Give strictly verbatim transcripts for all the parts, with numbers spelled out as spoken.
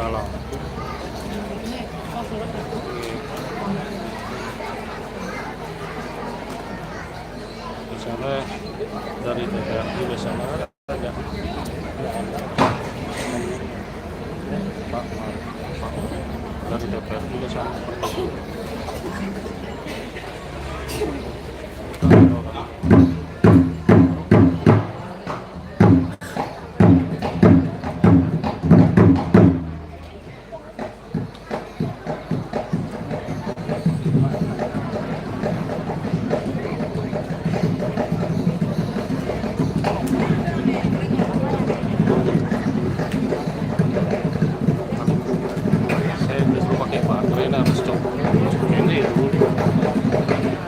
Kalau misalnya dari D P R D biasanya ada. Pak, Pak, dari D P R D biasanya. Saya justru pakai baterai, nah, harus cok. Cok ini ya dulu. Pegang ya.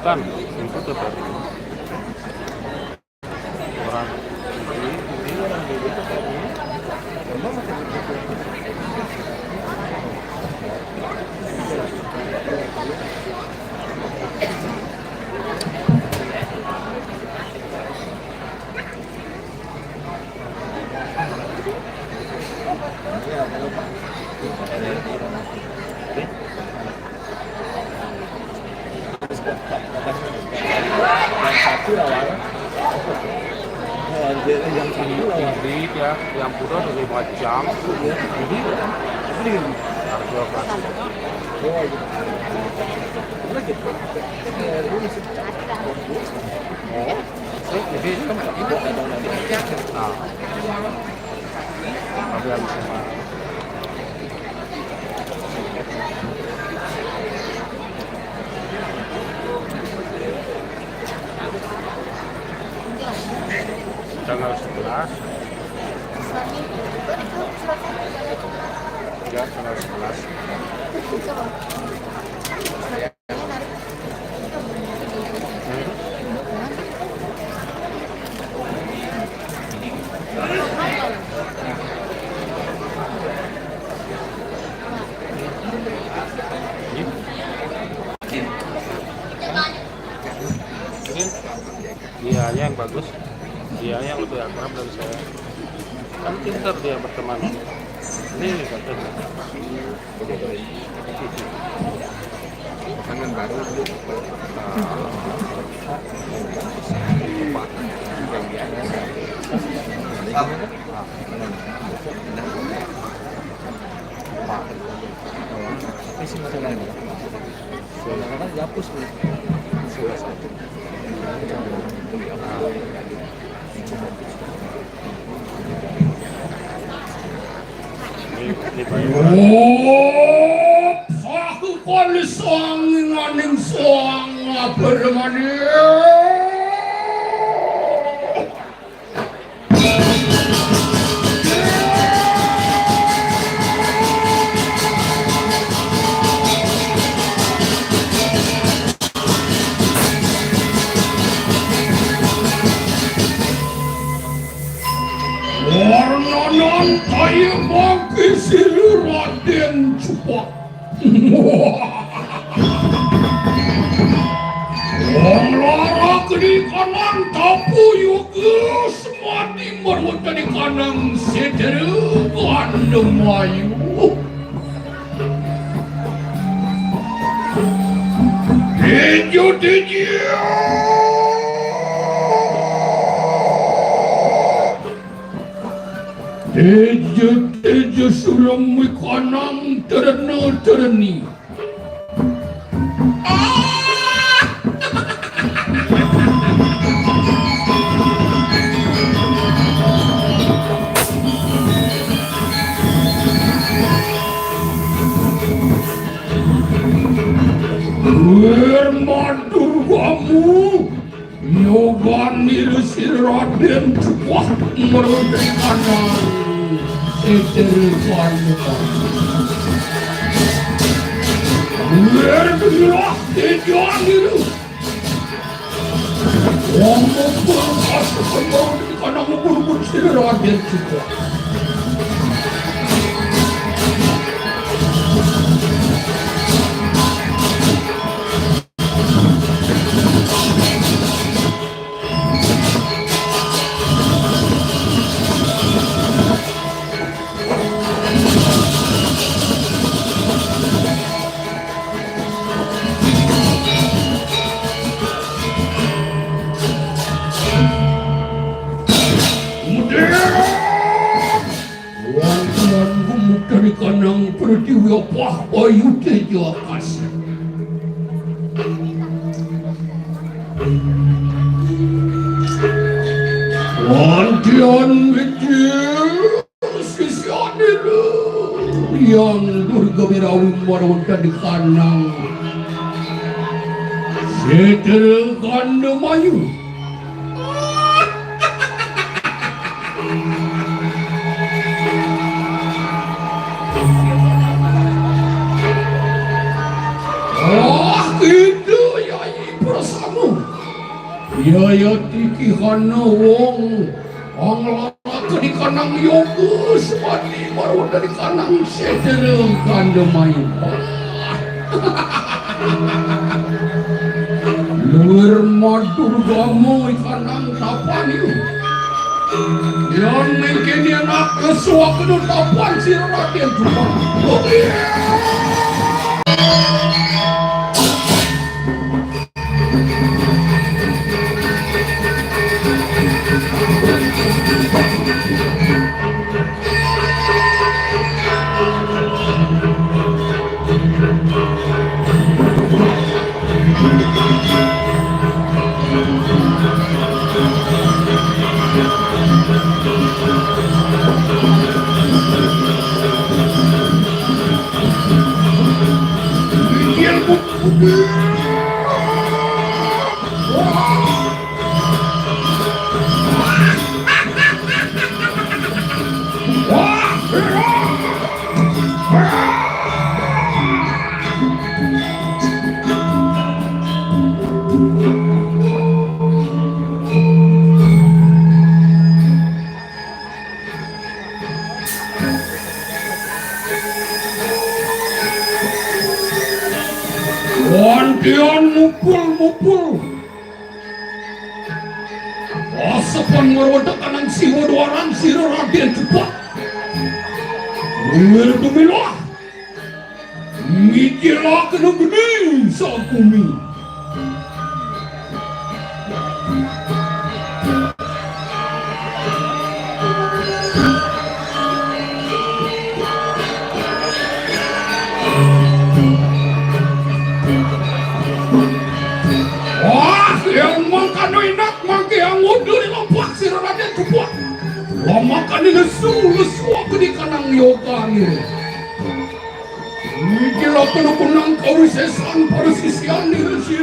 Bukan, itu T V R I. Orang ini, ini orang ini T V R I. Yang satu lawan. Yang satu lawan. Jadi ya, yang putar dari macam. Jadi, jadi harga kan. Oh, iya. Lagi. Oh, eh, jadi kan. Nah. Tapi harus sama. Tanggal sebelas. Ya, tanggal sebelas. Ini dianya yang bagus, dianya yang lebih akrab dari saya. Kan pintar dia berteman. Ini bagus. Pasangan baru. Tapi sih masih ada. Kadang-kadang dihapus nih. Ini, ini Pak Iwan. Oh, aku kali sanginganing sang apa namanya? Warnanan kaya mangkisi Raden Cupak. Wong lara kedi kanang tapu yuga semadi marwetani kanang sedera gandemayu. Tejo, tejo. Tejo, tejo sulem wikanang terena tereni. Wér matur kamu, nyobani Resi Raden Cukuak merendekana setel panukan. Wér bilah tejani. Wong mukul pasukan mau di kanang mukul-mukul sira Raden Cukuak. Kemudian, wonten gumuk dari kanang pertiwi apah bayu tejo akasa. Wantian wiji. Sisiane yang Durga Wirawi marwetani kanang setel gandemayu. Ah, kita yai prasama. Yaya tiki hana wong. Anglaraka di kanang yoga semadi marwetani kanang sedera gandemayu. Luwir matur gama ikanang tapan yu. Yan mengkene anak kesuak tapan sira Raden Jumah. Oke. Yan mupul-mupul. Asepan marwedek anang siwa duaran sira Raden Cupak. Mir dumilah. Mikirake gedhe sagumi. Wah, yang mangkano enak, mangke angodo ning opak sira Raden Cupak. Lamakane lesu, lesu aku di kanang yogane. Iki lho kena kunang kawisesan para sisian di Resi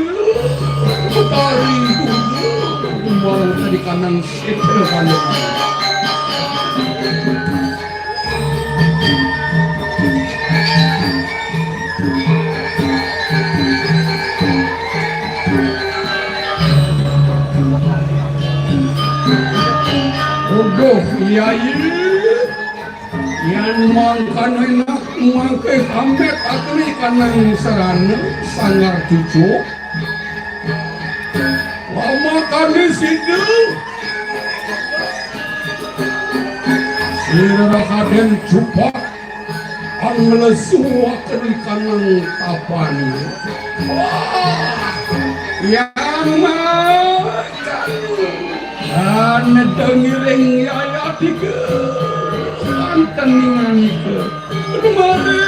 Betari Gunung. Mau tadi kanang setel kanang. Aduh, iya, iya. Yan mangkana enak mangke hamet akli kanang sarana sanggar cucuk. Lamakane sida sira Raden Cupak anglesu akli kanang tapan. Wah, yan mangkana. Anedeng iring yayadika, anten ninganika. Lumare.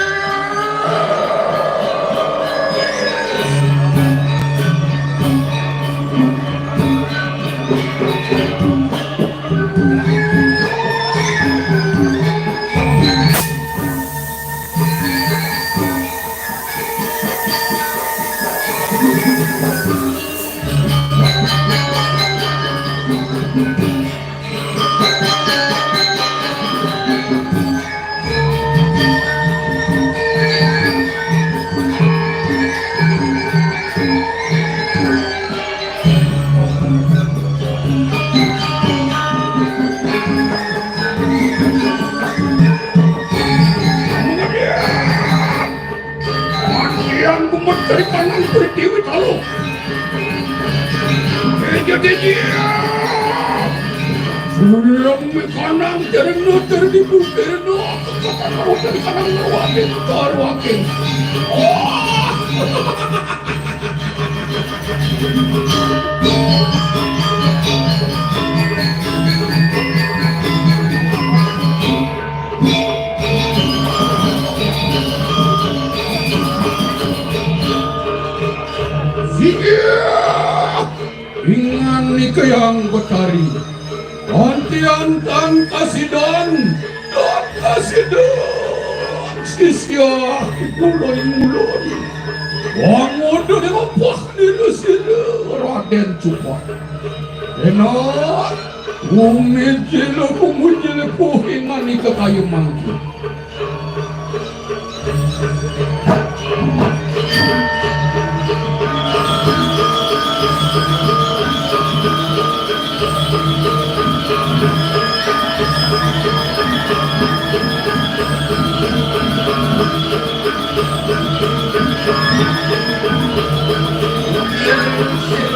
Pandian gumeter kanan Pritiwi Taluh. Eja deji. Sulam kanan jereng nutur di bukirno. Kanan ruwakin, karuwakin. Oh! Inggih! Ingan nika Hyang Betari. Antian tan kasidan, tan kasidan. Sisia kula ing ulun. Wang udah dilepas dina sira Raden Cupak. Enak. Bumi jila, bumi jila, puhingan ika kayu mangki.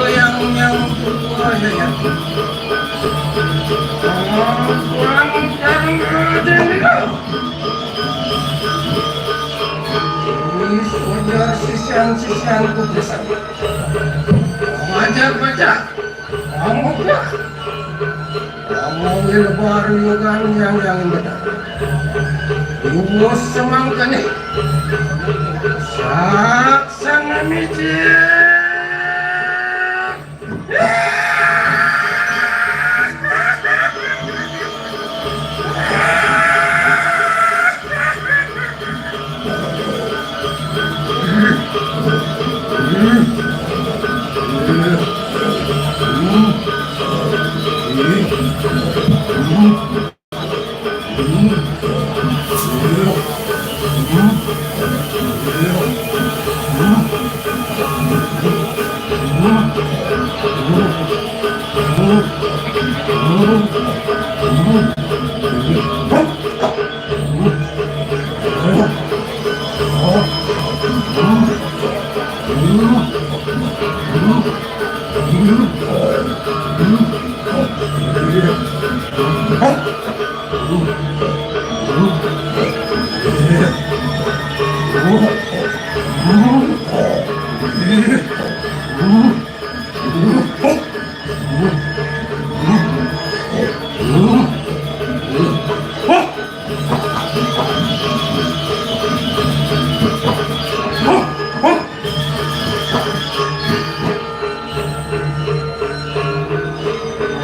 Yang, yang, Wis ujar sisian-sisianku pisan. Ngajak baca. Kamu ya. Kamu lebar yogan yang yang benar. Ibu semangkane. Saksana micin.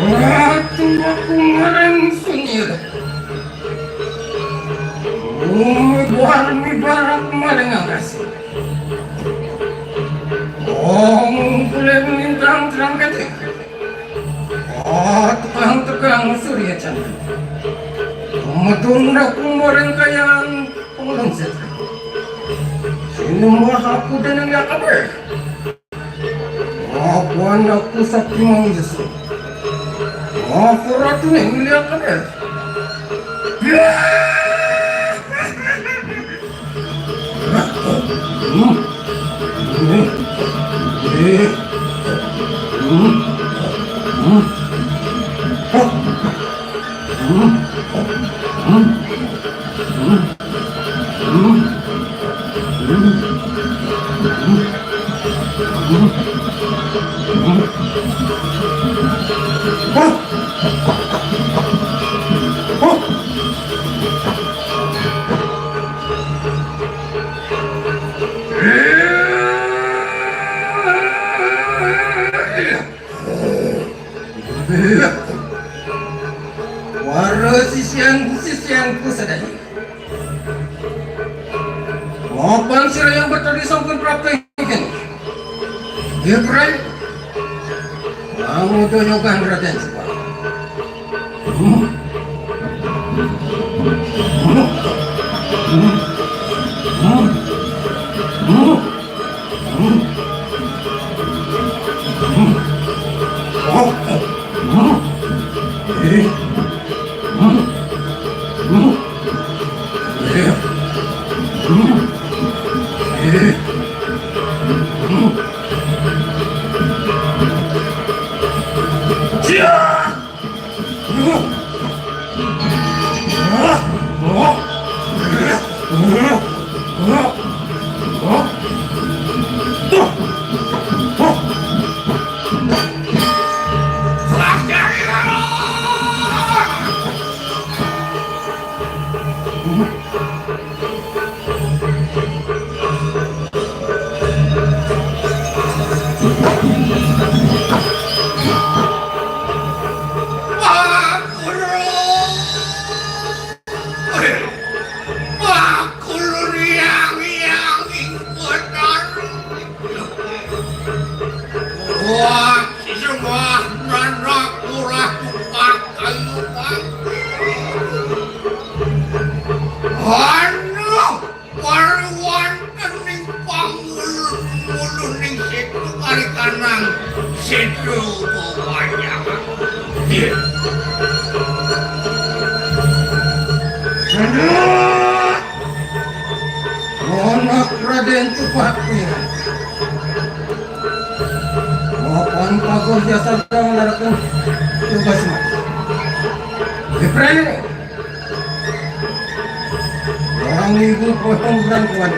Wah, tunggu aku ngarang sunyi. Bumi buar mi barak maring angkasa. Oh, ngumpulin lintang terang kecil. Oh, tukang-tukang surya chandra. Medun aku maring kayaan pengulun setra. Sinembah aku dening ya kabeh. Aku anakku Sakti Manggisa. Aku ratuné Wilya Kadir. Para sisian-sisianku sadaya. Mapan sira yang betadi sampun prapta ingkang. Nggih, Prai. Pangudayogan Raden Supak. Aku riang-riang ing Betara. Wah, sembah nanak murah tumpah kayu bang. Anu, wari wonten ning pangulun-uluning setu kari kanang setu wayah. Iya. Aduh. Anak Raden Tupak Wirata. Mapan paguh jasa dang narakan tugas mati. Ibrahim. Orang ibu potong berangkuan.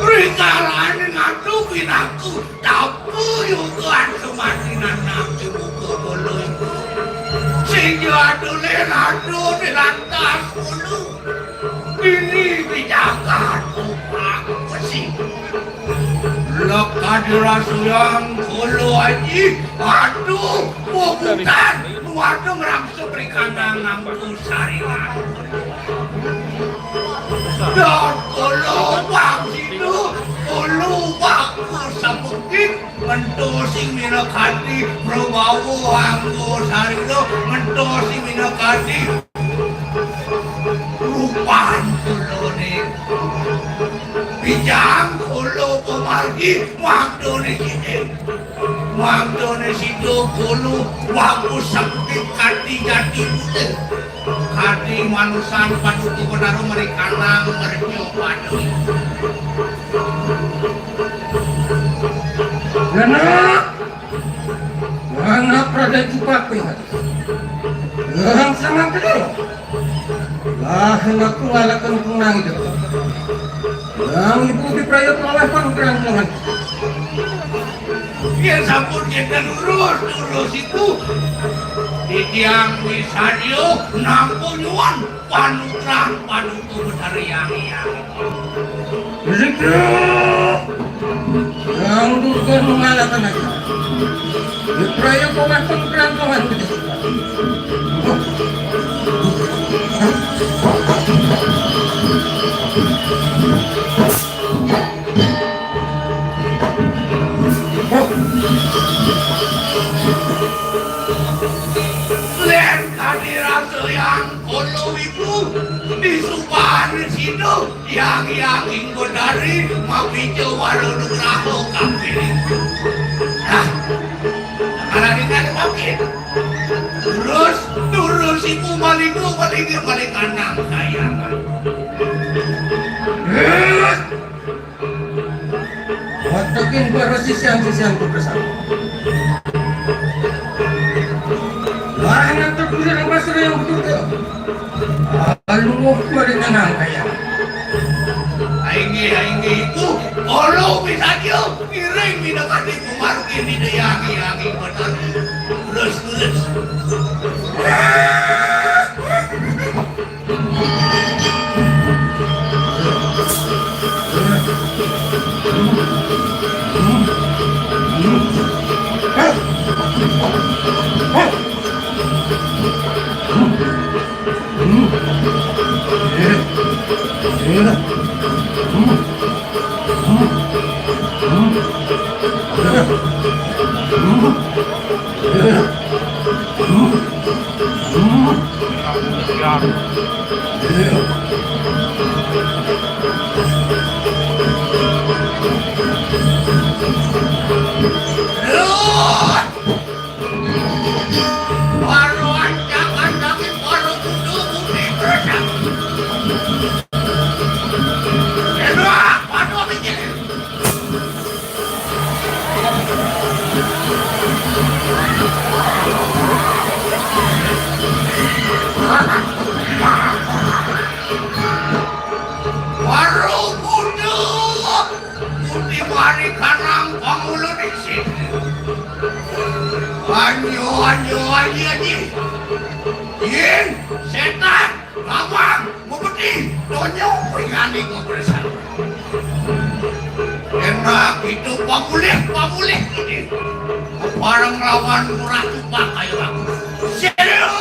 Rikalane ngadu pinaku. Tapu yugan kematinan nabi muka bolo iku. Sing yo adule radu di lantas bulu. Ini pijakan upah besi. Lek kadirasuyang kolo aji. Aduh, bukan. Waduh, ngerangsu perikanan ngangku saringan. Dan kolo bang situ, kolo bang sabukin. Mento sing minakadi prabawa anggo sarira, mento sing minakadi rupan tulane. Bijang kula pamargi mangdane sida. Mangdane sida kula waku sekti kadi jati buta. Kadi manusan paduka Betara merikanang merjo padu. Genep! Wana Ada jumpa aku yang ada. Yang sama kedua. Lah, aku ngalakan penang itu. Yang ibu diperayat oleh panggilan Tuhan. Dia sampun kita lurus, lurus itu. Di tiang wisaryo, nampu nyuwun. Panutrah, panutur dari yang yang. Rikra! Yang bukan mengalahkan aku. Rikra yang kau makan perang Tuhan. Len kadi raja yang kono iku disubahan sida yang yang inggo dari mapica wara nugraha kabeh. Nah, sekarang ini ada makin. Terus, terus ibu maling lu, maling dia, maling kanang sayangan. Watakin para sisian-sisian ku bersama. Lain yang terpuji dan pasrah yang betul. Aluh, mari tenang kaya. Ainggi, ainggi itu, olo bisa dia, kiring minakati kumargi di deyangi-yangi betul. Terus, terus. Baru mundur, putih mari karang pangulu di sini. Anyo, anyo, anyo, anyo. Yin, setan, lawang, mupeti, tonyo, pingani, ngobrol. Enak itu pamulih, pamulih ini. Bareng lawan murah tumpah kayu aku. Serius!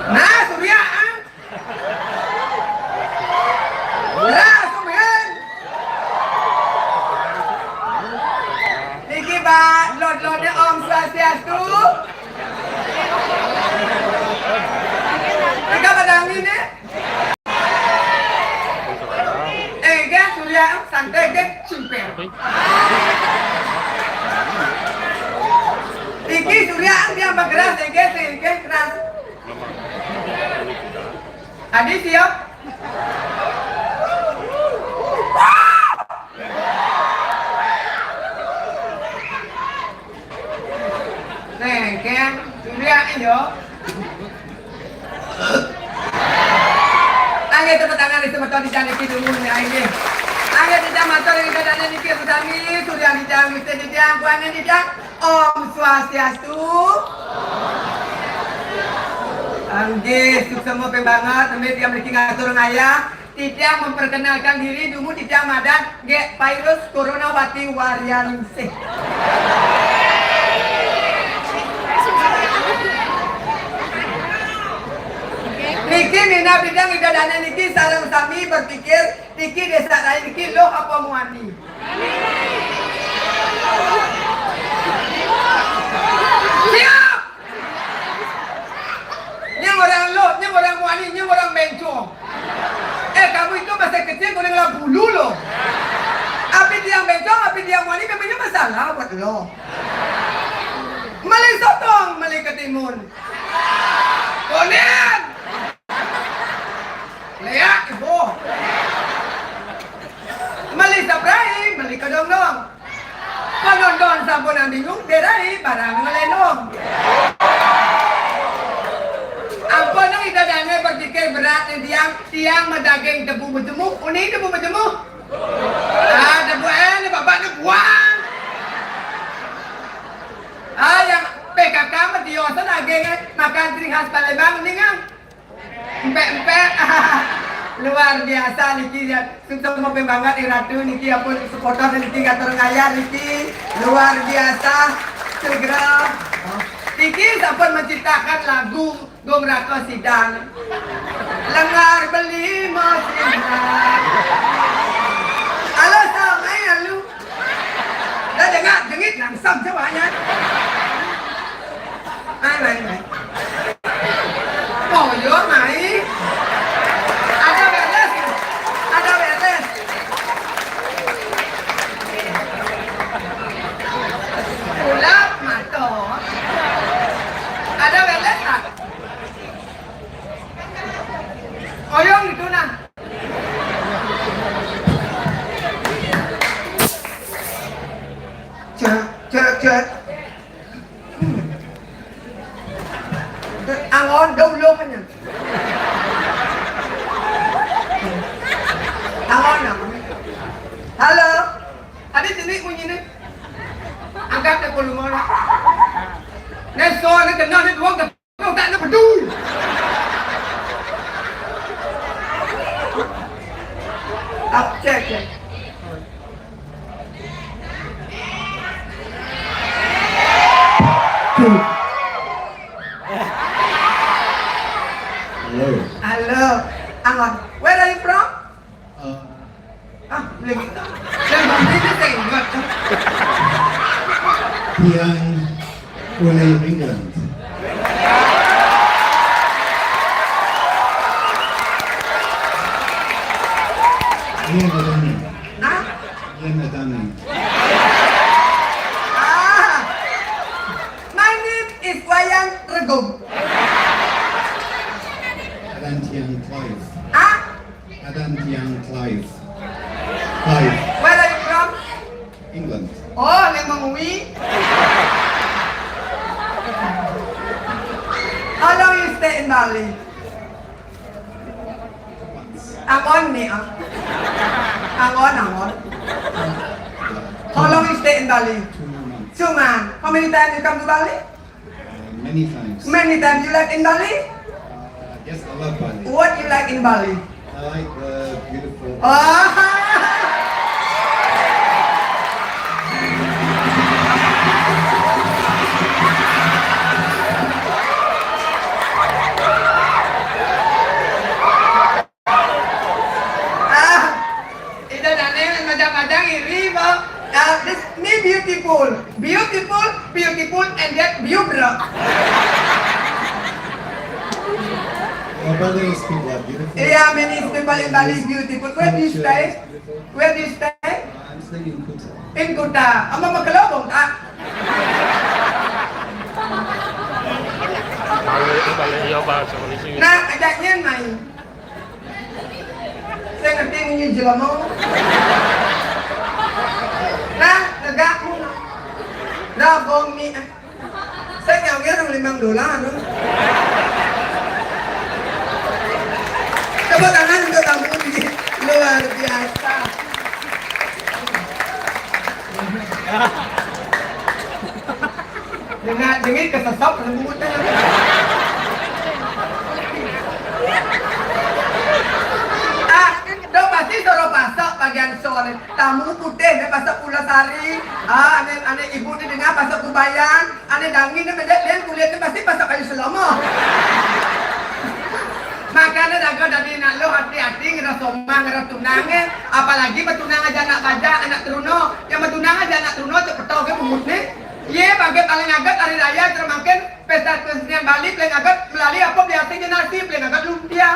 Nah, Surya, ah. Nah, Surya. Iki, Pak, lot-lotnya Om Swastiastu. Kita pada angin, ya? Eh, ge, Surya, santai, ge, cimper. Iki Surya, dia bergerak, eh, ge, eh, ge, keras. Adi siap? Nih, Ken, Surya, yo. Angge tepuk tangan di semeton di jani kidung ini, angge. Angge di jam motor yang dadanya niki, Ida Dane niki, Surya di jam, Mister di jam, Buana di jam. Om Swastiastu. Angge, suksma ping banget, nembe tiang mriki ngatur ngayah. Titiang memperkenalkan diri, dumun titiang madan nggih, virus corona wati varian C. Niki minab titiang Ida Dane niki sareng sami berpikir, niki Desa Rai niki luh apa muani? Siap! Nyang orang luh, nyang orang muani, nyang orang bencong. Eh, kamu itu masih kecil, kau ngelah bulu loh. Api tiang bencong, api tiang muani, memangnya masalah buat lo. Meli sotong, meli ketimun. Konen. Leak, ibu. Meli sabrai, meli kedong-dong. Penonton sampun bingung, derai barang ngelenong. Ampun, nang Ida Dane berpikir berat nih tiang, tiang medaging tebu bejemuh, uni tebu bejemuh. Ah, tebu eh, ni babak ni buang. Ah, yang P K K mah tiosan ageng eh, makan ciri khas Palembang, mendingan. Empek-empek. Luar biasa niki ya. Sukses mobil banget nih Ratu niki, ampun, supporter niki, ngatur ngayah niki. Luar biasa. Segera. Niki sampun menciptakan lagu Gung Rako Sidang. Lengar beli masina. Halo, sama ya lu. Dah dengar jengit langsung cobanya. Main, main, main. Jauh lo kan ya. Awan, awan. Halo. Ada jenis bunyi ni. Angkat ke volume lah. Ni so ni kena ni dua ke. Kau tak nak peduli. Ah, check, check. Hello. Hello. Hang on. Where are you from? Uh, Ah, boleh minta. Dan bang dia saya ingat. Tiang Ulay England. Ian Adani. Ah? Ian Adani. Ah. My name is Wayan Regum. Adan Tiang Clive. Ah? Adan Tiang Clive. Clive. Where are you from? England. Oh, Lemong Wi. How long you stay in Bali? Angon ni ah. Angon, angon. How long you stay in Bali? Two months. Two months. How many times you come to Bali? Uh, many times. Many times. You like in Bali? Uh, yes, I love Bali. What you like in Bali? I like the beautiful. Ah. Ah, ida dane maja-maja iri, Bang. Ah, this, ni beautiful. Beautiful, beautiful, and yet beautiful. Our brothers people are beautiful. Yeah, many people in Bali is beautiful. Where do you stay? Where do you stay? I'm staying in Kuta. In Kuta. Ama makalobong tak? Balik, balik, iya, Pak. Sama di sini. Nah, ajaknya main. Saya ngerti ini jelema. Nah, negak mu. Dah bong ni. Saya nyawa orang limang dolar tu. Tepuk tangan untuk tamu ni. Luar biasa. Dengan dengit kesesok lembutnya. Ah, dah pasti suruh pasak bagian sore. Tamu putih ni pasak Pulau Sari. Ah, ane, ane ibu ni dengar pasak Kubayan. Ane dangin ni beda lain kulit ni pasti pasak kayu selama. Makanya jaga dari nak lo hati-hati ngerasa omah ngerasa tunang eh. Apalagi bertunang aja anak bajak, anak teruno. Yang bertunang aja anak teruno cek petau ke bungut ni. Ye, bagi paling agak hari raya termakin pesta kesenian Bali paling agak melalui apa biasa je nasi paling agak lumpia.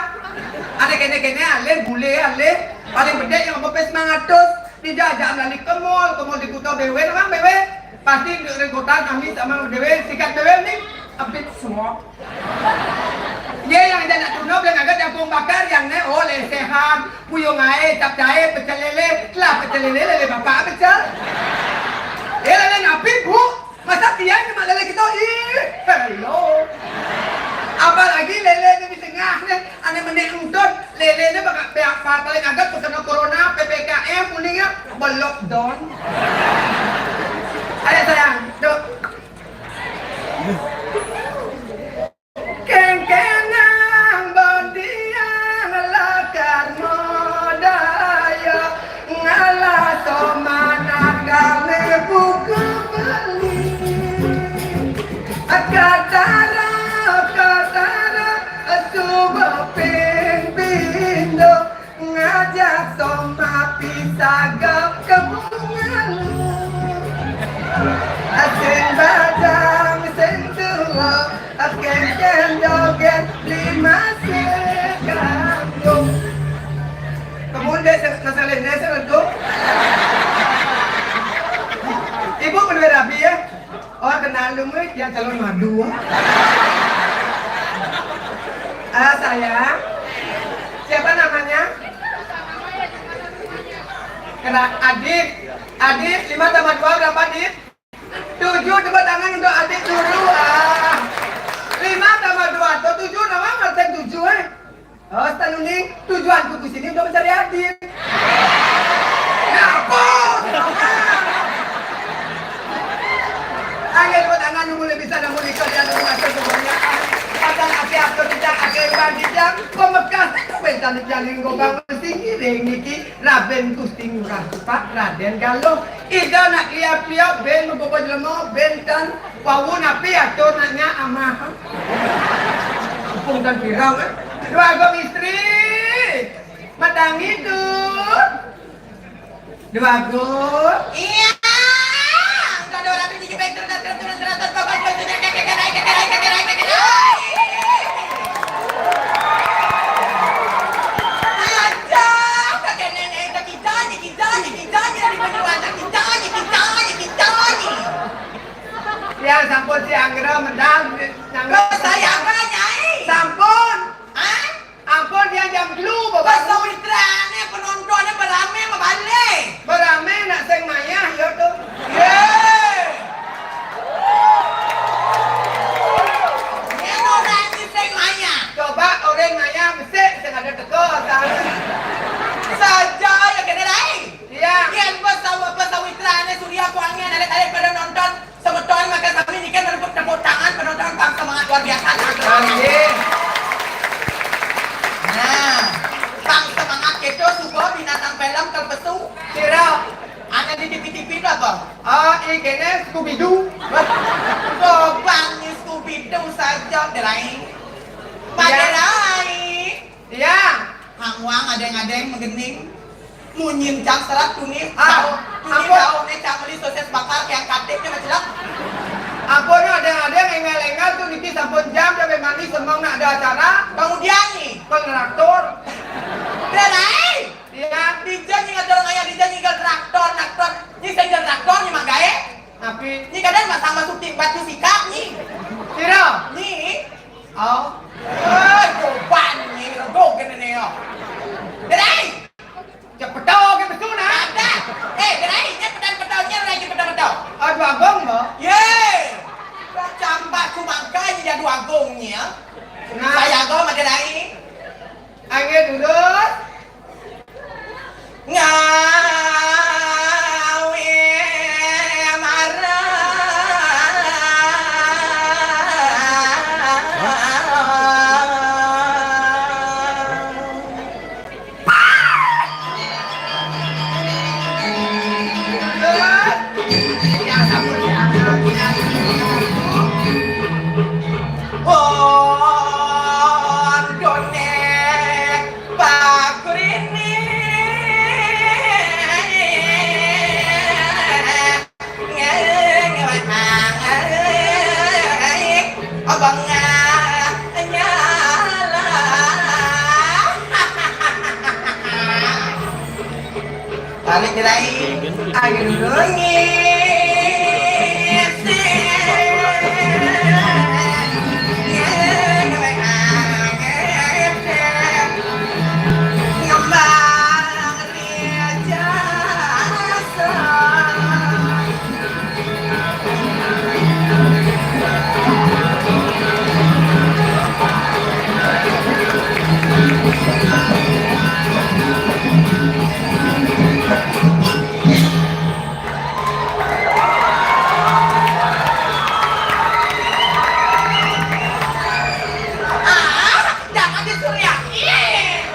Ada kene-kene alih bule alih paling bedek yang apa pes mangatus dijajak melalui ke mall, ke mall di Kuta bewe orang bewe pasti duduk di kota kami sama bewe sikat bewe ni a bit small. Ye yang ada nak tuna paling agak jagung bakar yang ne oh lesehan, puyung air, cap cair, pecel lele, lah pecel lele lele bapak pecel. Eh lele napi bu? Masa tiang cuma lele kita? Ih, hello. Apalagi lele ni di tengah ni, ane menik entut, lele ni bak, bak, bak, paling agak pesona corona, P P K M, kuning ya, belok don. Ayo sayang, duk. Kengkenang bodian lakar modaya, ngalah somanah kami buku beli. Katara, katara, subuh ping bindo, ngajak soma pisagap ke bungalu. Sing bajang, sing tuo, kengken joget lima sekandung. Kemudian saya masalah ini saya tu. Ibu berdua rabi ya. Oh, kenal lu, Mui, yang calon madu. Ah, sayang. Siapa namanya? Kena Adit. Adit, lima tambah dua berapa, Dit? Tujuh, tepuk tangan untuk Adit dulu. Ah. Lima tambah dua atau tujuh, nama Tijang, pamekas aku bentan di Jaling Gobang mesti ngiring niki Raden Gusti Ngurah Tupak, Raden Galuh. Ida nak liap-liap ben megobo jelema, ben tan wau napi atur nak nya amah. Pung tan pirang, eh. Dua agung istri. Matangi tu. Dua agung. Iya. Kada orang tu jijik baik terus, terus, terus, terus, terus, terus, terus, terus, terus, terus, terus, terus. Aja, kakek nenek, kakek kita, kakek kita, kakek kita, dari Banyuwangi, kakek kita, kakek kita, kakek kita. Ya, sampun si Anggra medal, Anggra. Kok saya apa, Nyai? Sampun. Hah? Ampun, dia jam telu, Bapak. Pas sawitrane penontonnya berame mebale. Berame nak sing mayah, ya, tuh. Ye. Yen ora iki sing mayah. Coba orang mayah besik sing ada teko, salah. Saja ya kena lain. Iya. Yen pas saw-, pas sawitrane Surya Kuangi alit-alit pada nonton, semeton maka sami niki merebut tepuk tangan penonton, pang semangat luar biasa. Amin. Nah, pang semangat kita suba binatang film terpesu. Sira. Ana di T V T V tu apa? Ah, ini kene Scooby Doo. Gobang ni Scooby Doo saja, Derai. Pak Iya. Derai. Iya. Hang wang adeng-adeng megening. Munyin cang serat tuni. Ah, tuni ampun. Daun ni cang beli sosis bakar yang katik ni macelak. Ampun, adeng-adeng, engal-engal tu niki sampun jam dah memang ni semang nak ada acara. Kemudian ni. Pengeraktor. Derai. Iya. Dija ni ngajar ngaya, dija ni traktor, traktor. Ni saya traktor ni mak gae. Api. Ni kadang masang masuk tim batu sikap ni. Sira. Ni. Oh. Eh, coba ni, rego kena ni, oh. Derai. Cepeto ke betul, nah. Ada. Eh, Derai, cepetan petaunya lagi petau-petau. Aduh, abang, Mbak. Ye. Campak cumangka ni jadu agungnya. Nah. Saya agong, Derai. Angin terus. Ngawi marang. Wong done. Pakurini. Abang nyala. Balik lagi. Ayo, Ah, jangan disuriakin.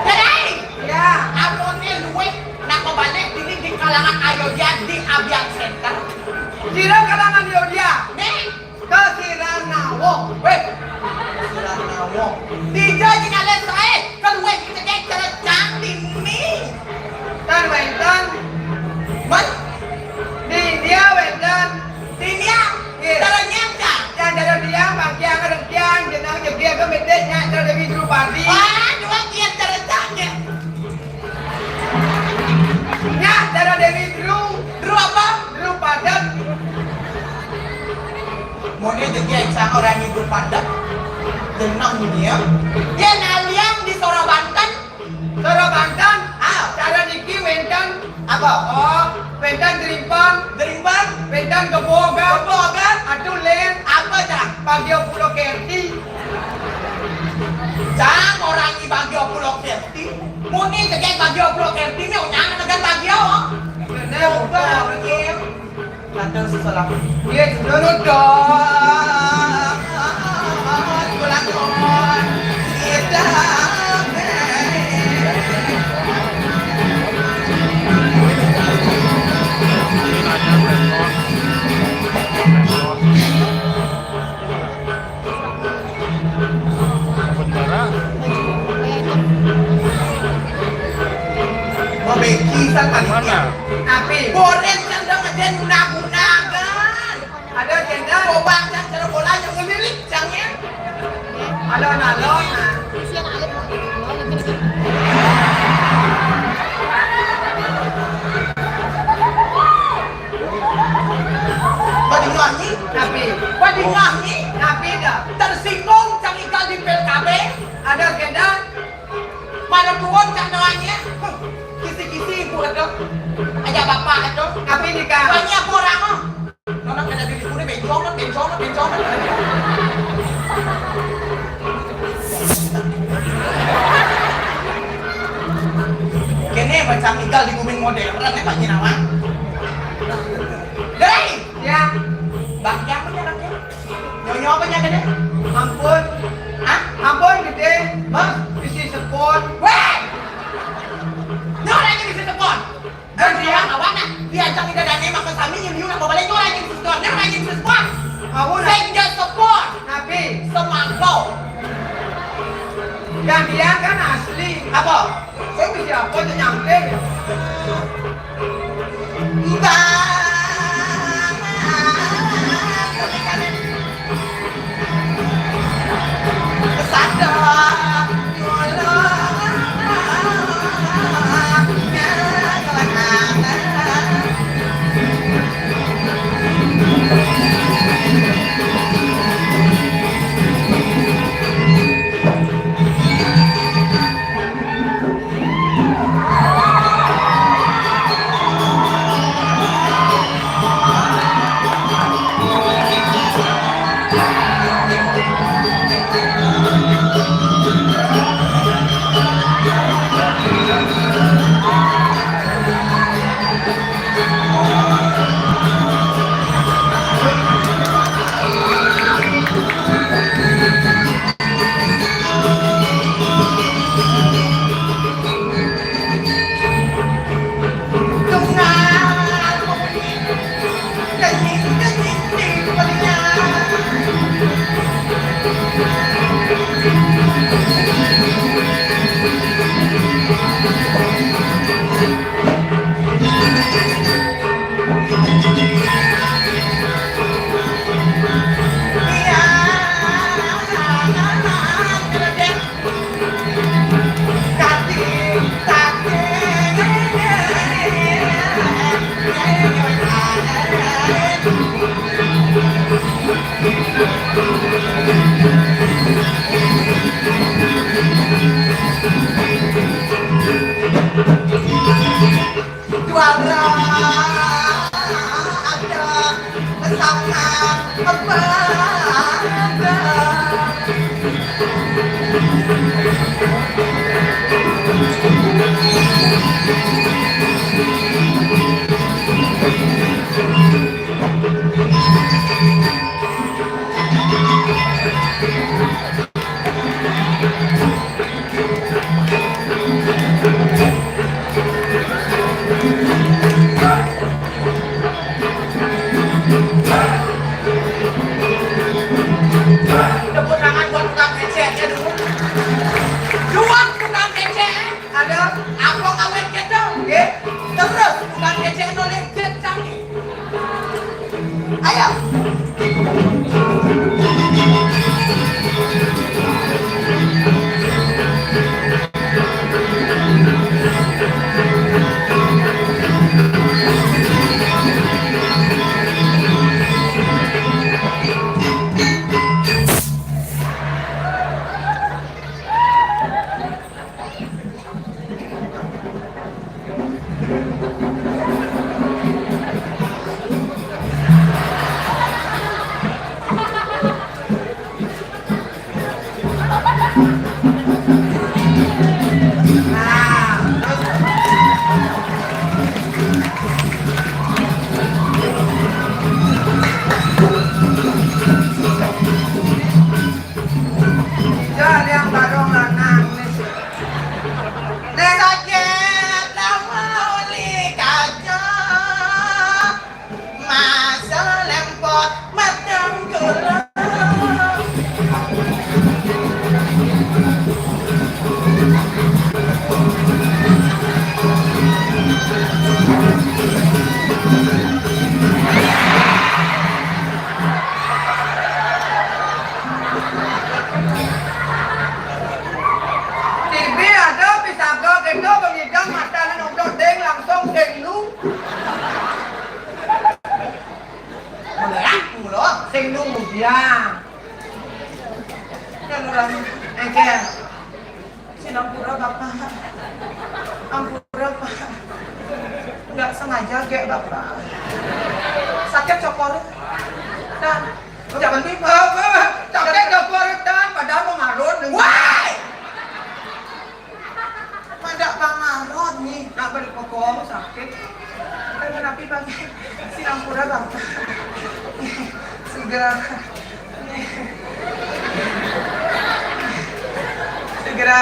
Jadi, ya, amone luwih nak balik dini di kalangan Ayodhya di Abian Center. Sira kalangan Ayodhya. Nih. Kasiran nawa. Weh. Kasiran nawa. Dija nyingalin sae, keluwe cedek cerecang dini. Tan wenten. Man? Di dia wenten. Di dia? Nggih. Cara nyangka. Yang cara dia, makian, rengkian, jenang, jegir, ke medit, nyak, cara Dewi Drupadi. Wah, dua kian cerecangnya. Nya, cara Dewi Dru. Dru apa? Dru padet. Mone dadi sang orang ibu padet. Tenang dia. Dia naliang di Sora Banten. Sora Banten? Ah. Cara niki wenten. Apa? Oh, wenten Derimpang. Derimpang? Wenten Gebogan. Gebogan? Atuh len. Apa, Cang? Bagio Pulo Kerti. Cang, orang di Bagio Pulo Kerti. Muni tegek Bagio Pulo Kerti ni, unyang negan Bagio. Bener, coba, betul. Betul. Kata sesalah. Iya, dulu dong. Mana? Api. Boréh cang dong aja guna-gunakan. Ada cendol. Coba cang cara bola yang ngelirik cangnya. Alon-alon. Badingahnyi? Napi? Badingahnyi? Napi dah? Tersinggung cang ikal di P L K B? Ada kena? Pada tuon cang doanya. Kisi-kisi ibu itu. Aja bapak itu. Napi nikah? Banyak orang, oh. Nona kada diri kuda bencong, bencong, bencong. Kene macam tinggal di bumi modern, ya, Pak Ginawan. Dai! Ya. Bang, siapa ya, Bang? Nyonya apa ya, Dede? Ampun. Hah? Ampun, Dede. Bang, bisi sepon. Weh! Nyonya aja bisi sepon. Dan dia awak nah, diajak kita dan emak ke sami, nyun nyun apa balik nyonya aja bisi sepon. Nyonya aja bisi sepon. Ampun. Sing dia sepon. Napi? Semangkau. Dan dia kan asli. Apa? Saya mesti apa tuh nyangkling? Juara ada sama apa? Tepuk tangan buat tukang keceknya dulu. Dua tukang kecek. Ada apa kawin kita? Nggih. Terus tukang kecek noleh jet kami. Ayo. Lurah. Engké. Sinampura, Bapak. Ampura, Pak. Nggak sengaja, gé, Bapak. Sakit cokor. Dan jangan di, eh, eh, sakit cokor, Dan. Padahal mau ngarut. Wah! Madak pangarot nih. Nak balik kokong sakit. Tapi kenapa pakai sinampura, Bapak? Segera. Segera.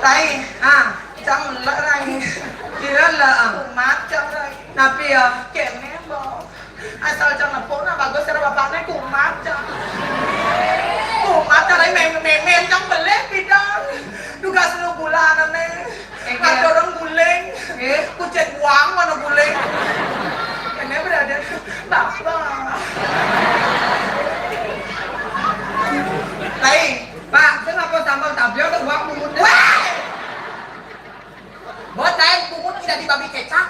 Tai. Ah, cang lek rai. Kira lah, ah. Kumat cang rai. Tapi ya, kéné, Mbok. Asal cang nepuk, nah, bagus, cara bapakné kumat cang. Kumat, cara mem-, memen cang belih bidang. Dugas lu gulanané. Ada orang guling. Kucit buang mana guling. Ini berada. Bapak. Lain, Pak, kenapa sambal tabio tuh buang bungut? Wah! Buat lain bungut tidak dibabi kecap.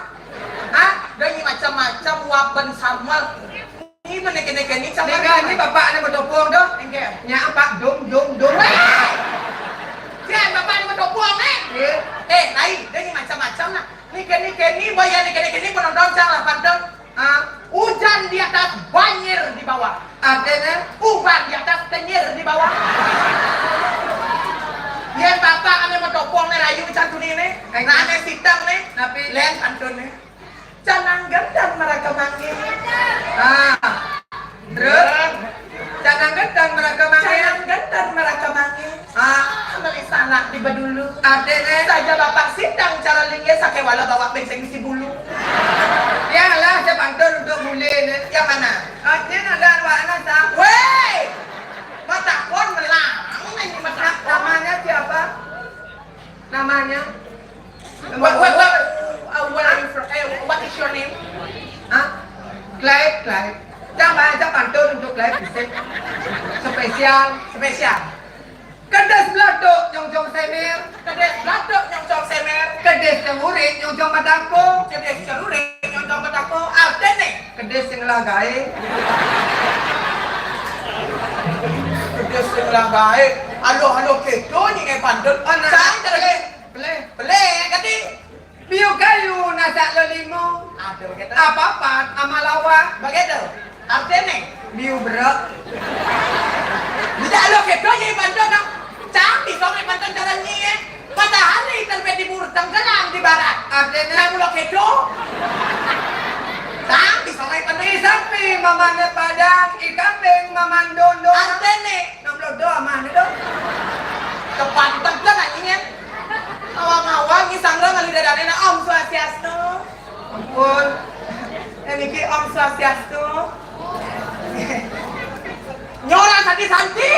Hah? Dan macam-macam waben sambal. Ini bener kene-kene sama. Ini bapak ada bertopong tuh. Enggak. Nya apa? Dong, dong, dong. Weh! Sian bapak ada bertopong, eh? Iya. Eh, lain, dia ini macam-macam nah. Ini kene-kene, boya ini kene-kene penonton sang lah pantun. Ah, hujan di atas, banjir di bawah. Artinya? Uban di atas, tenyir di bawah. Yen bapak ane metopong ne rayu cantuni ne. Nah, ane sitang ne. Tapi len pantun ne. Canang gendan meraka mangge. Ah. Terus? Canang gendan meraka mangge. Canang gendan meraka mangge. Ah. Meli sanak di bedulu. Artinya? Saja bapak sidang cara lingge sake wala bawa benceng si bulu. Ya lah, saya pantun untuk bule ne. Yang mana? Artinya ada anak sa. Weh! Matakon melarang ini matakon. Namanya siapa? Namanya? What, what, what, uh, where are you from? Eh, what is your name? Hah? Clive, Clive. Jangan banyak pantun untuk Clive, bisa. Spesial. Spesial. Kedis belatuk nyongjong semer. Kedis belatuk nyongjong semer. Kedis celurit nyongjong madako. Kedis celurit nyongjong madako. Artene? Kedis sing ngelah gaé. Kedis sing ngelah gaé. Aduh, aduh, gitu nih kayak pantun. Oh, nah. Cang, cang, Pelih. Pelih, kati. Biu kayu nasak lelimo. Ada begitu. Apa-apa, ama lawa. Begitu. Artinya? Biu berek. Bisa lo gitu jadi pantun, no? Cang, bisa nggak pantun cara nyi, ya? Matahari terbit di timur, tenggelam di barat. Artinya? Nah, lo gitu. Cang, bisa nggak pantun? Di samping mamane padang, ikan beng maman dondo. Artinya? Enam belas doang, mana dong? Kepanteg kan anjingnya. Awang-awang, ngisang lo ngalih dadane, nah, Om Swastiastu. Ampun. Ini ki Om Swastiastu. Nyora santi-santi.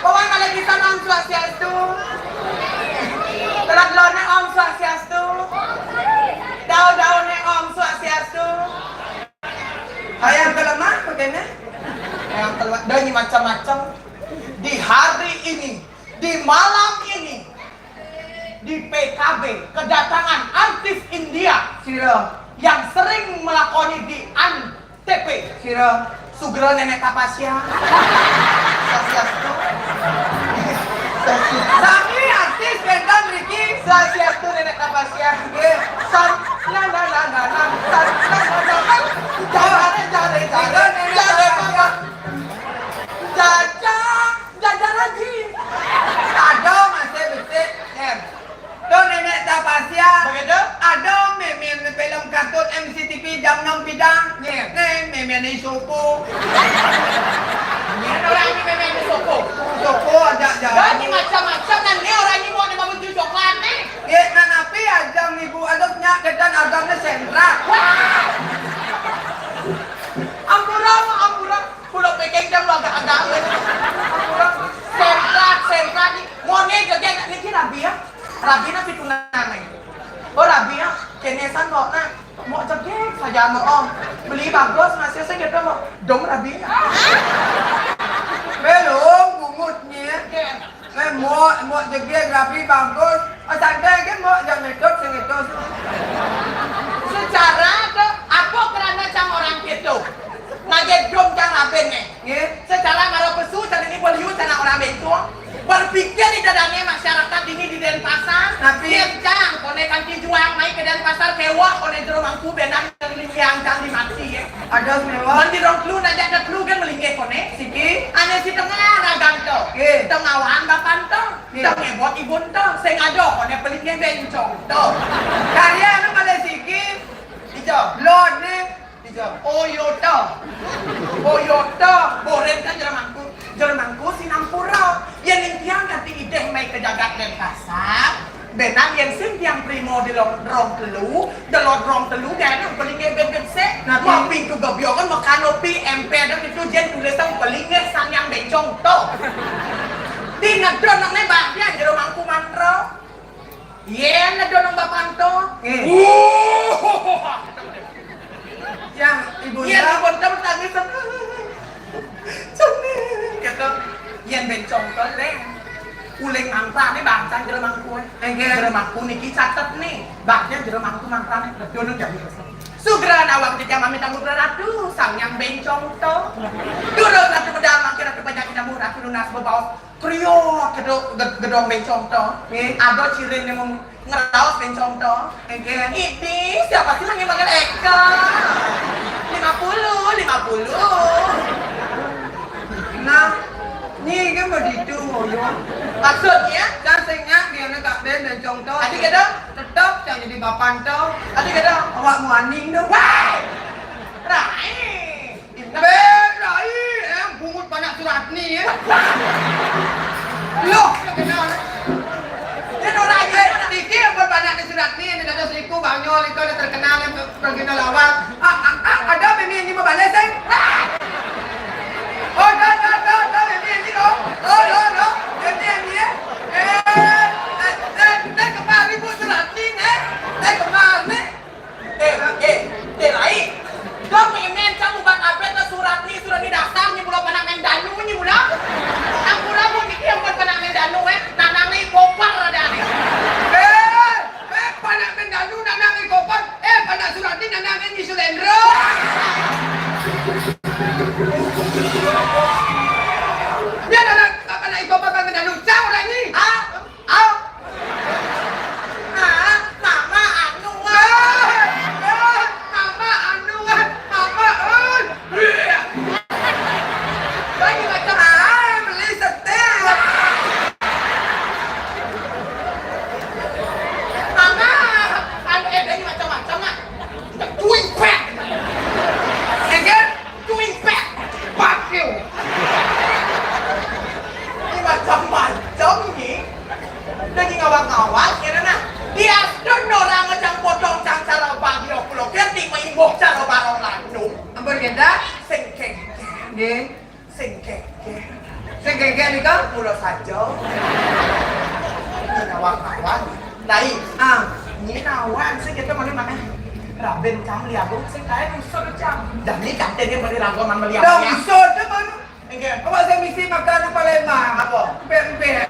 Pokoknya kalau bisa Om Swastiastu. Telat lone Om Swastiastu. Daun-daunnya Om Swastiastu. Hayang kelemah begini. Yang keluar dari macam-macam. Di hari ini, di malam ini, di P K B, kedatangan artis India. Sira. Yang sering melakoni di Antv. Sira. Sugro Nenek Tapasya. Swastiastu. Swastiastu. Sami artis wénten mriki. Swastiastu Nenek Tapasya. Nggih. San, na, na, na, na, na, san, na, na, na, na. Jare, jare, jare, jare, mama. Jaja, jaja lagi. Ada masih betik, em. Tuh Nenek Tapasya. Begitu? Ada memen film kartun M C T V jam enam bidang. Nggih. Nih, memen ini sopo. Ini orang ini memen ini sopo. Sopo aja jauh. Lagi macam-macam dan ini orang ini mau ada baju coklat nih. Nggih, nah, napi ajang ibu aduknya kedan agamnya sentra. Wah! Ampura, ampura. Kulo pikir jam lo agak-agak. Ampura. Sentra, sentra nih. Mone gege niki rabi ya. Rabi na pitunane. Oh, rabi ya. Kene san kok nah. Mau jegeg saja mau, oh. Beli bagus, masih saya gitu mau. Dong rabi ya. Belum, bungutnya. Oke. Eh, mbok, mbok jegeg rabi bagus. Ah, santai aja, mbok, jangan ngedot, sing ngedot. Secara ke apa kerana cang orang gitu? Ngagedom cang Ape ne? Nggih. Secara mara pesu, tadi ni beliau sana orang bentuk. Berpikir di dadanya masyarakat ini di Denpasar. Napi? Yen cang, koné kanti juang, mai ke Denpasar, kewok, koné jero mangku, benang yang liang, cang di mati, ya. Ada semua. Mandi rong telu, najak ada telu, kan melinggih, koné. Siki? Ané si tengah, ragan to. Nggih. Tengawan, bapan to. Nggih. Tengebot, ibun to. Sing ada, koné pelinggih bencong to. Karya anu pada siki. Ijo. Lord ni. Ijo. Oyota. Oyota. Boren kan jero mangku. Jero mangku sinampura. Yen ning tiang kanti idih mai ke jagat Denpasar. Benang yen sing tiang primo di long, rong telu, delod rong telu, dene pelinggih bebet se. Napi? Mapi tu gabiokan makanopi, empe dan itu jen tulisan pelinggih sang yang bencong to. Di ngedon nang ne bang, tiang jero mangku mantra. Yen ngedon nang bapan to. Eh. Wuh. Yang ibu Yen ta. Ibu ta bertangis. Jane. Kata, yen bencong to, Leng. Uling mangkane bangsa jero mangku, eh. Enggak. Jero mangku niki catet nih. Baknya jero mangku mangkane. Dono jam. Sugra nawang titiang mami tamu ratu, sang yang bencong to. Durus ratu medal mangkir ratu banyak kita ratu lunas bebaos. Kriya gedok, ged-, gedong bencong to. Nggih. Ada cirine mem-, ngeraos bencong to. Nggih. Ini siapa sih manggil-manggil Eka? Lima puluh, lima puluh. Nah, ni kan begitu, ngoyo. Maksudnya? Kan sing nyak biar nak ben bencong to. Ati gedong? Tetep yang jadi bapan to. Ati gedong? Awak muaning to. Wah! Rai! Bek, rai, eh, bungut panak Suratni, eh. Loh, terkenal. Dia orang aja, eh, Diki yang buat panak di Suratni, yang ada seriku, Bang Nyol, itu ada terkenal, yang terkenal awal. Ah, ah, ah, ada mimi ini mau balik, eh? Oh, ada, ada, ada, ada, mimi ini, loh. Oh, loh, loh, mimi ini, eh. Eh, eh, eh, eh, kemari, Bu Suratni, eh. Eh, kemari. Eh, eh, eh, lain. Dong, memen kamu bang abet lah Suratni, Suratni dasar ni mula panak main danu ni mula. Nang mula pun niki yang buat panak main danu, eh. Nanang ni kopar ada ni. Eh, eh, panak main danu, nanang ni kopar. Eh, panak Suratni, nanang ni Sulendro. Dia nanang, panak ni kopar, panak main danu. Siapa orang ni? Ah? Au. Ah, mama anu, ah. Mama anu, ah. Mama, ah. Bagi macam, ah, beli setir. Mama, anu, eh, beli macam-macam, ah. Cuy, pek. Enggak? Doing back. Fuck you. Ini macam-macam ni. Lagi ngawal-ngawal, kira nah. Dia sudah orang macam potong cang cara bagi aku lo. Kira di maimboh cara barang lantung. Ampun, Genta. Sengkeng. Nggih. Sengkeng. Sengkeng ni kan? Pulau saja. Ini ngawal-ngawal. Lain. Ah. Ni nawan sih kita mana-mana. Raben cang liago sing kae usut cang. Dan ni kate dia beri rago man meliak. Dah usut tu man. Enggak. Apa saya misi makan di Palembang? Apa? Pempek.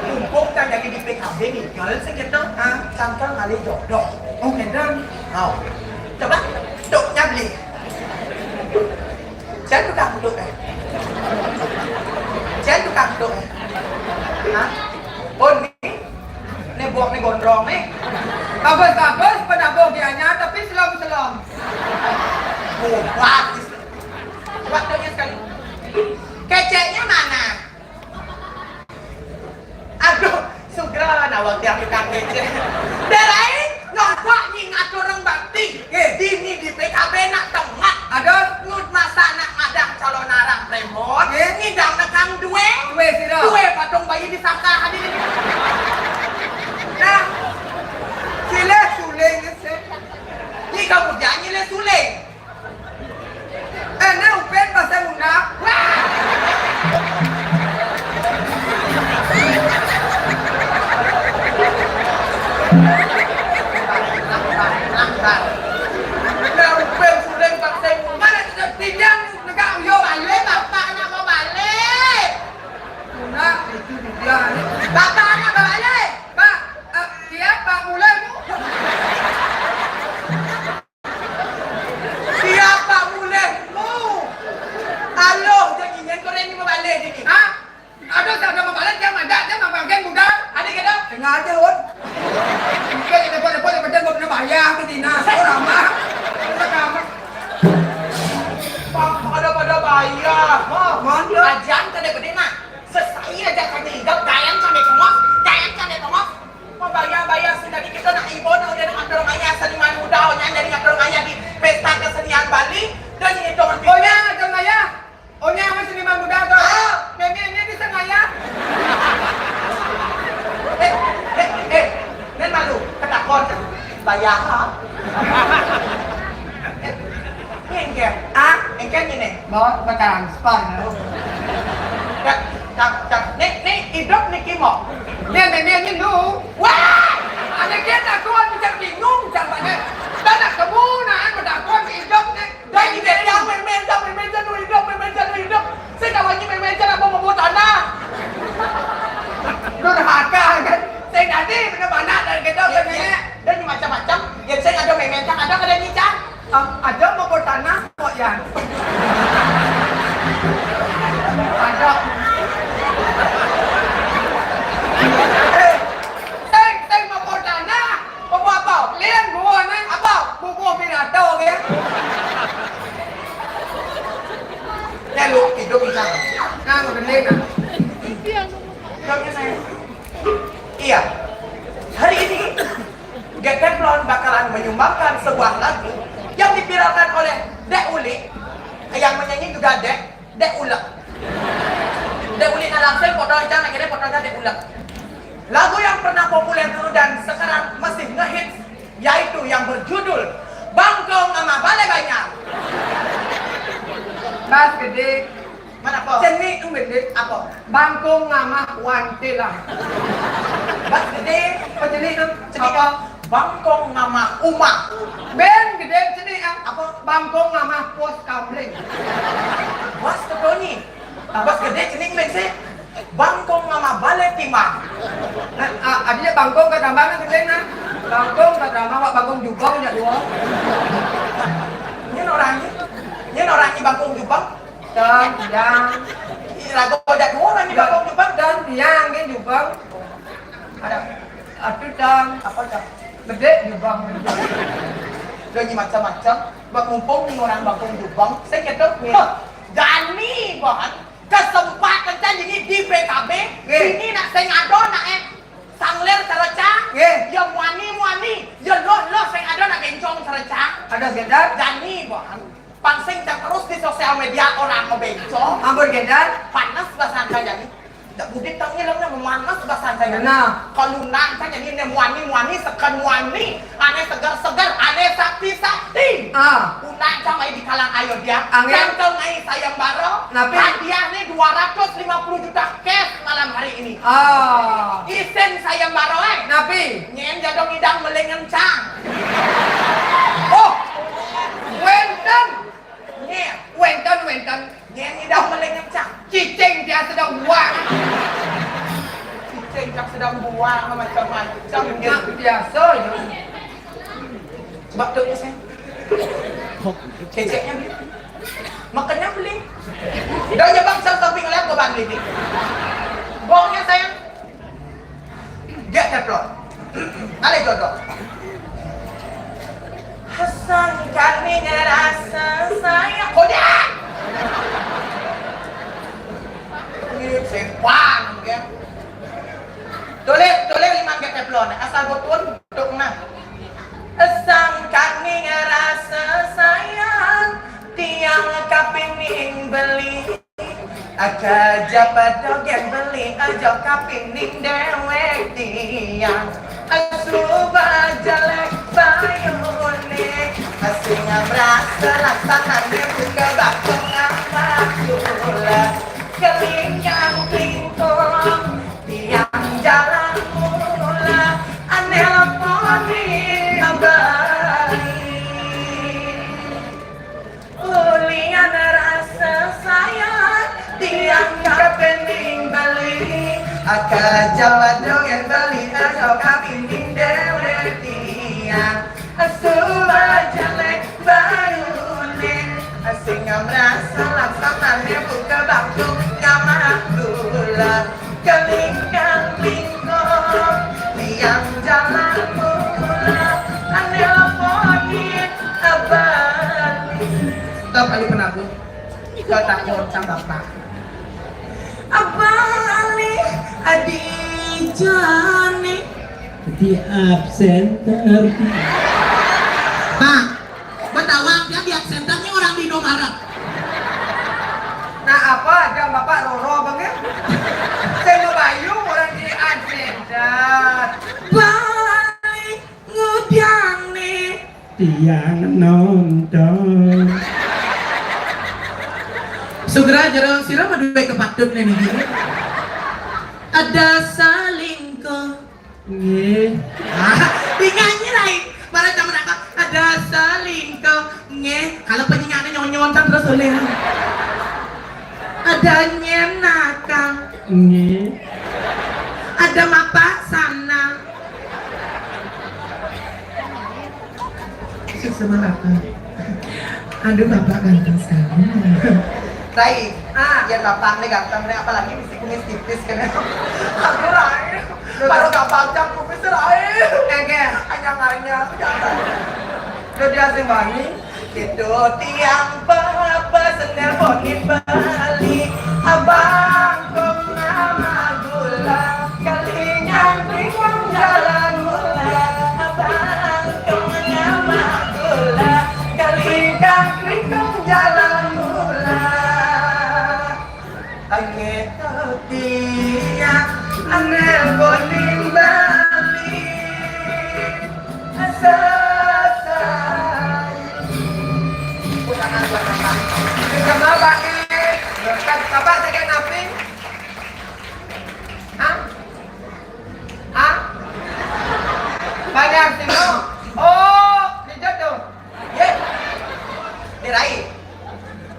Mumpung cang jadi di P K B ni, kalau sing kita, ah, cang kan ngalih jodoh. Oh, kita. Oh. Coba, duknya beli. Jangan tukang duk, eh. Jangan tukang duk, eh. Hah? Pun ni. Ni buah ni gondrong ni. Bagus-bagus, penabuh dianya, tapi selom-selom. Oh, bagus. Coba tunjuk sekali. Keceknya mana? Aduh, sugra nawang tiang tukang kecek. Delain, nompak ni ngatur orang bakti. Nggih. Dini di P K B nak tengah. Aduh. Ngut masa nak ngadang calon arang premon. Nggih. Ngidang nekang due. Due sira. Due patung bayi di saka hadirin. Nah. Silih suling sih. Ni kamu janji le suling. Eh, ne upen pasal undang. Ne upen suling Iya. Oh, mantap. Ajan kada gede nah. Sesai aja kami hidup, dayang sampai tengok, dayang sampai tengok. Mau bayar, bayar sendiri kita nak ibu nak udah nak dorong ayah seniman muda, orang jadi nak dorong ayah di pesta kesenian Bali. Dan ini dorong. Oh ya, dorong ayah. Oh, nya amun seniman muda tu. Ah. Meme, nya bisa ngayah. Eh, eh, eh, Nen malu, ketakon. Bayar, ha? Eh, ni engkel. Ah? Engkel ni, Nen. Bawa bertransfer. Cak, cak, cak. Ni, ni hidup ni kimo. Ni, ni, ni, ni, nu. Wah! Ada dia tak tuan macam bingung, macam mana. Tak nak kamu, nak, aku tak kuat hidup ni. Dah ni dia yang main-main, dah main-main, dah main-main, dah main-main, dah main-main. Saya dah lagi main-main, dah abang mau tanah. Durhaka kan. Saya tadi benar-benar dari gedor. Ya, saya ya. Nanya. Dah ni macam-macam. Ya, saya ada main-main, ada kada ni, Cang? Ah, ada mau tanah kok, ya. Ada. Eh, saya, saya mau tanah. Apa, apa? Lian gua ni apa? Bubuh pidato dia. Ya, lu hidup di sana. Nah, lu gede, nah. Hidupnya saya. Iya. Hari ini, Get Teflon bakalan menyumbangkan sebuah lagu yang diviralkan oleh Dek Uli, yang menyanyi juga Dek, Dek Ulek. Dek Uli nak langsung foto aja, nak kira foto aja Dek Ulek. Lagu yang pernah populer dulu dan sekarang masih ngehits, yaitu yang berjudul Bangkong Amah Balai Banjar. Bas gede. Mana apa? Cenik, embendek. Apa? Bangkong Amah Wantela. Bas gede. Apa cenik tu? Cenik apa? Bangkong Amah Umah. Ben gede cenik, ah. Apa? Bangkong Amah Pos Kamling. Bas ketoni. Bas gede cenik, ben sih. Bangkong Amah Balai Timbang. Nah, ah, adanya bangkong kat tambang kan gede, nah. Bangkong kat tambang, wak bangkong jubang, ya, dua. Ini orang ni. Ini orang ni bangkong jubang. Tang, tiang. Ih, lagu jak dua orang ni bangkong jubang. Tang, tiang, ni jubang. Ada. Atu, tang. Apa, tang? Bedek jubang. Dah ni macam-macam. Buat mumpung ni orang bangkong jubang. Saya kata, hah, jani bahan kesempatan kan ini di P K B. Nggih. Sini nak saya ngado nak, eh, sanglir cara cang. Nggih. Ya muani, muani. Ya loh, loh, saya ngado nak bencong cara cang. Ada gedar? Jani bahan. Pansing cang terus di sosial media orang mau bencong. Ampun, gedar. Panas basangka jani. Dak budik tang ngilang nih, memanas basangka jani. Nah. Kalau nang cang jani ne muani, muani, sekan muani. Ane segar-segar, ane sakti-sakti. Ah. Unang cang mai di kalang ayo dia. Angin. Cang cang mai sayembara. Napi? Hadiah nih dua ratus lima puluh juta cash malam hari ini. Ah. Isin sayembara, eh. Napi? Nyen jadong idang melengen cang. Oh. Wenten. Nyen. Wenten, wenten. Nyen idang melengen cang. Cicing dia sedang buang. Cicing cang sedang buang macam-macam. Nah, biasa ya. Sebab tu ya, saya. Ceceknya beli. Makannya beli. Dah ya bang, sang samping lihat beban beli. Bohongnya sayang. Dia teflon. Ada jodoh. Hasang kami ngerasa sayang. Kau dia. Ini sepan ya. Tulis, tulis lima get teflon. Asal botol, tuk nah. Sangkani ngerasa sayang, tiang kapining beli. Aka japa dogen beli, aja kapining dewek tiang. Suba jelek bayune, asing merasa laksananya buka bakung amat gula. Kelingkang klingkong, tiang jalan mula, aneh leponi bali. Ulian rasa sayang, tiang kapening bali. Aka jawa doyan bali, ajo kapining dewe tiang. Suba jelek bayune, asing merasa laksananya buka bakung ngamah gula. Kelingkang lingkong, tiang jalan mula, aneh leponi abali. Stop, Ali Penabuh. Kau takut sama apa? Abang Ali, Adi Jani. Di absen terus. Bang, Betawa dia di absen, tapi orang di Indomaret. Nah, apa aja Bapak Roro, Bang, ya? Saya mau Bayu, orang di absen. Bang Ali, ngudang nih. Tiang nonton. Segera jarang sira mah duwe kepatut nih, nih. Ada salingko. Nggih. Ah, dinyanyi lain. Para jam berapa? Ada salingko. Nggih. Kalau penyanyiannya nyonyon kan terus oleh. Ada nyenakang. Nggih. Ada mapak sana. Susu melaka. Aduh, Bapak ganteng sekali. Rai, ah, ya Bapak nih ganteng nih, apalagi mesti kumis tipis kan. Aduh, Rai. Baru gampang jam kumis, Rai. Enggak. Hanya-hanya. Udah dia sih wangi. Itu tiang papa sendal boni Bali, abang kong nama gula, kalinyang kringkong jalan mula, abang kong nama gula, kalinyang kringkong jalan mula. Ange tapi ya, aneh boning Bali. Selesai. Utangan buat Bapak. Coba pakai. Bapak saya napi? Hah? Hah? Banyak sih, no? Oh, dijodoh. Ye. Dirai.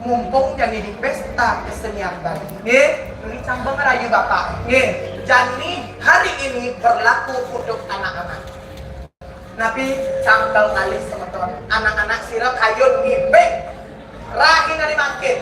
Mumpung jani di pesta kesenian Bali. Nggih. Ini cang ngerayu Bapak. Nggih. Jani hari ini berlaku untuk anak-anak. Napi? Cang kalih semeton. Anak-anak sira kayun ngibing. Rahina mangkin.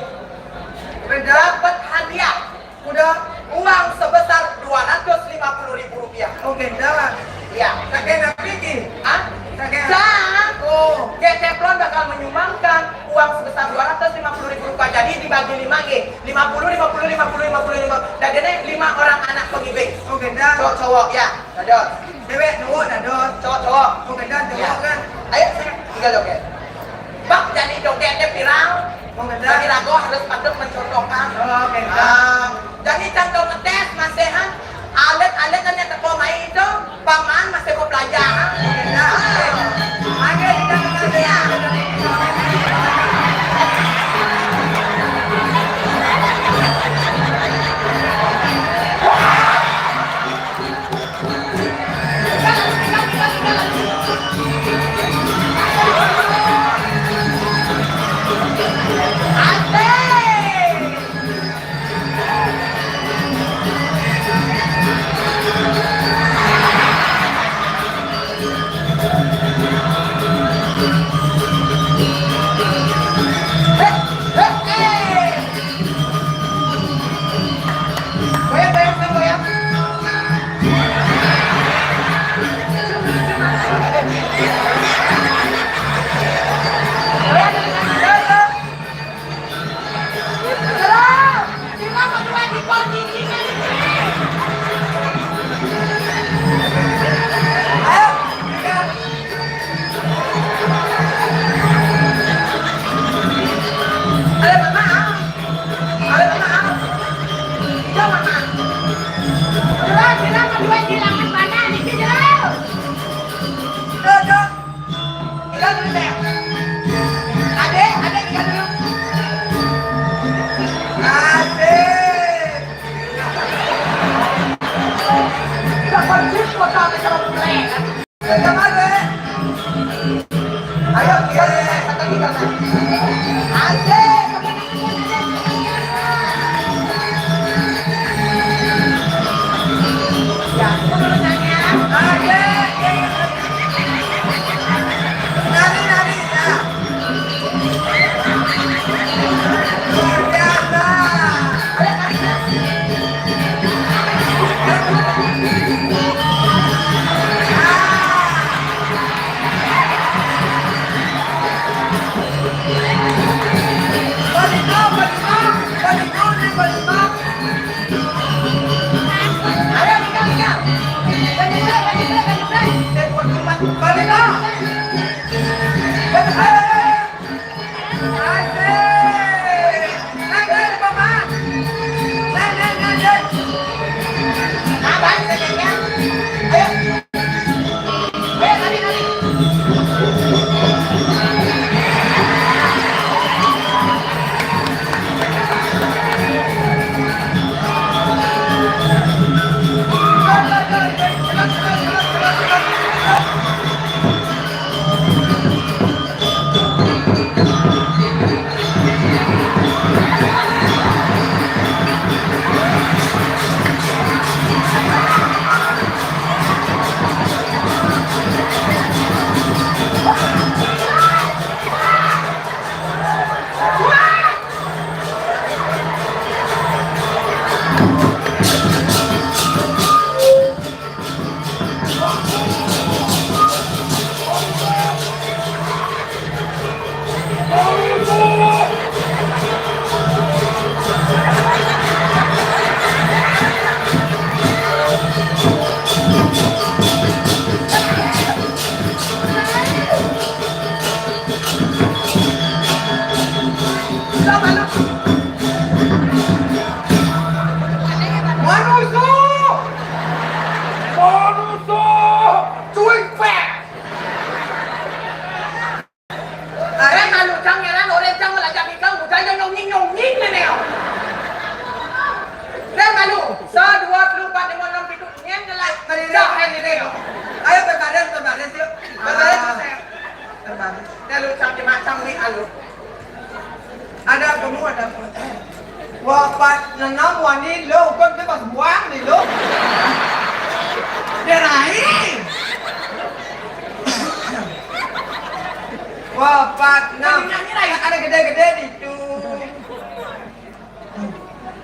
Dapat hadiah. Udah uang sebesar dua ratus lima puluh ribu rupiah. Oke, dah. Ya. Kakek napi ki? Hah? Kakek. Cang. Oh. Kakek Teflon bakal menyumbangkan uang sebesar dua ratus lima puluh ribu rupiah. Jadi dibagi lima, nggih. Lima puluh, lima puluh, lima puluh, lima puluh, lima puluh. Dadine lima orang anak pengibing. Oke, dah. Cowok-cowok, ya. Dados. Dewek, cowok, dados. Cowok-cowok. Oke, dah, cowok, ya, kan. Ayo, sini. Tiga joget. Bab jadi jogetnya viral. Jadi lagu harus patut mencontohkan. Oh, oke. Ah, jadi contoh ngetes, masihan. Alit-alit kan yang teko main itu, paman masih mau belajar. Oke, dah. Ayo, kita belajar. Manusia! Manusia! Cuy, pek! Are malu cang ngeran, ore cang melajak ikang, udah nyong nyong nyong nyong nene. Dan malu, sa dua puluh empat lima enam pitu nyen ngelak. Mari, mari, mari. Ayo berbaris, berbaris yuk. Berbaris, ah, saya. Berbaris. Lalu cang macam ni alu. Ada kamu, ada kamu. Wah, pas nenam wani lo, kau tu pas buang ni lo. Dia lain. Wah, pas enam. Ada gede-gede di tu.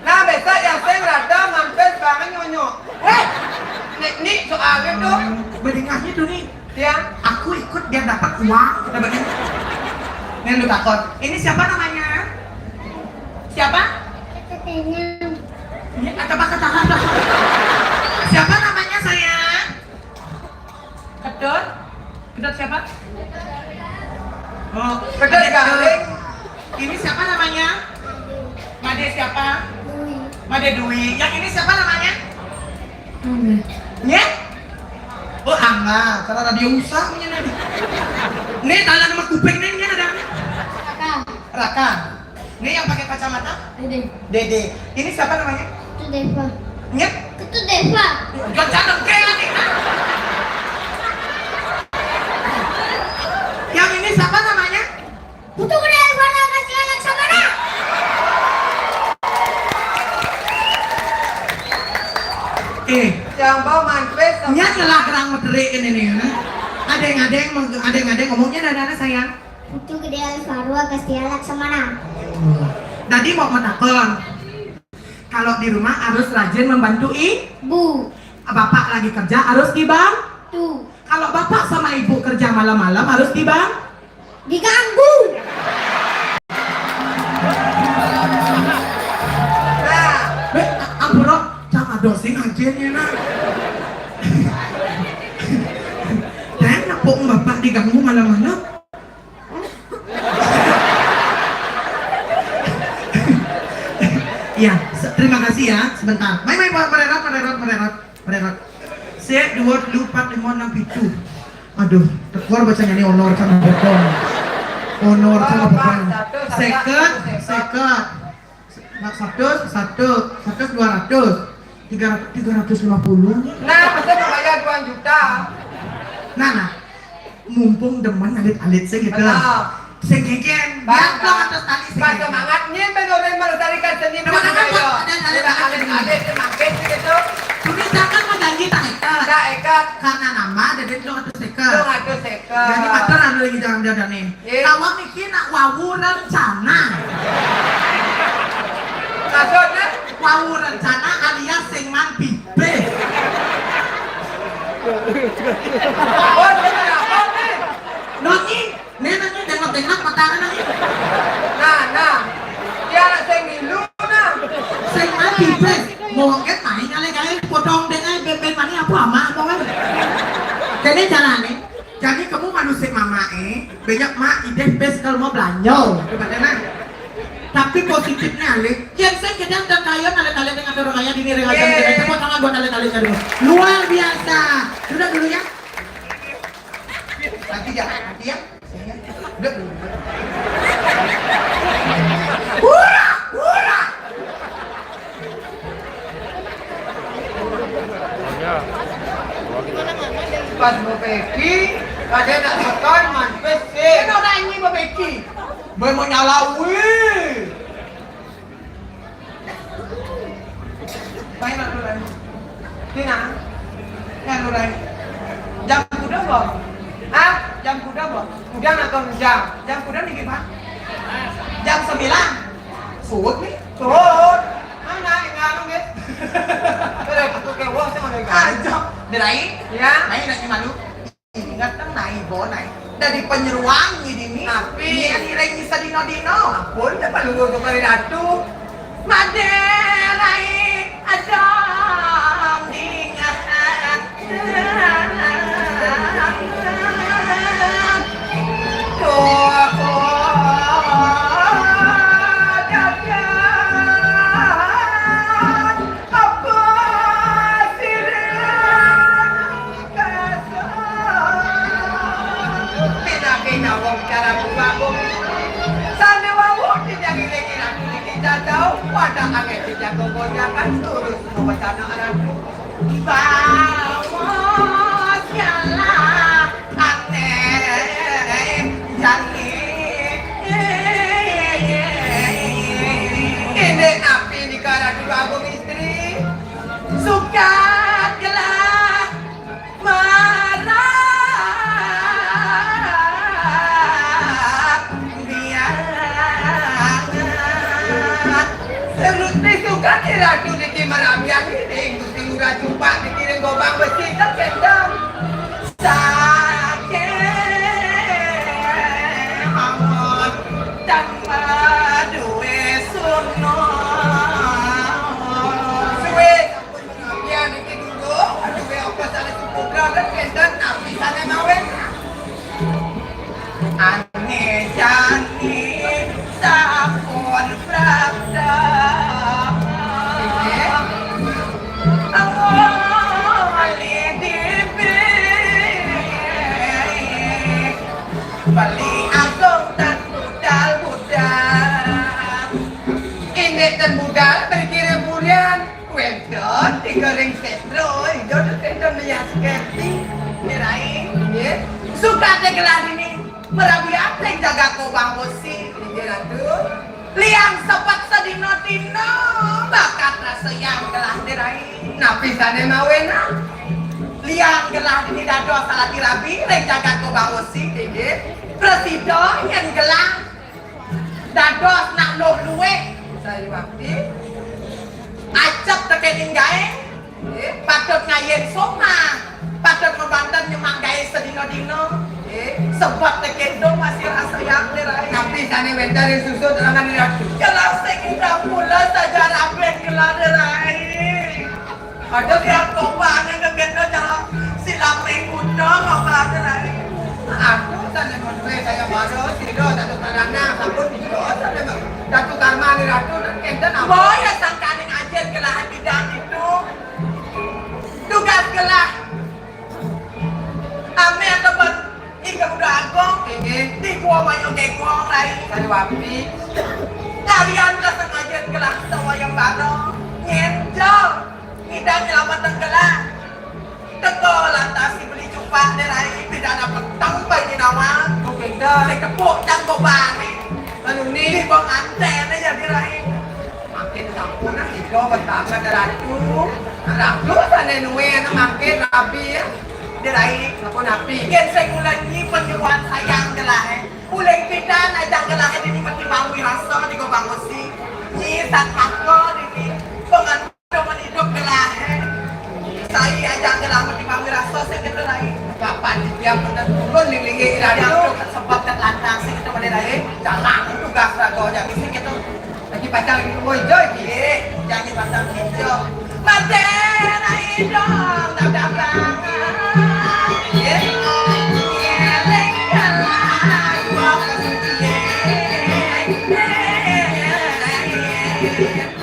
Nah, besok yang saya rada mampir bangan nyonyo. Eh, ni, ni soalnya tu. Bedingahnya tu ni. Ya. Aku ikut biar dapat uang, kata bagaimana? Nih lu takut. Ini siapa namanya? Siapa? Ini kata apa kata apa? Siapa namanya, sayang? Kedot? Kedot siapa? Oh, Kedot Galing. Ini siapa namanya? Made siapa? Made Dwi. Yang ini siapa namanya? Angga. Ya? Oh, Angga. Karena radio usah punya nanti. Nih, tanah nama kuping nih, ini ada. Raka. Raka. Ini yang pakai kacamata? Dede. Dede. Ini siapa namanya? Itu Deva. Nyet? Itu Deva. Gak cakep kayak ini. Yang ini siapa namanya? Putu Gede Alvaro kasih anak sabana. Eh, yang bawa manfes. Nyet lah kerang mederik ini nih. Adeng-adeng, adeng-adeng ngomongnya ada-ada sayang. Putu Gede Alvaro kasih anak sabana. Tadi mau menakon. Kalau di rumah harus rajin membantu ibu. Bapak lagi kerja harus dibantu. Kalau bapak sama ibu kerja malam-malam harus dibantu. Diganggu. Nah, be, ampura, cang ada sing aja nih, nah. Dan nepuk bapak diganggu malam-malam. Ya, terima kasih ya. Sebentar. Mai, mai, mererot, mererot, mererot, mererot. Se, dua, telu, empat, lima, enam, pitu. Aduh, tekor bacanya ini honor sama beton. Honor sama beton. Seket, seket. Nah, satu, satu, satu, dua ratus. Tiga ratus, tiga ratus lima puluh. Nah, masa mau bayar dua juta. Nah, nah. Mumpung demen alit-alit sih gitu. Betul. Sing gegen, biar lo atas tali sing gegen. Semangat nih, ben orang melestarikan seni budaya. Ada alit-alit sih gitu. Tulis jangan mau janji tak ikat. Tak ikat. Karena nama, jadi lo atas ikat. Lo atas ikat. Jadi mater anu lagi jangan dia nih. Kawan niki nak wau rencana. Maksudnya? Wau rencana alias sing man bibis. Oh, sing apa nih? Nonyi, nih nonyi dengok-dengok matanya nonyi. Nah, nah. Dia anak sing milu, nah. Sing man bibis. Mungkin main kali-kali potong dengan ben-ben mani apa ama apa kan. Jadi jalan nih. Jadi kamu manusia mama eh. Banyak mak ideh bes kalau mau belanja. Coba deh, nah. Tapi positifnya, Lik, yang saya kadang dan kaya, kalian-kalian dengan orang kaya di nilai aja, cepot tangan buat kalian-kalian dulu. Luar biasa. Sudah dulu ya. Nanti ya, nanti ya. Udah dulu. Hurrah, hurrah. Pas mau pergi, ada nak setor, manfes sih. Kan orang ini mau pergi. Boy mau nyala, wih. Suut ni. Suut. Mana ingat tu, Miss? Kada aku kewah sama dengan. Aja. Derai. Ya. Mai nak malu. Ingat kan nai bo nai. Dari penyeruan ni dini. Tapi. Ni yang nilai ni sadino-dino. Ampun, siapa lu tu kali datu? Maderai. Ada ingat. Pina-pina wong cara buat wong. Sana wong tidak gila-gila. Kita tahu pada angin tidak gogonya kan turun. Mau bertanah arah. Bawa sialah aneh jani. Ini api di kara dulu aku istri. Suka gelah marah biar. Serut ni suka ni ratu ni di marah biar ni. Gusti Ngurah Jupak dikirim gobang besi, tak kendang. Sakit amat tanpa duit sunung. Suwe sampun mengabdi niki dulu, duwe apa salah suputra, tak kendang, tapi sana mawin. Ane jani sampun prapta. Angoli dibi. Beli agung dan budal-budal. Ini dan budal berkira bulan. Wénten tiga ring sétra, ijo tetenten meyas keti, ngirai, nggih. Suka gelah dini, merabian ring jagat Kobang Wesi, nggih, Ratu. Liang sepet sedina-dina, bakat rasa yang gelah, ngirai. Napi sané mawénang? Liang gelah dini dados salaki rabi ring jagat Kobang Wesi, nggih. Prasida yén gelah dados nak luh luwih, sayuwakti. Acep tekening gaé, nggih, patut ngayin somah, patut mabanten nyemak gaé sedina-dina, nggih, sebab tekéto masih rasa yang dirai. Napi sané wénten ring susut lengan Ratu? Gelah sing udah mula saja rapet gelah dirai. Ada tiang tombak yang kekena jalan silam ring gunung apa dirai. Aku sané madué kaya baro, sida satu karana, sampun tiga sané Datu Karma ni Ratu, dan kénten apa? Boya sangkaning ajin gelah bidang itu. Tugas gelah. Ame ataupun Ika Buda Agung, inggih, di Gua Mayung Dengkong, rai. Dari wapi? Kalian kasengaja gelah sawayang bareng. Nyenjol. Ngidang nyelametang gelah. Teka lantas si beli cupak dé rai, pidana peteng bayi nawa. Oké, dah. Sing tepuk cang bobari. Lalu ni. Di pengantin aja dé rai. Makin sampun, ah, ida pertama dé ratu. Ratu sané nuwé anak makin rabi, ya. Dé rai. Sampun api. Yén sing ngulangi penyuan sayang gelah, eh. Uling pidan ajang gelah dini mati bangwi rasa di Gobang Wesi. Nyi sat mangko dini. Pengantin Demen idup gelah. Sai aja gelah mati bangwi rasa sing kéto lain. Kapan dia bener turun ning linggih ira. Dia sebab kat lantang sing kéto model lain. Jalan tugas raga aja sing kéto. Lagi pasang ini boy joy. Eh, jadi pasang hijau. Mati rai dong, tak dagang. Eh, ngeleng jalan, gua kesucian. Eh, eh, eh, eh.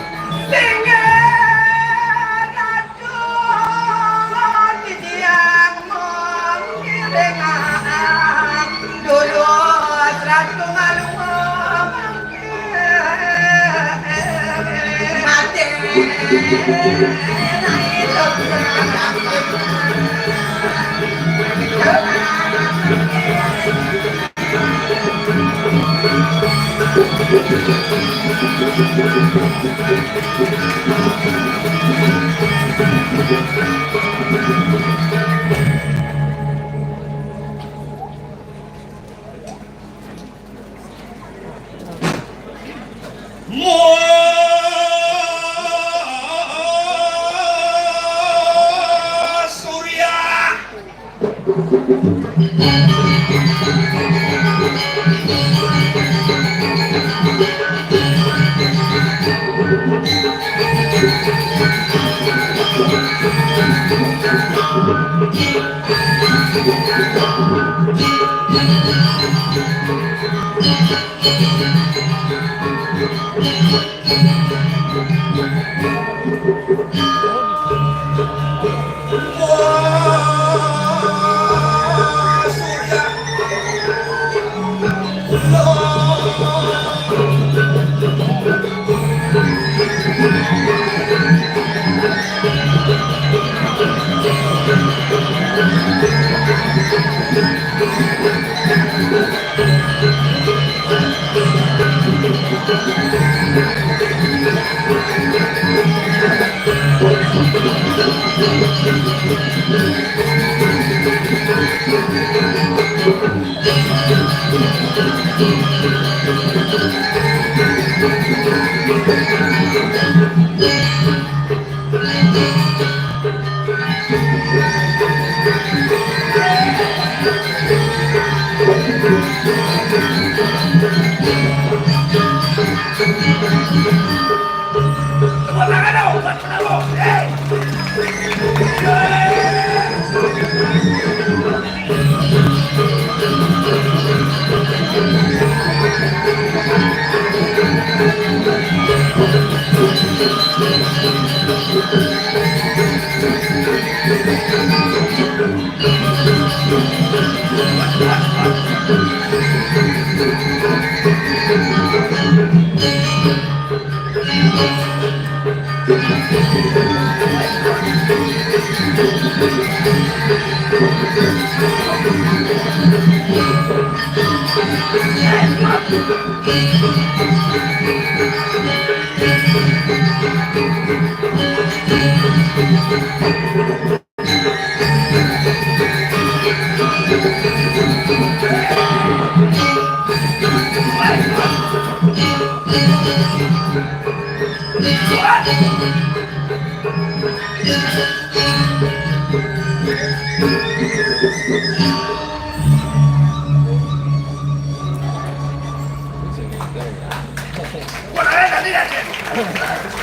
Wah, tadi, tadi, tadi.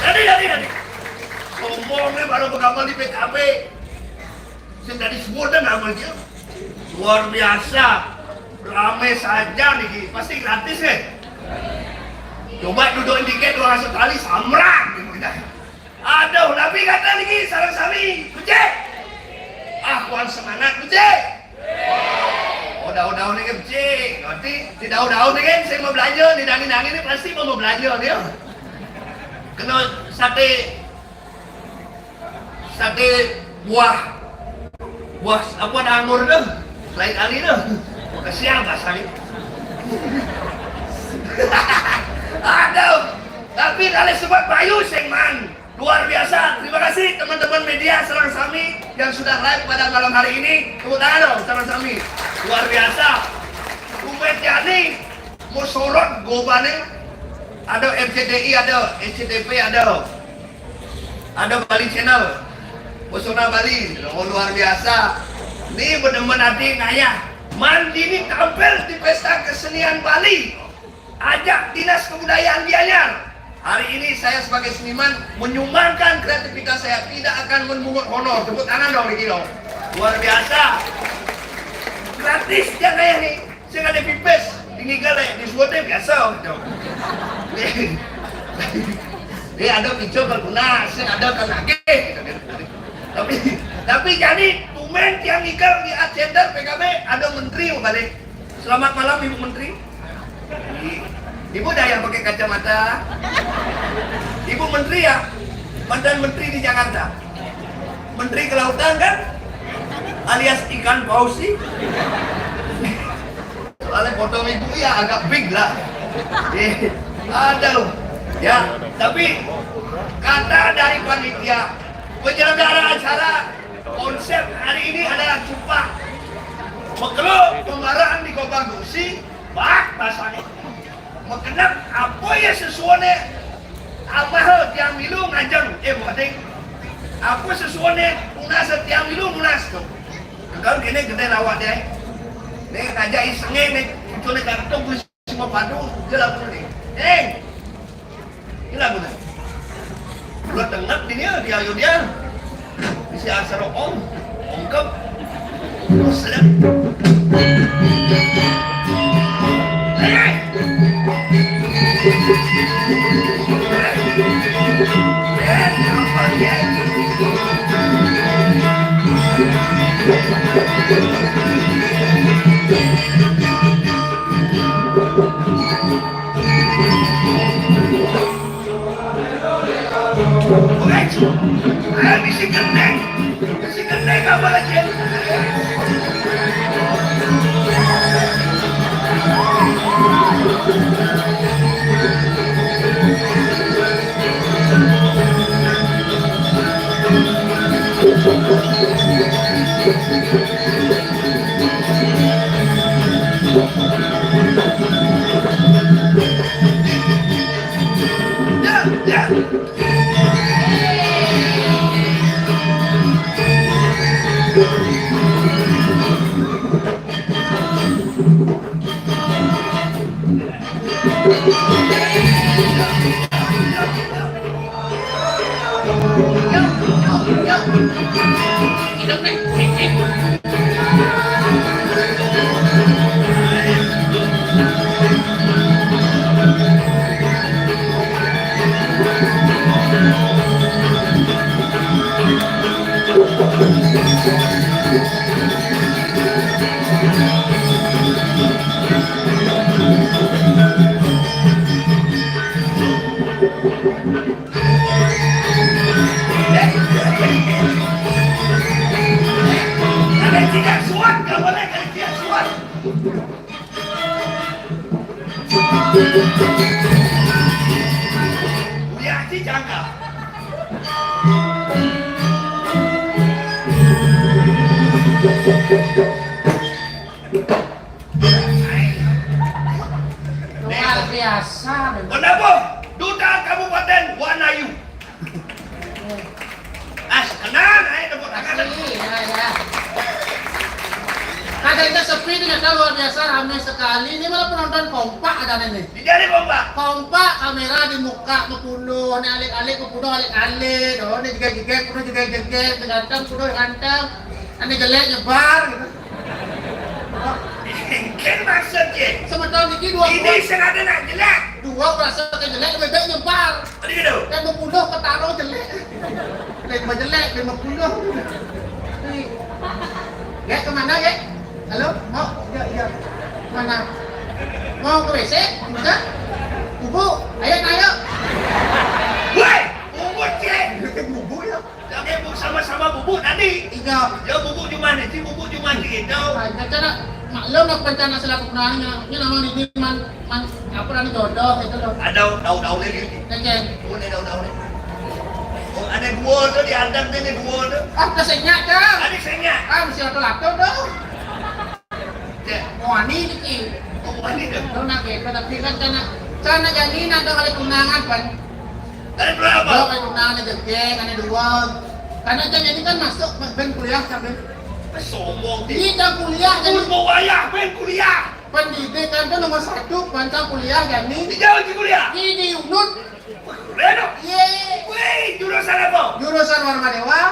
Tadi, tadi, tadi. Sombong nih baru bergabung di P K B. Sing tadi sebut dah nama dia. Luar biasa. Rame saja nih, pasti gratis nih. Coba duduk dikit orang Australia samrak gitu. Aduh, tapi kata lagi sareng sami, becik. Ah, kuat semangat, becik. Oh, daun-daun ini becik. Berarti di daun-daun ini kan saya mau belanja, di daging-daging ini pasti mau belanja dia. Kena sate, sate buah, buah apa, anggur tu. Lain kali tu. Kesian pasal ni. Aduh, tapi kalau sebab Bayu sing man. Luar biasa. Terima kasih teman-teman media sareng sami yang sudah live pada malam hari ini. Tepuk tangan dong sareng sami. Luar biasa. Umet Yani mau sorot gobane. Ada R C T I, ada S C T V, ada, ada Bali Channel, Pesona Bali. Oh, luar biasa. Ini bener-bener nanti ngayah. Mandi ini tampil di pesta kesenian Bali. Ajak Dinas Kebudayaan Gianyar. Hari ini saya sebagai seniman menyumbangkan kreativitas saya, tidak akan memungut honor. Tepuk tangan dong, Ricky dong. Luar biasa. Gratis dia kayak nih. Saya ada pipis, tinggi kali, di suatu biasa. Gitu. Dia ada picu berguna, saya ada kan lagi. Tapi, tapi jadi tumen tiang ikel di Art Center P K B ada menteri mau balik. Selamat malam, Ibu Menteri. Ibu dah yang pakai kacamata. Ibu Menteri ya, mantan Menteri di Jakarta. Menteri Kelautan kan? Alias ikan paus sih. Soalnya foto ibu ya agak big lah. Eh, ada loh. Ya, tapi kata dari panitia penyelenggara acara, konsep hari ini adalah jumpa. Mekelo pembaraan di Kobang Gusi, bak pasane. Mekenep apa ya sesuone amahe tiang milu ngajeng, eh, buating. Apa sesuone tunas tiang milu munas tu. Kan kene gedé lawak deh. Nih ngajak isengé nih, munculnya gantung, semua padu, dia lagu nih. Eh, ini lagu nih. Lu dengar dia, dia, dia. Isi asal om, ongkep. Terus lihat. Eh, eh, apa dia? Ada tidak suat, nggak boleh kalau tidak suat. Uya Aji janggal. Luar biasa. Kenapa? Duta Kabupaten Wanayu. As, kenal, ayo tepuk tangan. Asli, ya, ya. Kadangnya sepi, ternyata luar biasa, ramai sekali. Ini malah penonton kompak ada nih. Di jari kompak. Kompak, kamera di muka, kepuluh, ini alik-alik, kepuluh, alik-alik. Oh, ini juga-juga, kepuluh juga-juga, ganteng, kepuluh ganteng. Ini jelek, nyebar, gitu. Mungkin maksudnya. Sementara niki dua ini sengaja nak jelek. Dua berasa ke jelek, lebih baik nyebar. Tadi gitu. Dan sepuluh ketaruh jelek. Lima jelek, lima puluh. Nih. Ya, kemana, ya? Halo? Mau? Ya, ya. Mana? Mau ke W C? Enggak? Bubuk? Ayo, ayo. Woi, bubuk, cek. Bubuk, ya. Lagi bu-, sama-sama bubuk tadi. Iya. Ya, bubuk di mana? Si bubuk di mana itu? Ah, rencana maklum lah, rencana silaturahmi. Ini nama ini man, man, apa namanya, jodoh itu loh. Ada daun-daun lagi. Oke. Oh, ada daun-daun lagi. Oh, ada gua tuh di anteng sini, gua tuh. Ah, udah senyap, Cang. Ada senyap. Ah, mesti ada lato dong. Ya. Wani niki. Oh, wani dong. Lo nak gitu, tapi kan cana, cana jadi nak ada kali tunangan, kan? Dari berapa? Lo kali tunangan ada geng, ada dua. Karena cana ini kan masuk ben kuliah, kan, Ben? Sombong, Di. Kita kuliah, jadi Purbo wayah, ben kuliah. Pendidikan itu nomor satu, pancang kuliah, jadi. Di jauh di kuliah? Di, di Unut. Reno? Iya. Wih, jurusan apa? Jurusan Warma Dewa.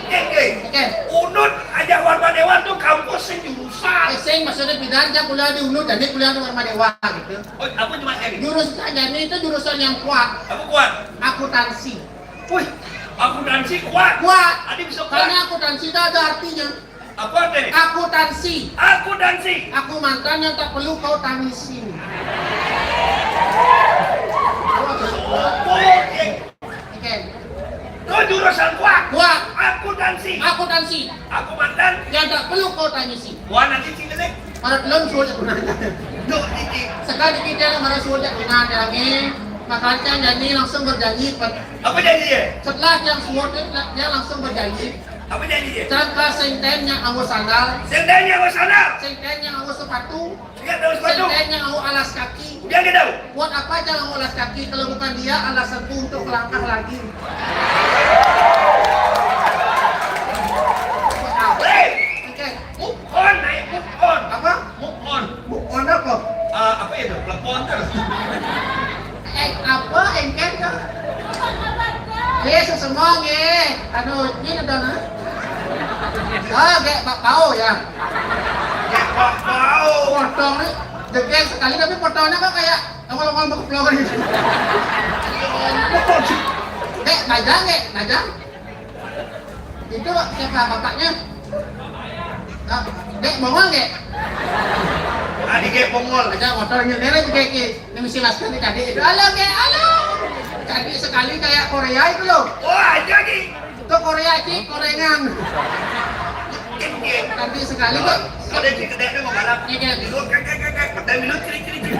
Eh, eh, Oke. Unut aja Warma Dewa tuh kampus sing jurusan. Eh, sing, maksudnya pindahan, dia kuliah di Unut, jadi kuliah di Warma Dewa gitu. Oh, apa cuma jadi? Jurusan jadi itu jurusan yang kuat. Apa kuat? Akuntansi. Wih, akuntansi kuat. Kuat. Tadi bisa kuat. Karena akuntansi itu ada artinya. Apa artinya? Akuntansi. Akuntansi. Aku mantan yang tak perlu kau tangisi. Sombong, eh. Oke. Kau jurusan kuat. Kuat. Akuntansi. Akuntansi. Aku mantan. Yang tak perlu kau tangisi. Wah, nanti sini deh. Para telon suruh cek guna. Duh, ini. Sekali kita yang mana suruh cek guna lagi. Makanya jadi langsung berjanji, Pak. Apa janji dia? Setelah yang suruh dia, dia langsung berjanji. Apa janji dia? Cangka sing ten yang anggo sandal. Sing ten yang anggo sandal. Sing ten yang anggo sepatu. Dia tahu sepatu. Sing ten yang anggo alas kaki. Dia nggak tahu. Buat apa jangan anggo alas kaki kalau bukan dia alasanku untuk melangkah lagi? Eh, sesemua nggih. Anu, ini udah nah. Oh, kayak Pak Pau ya. Kayak Pak Pau. Potong nih, jegeg sekali tapi potongnya kok kayak ongol-ongol bekeplok gitu. Dek, Najang, Dek, Najang. Itu siapa bapaknya? Ah, Dek, bongol, Dek? Adik, Dek, bongol. Aja motornya, Dek, Dek, Dek. Ini mesti masker nih tadi itu. Halo, Dek, halo. Cantik sekali kayak Korea itu loh. Oh, aja nih. Itu Korea, Cik, Korengan. Cantik sekali kok. Kalau di kedai itu mau balap. Iya, iya. Di luar, kek, kek, kek, kek, pakai minum, ciri, ciri, ciri.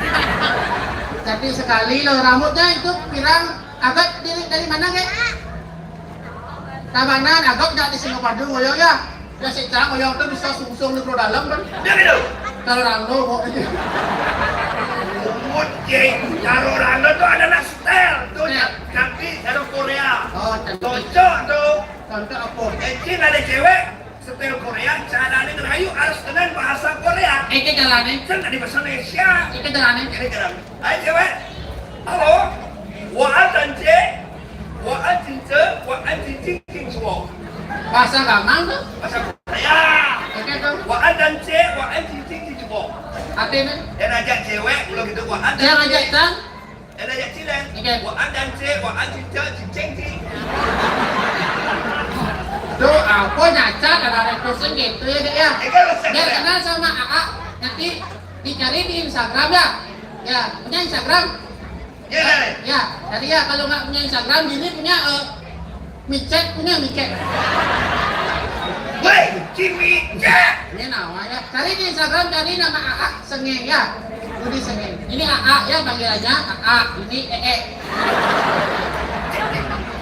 Cantik sekali loh rambutnya itu pirang. Abad dari, dari mana, Dek? Tabanan, Agok jak di Singapadu, ngoyong ya. Ya, si Cang, ngoyong tuh bisa sungsung di Pulau Dalam kan? Dia gitu. Kalau Rano, kok ini. Oke, kalau Rano tuh adalah style. Tuh, ya. Nanti ada Korea. Oh, cantik. Cocok tuh. Contoh apa? Encin ada cewek, style Korea, caranya ngerayu harus dengan bahasa Korea. Eke caranya? Kan dari bahasa Indonesia. Eke caranya? Eke caranya. Hai, cewek. Halo. Wa'an tance, wa'an cince, wa'an cincin cincwo. Bahasa Gamang tuh? Bahasa Korea. Oke tuh. Wa'an tance, wa'an cincin cincwo. Artinya? Yang ngajak cewek, kalau gitu wa'an tance. Yang ngajak tang? Yang ngajak cilen. Oke. Wa'an tance, wa'an cince, cincin cing. Tuh, apa nyacat ada ada pusing gitu ya, Dek, ya? Oke, Mas. Biar kenal sama A A. Nanti dicari di Instagram ya. Ya, punya Instagram? Ya, ya. Ya, tadi ya kalau nggak punya Instagram, gini punya eh, micet, punya micet. Woi, si micet. Ini namanya. Cari di Instagram, cari nama A A Senge ya. Budi Senge. Ini A A ya panggilannya, A A. Ini E E.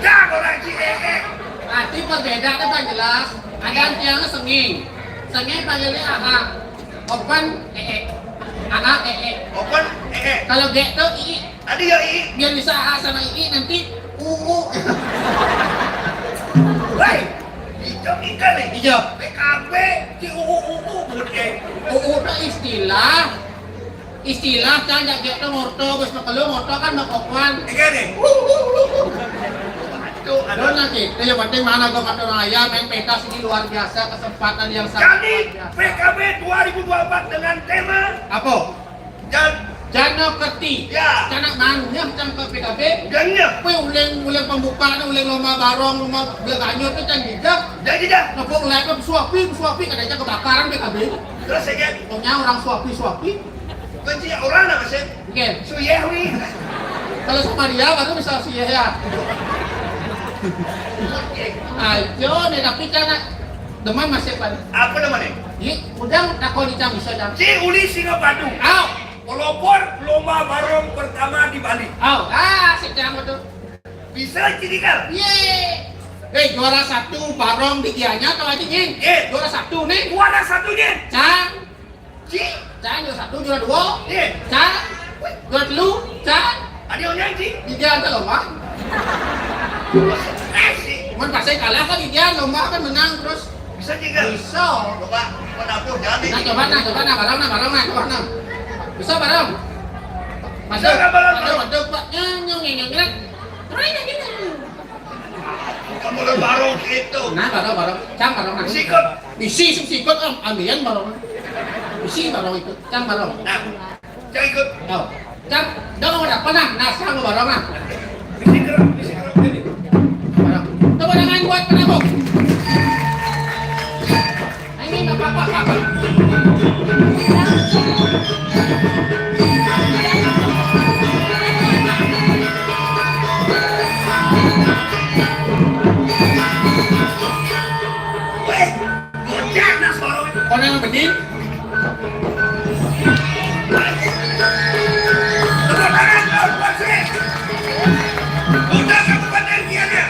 Dah, orang si E E. Berarti perbedaan kan jelas. Ada yang tiang Senge. Senge panggilnya A A. Open, E E. A A, E E. Open, E E. Kalau G tuh I I. Tadi ya, I. Biar bisa A sama I, nanti U U. Hei, hijau ikan nih. Hijau. P K B, si U U, U U, U U, U U. U U itu istilah. Istilah kan, jak G tuh ngorto, bos mekelu ngorto kan, mekokoan. Iya nih. Aduh, aduh. Aduh, nanti, itu yang penting mana gua kata orang ayah, main pentas ini luar biasa, kesempatan yang sangat luar biasa. Jadi, P K B dua ribu dua puluh empat dengan tema apa? Jan. Jana Kerti. Ya. Canak manunya macam ke P K B. Jannya. Kue uling, uling pembukaan, uling lomba barong, lomba belah ganyur tu can jejak. Dah jejak. Ngepuk live tu suapi, suapi katanya kebakaran P K B. Terus saya. Pokoknya orang suapi, suapi. Kunci orang nak masih. Oke. Suyeh wi. Kalau sama dia baru bisa suyeh ya. Oke. Ayo nih, tapi kan demam masih pan. Apa namanya? Ini udah takon di jam bisa jam. Si Uli Singapadu. Au. Pelopor lomba barong pertama di Bali. Au. Ah, si jam betul. Bisa jadi kan? Ye. Eh, juara satu barong di dianya atau aja nih? Ye. Juara satu nih. Juara satunya. Cang. Ci. Cang juara satu, juara dua. Ye. Cang. Juara telu. Cang. Ada yang nyanyi. Di dia ada lomba. Cuman pas saya kalah kan di dia lomba kan menang terus. Bisa juga. Bisa. Coba, mana tuh jadi? Nah, coba nah, coba nah, barong nah, barong nah, coba nah. Bisa barong. Masuk. Bisa nggak barong? Masuk, masuk, Pak. Nyong, nyong, nyong, nyong, nyong. Terus yang gini. Kamu lu barong gitu. Nah, barong, barong. Cang barong nah. Sikut. Bisi, sikut, om, ambian barong. Bisi barong itu. Cang barong. Nah. Cang ikut. Yo. Cang, dong ada apa nah? Nah, sang barong nah. Bisi kerap, bisi kerap ini. Barong. Tepuk tangan buat penabung. Ini bapak-bapak. Weh, bocah nah suara itu. Kau yang bening? Tepuk tangan, Bang Wasit. Udah kamu pandai dia, ya.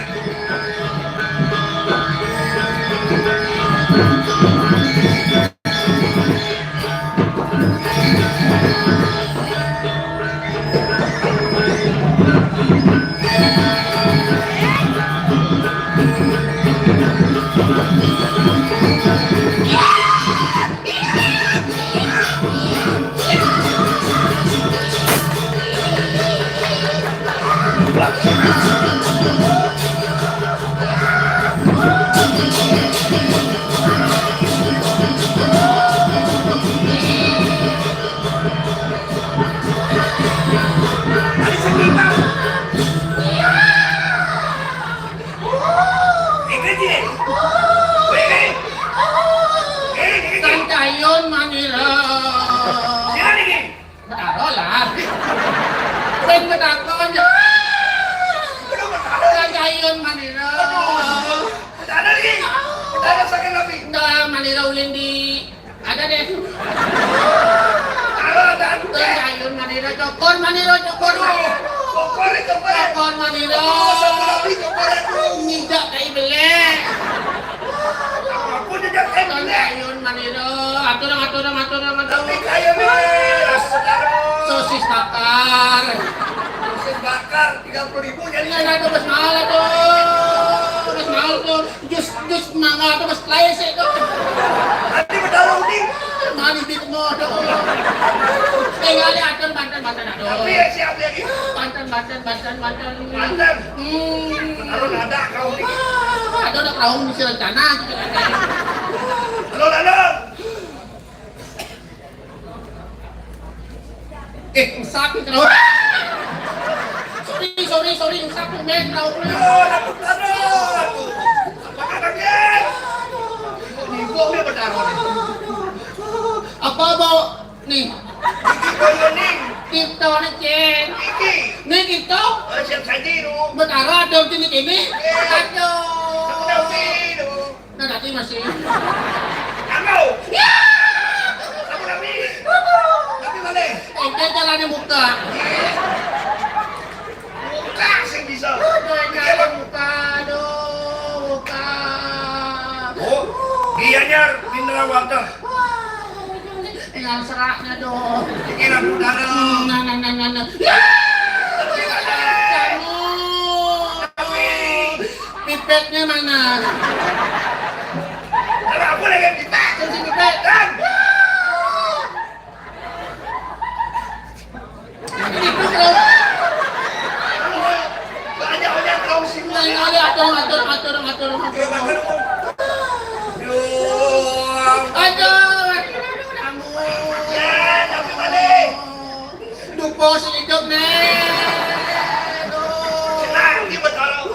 Aing betakon. Aduh, betakon. Gayun Manira. Aduh. Ada lagi. Ada sakit lagi. Nda, Manira ulin di ada deh. Ada, ada. Gayun Manira cokor, Manira cokor. Aduh, cokor, cokor. Cokor Manira. Aduh, satu lagi cokor, aduh. Nginjak tai belek. Ampun, nginjak tai belek. Gayun Manira. Atur, atur, atur, atur. Tapi kaya nih. Sosis bakar. Sosis bakar tiga puluh ribu jadi. Iya, nah, itu bos mahal tuh. Bos mahal tuh. Jus, jus mangga tuh bos lain sih tuh. Nanti berdarah uning. Manis di semua tuh. Tinggal ya, atur banten, banten, aduh. Tapi ya siap ya gitu. Banten, banten, banten, banten. Banten. Hmm. Harus ada kau nih. Ah, ada, ada kau misi rencana gitu kan. Halo, halo. Eh, rusak nih, kenapa? Sorry, sorry, sorry, rusak tuh, men, tahu, men. Aduh, aduh, aduh. Apa kabar, Jen? Ibu, ibu, ini berdarah, nih. Apa, Bo? Nih. Iki, Bo, iya, nih. Kita, nih, Jen. Iki. Nih, kita. Oh, siap saja, lu. Berdarah, ada di sini, ini. Iya. Aduh. Aku tahu, sih, lu. Nah, tadi masih. Kamu. Ya! Kamu tapi. Tapi balik. Ente jalannya muka. Muka sih bisa. Aduh, ini ada muka, aduh, muka. Oh, iya, nyar, mineral water. Wah, ini yang seraknya dong. Pikiran udara. Nah, nah, nah, nah, nah. Ya! Kamu. Tapi pipetnya mana? Kalau aku lagi pipet. Kunci pipet. Kan? Itu kalau banyak, banyak kau sih. Nah, ini ada atur, atur, atur, atur, atur. Aduh. Aduh, aduh, aduh, aduh. Ya, tapi balik. Dupo si hidup nih. Aduh. Senang dia bertolong.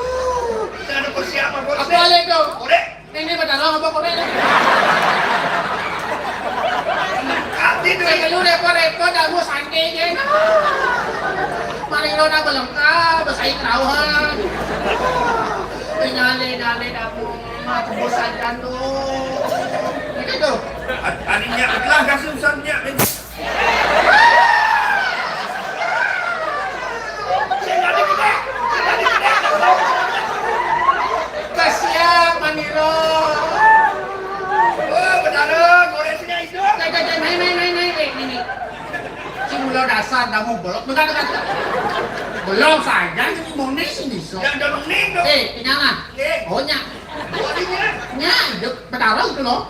Kita ada persiapan, Bos. Apa lagi tuh? Udah. Ini bertolong apa kau nih? Nanti tuh. Saya lu repot-repot, aku santai aja. Mari lo nak belengkap, bersaing kerauhan. Dale, dale, damu. Aku bosan kan tuh. Ini tuh. Ad-, adiknya, lah, kasih urusannya. Kasihan, Maniro. Oh, benar, koleksinya itu. Naik, naik, naik, naik, naik, naik, naik, naik. Si mula dasar, kamu belum, bukan, bukan. Belum saja, ini mau nih sini, so. Yang dorong nih, dong. Eh, kenyangan. Eh. Oh, nyak. Oh, ini ya. Nyak, hidup. Betara itu loh.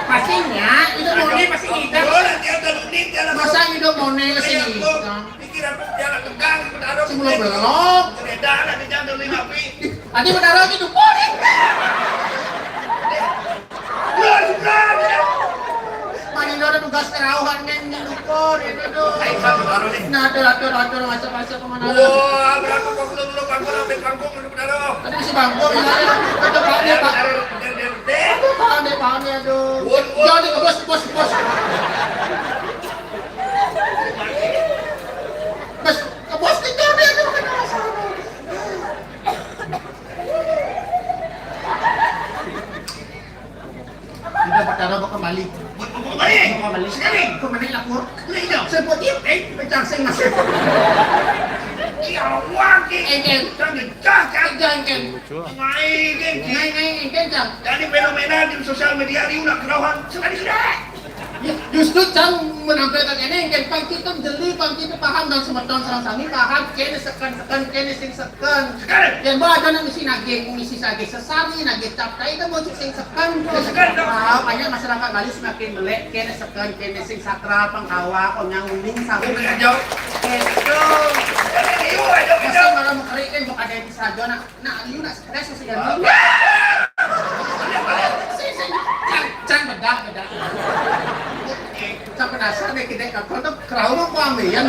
Pastinya, itu mone pasti kita. Masa hidup mone ke sini. Pikiran jalan tegang, Betara. Semula belok. Beda, nanti jam dua lima pi. Tadi Betara itu mone. Manino ada tugas kerauhan, Neng, di Lukor, ini tuh. Ayo, Betara nih. Nah, atur, atur, atur, masuk, masuk, kemana? Wah, berapa kok belum, belum, pangkul, ambil pangkul, belum, Betara. Tadi si Bangkong, ya. Ada Pak, ya, Pak. Betara, Betara, Betara. Aduh, Pak, ambil, Pak, ambil, aduh. Won, won. Jangan dikebos, kebos, kebos. Bos, kebos, kejar dia, aduh, kena masalah. Sudah Betara mau kembali. Mau kembali? Mau kembali. Sekali. Kembali lapor. Ini dong. Sebut tim, eh, pecah sing masuk. Kiawak, eh. Engkel. Kan gejah, kan? Gejah, engkel. Ngai, kan? Ngai, ngai, engkel, kan? Jadi fenomena di sosial media ini udah kerauhan. Sekali sudah. Ya, justru cang menampilkan ini, engkel pang kita jeli, pang kita paham dan semeton sareng sami paham, kene seken-seken, kene sing seken. Seken. Yen mbok ada nang isi nagih, ngisi sagih sesari, nagih cap tai, kan mau sing seken. Seken, dong. Ah, makanya masyarakat Bali semakin melek, kene seken, kene sing sakral, penggawa, konyang uning, sami. Oke, jauh. Oke. Jauh. Jadi, yuk, ayo, masa jauh. Malah mau kerikin, mbok ada yang bisa aja, nak. Nah, liu nak stres sih, ya. Sing, sing. Cang, cang, bedak, bedak. Cang penasaran deh, gede kakon tuh kerau mau kok ambeien.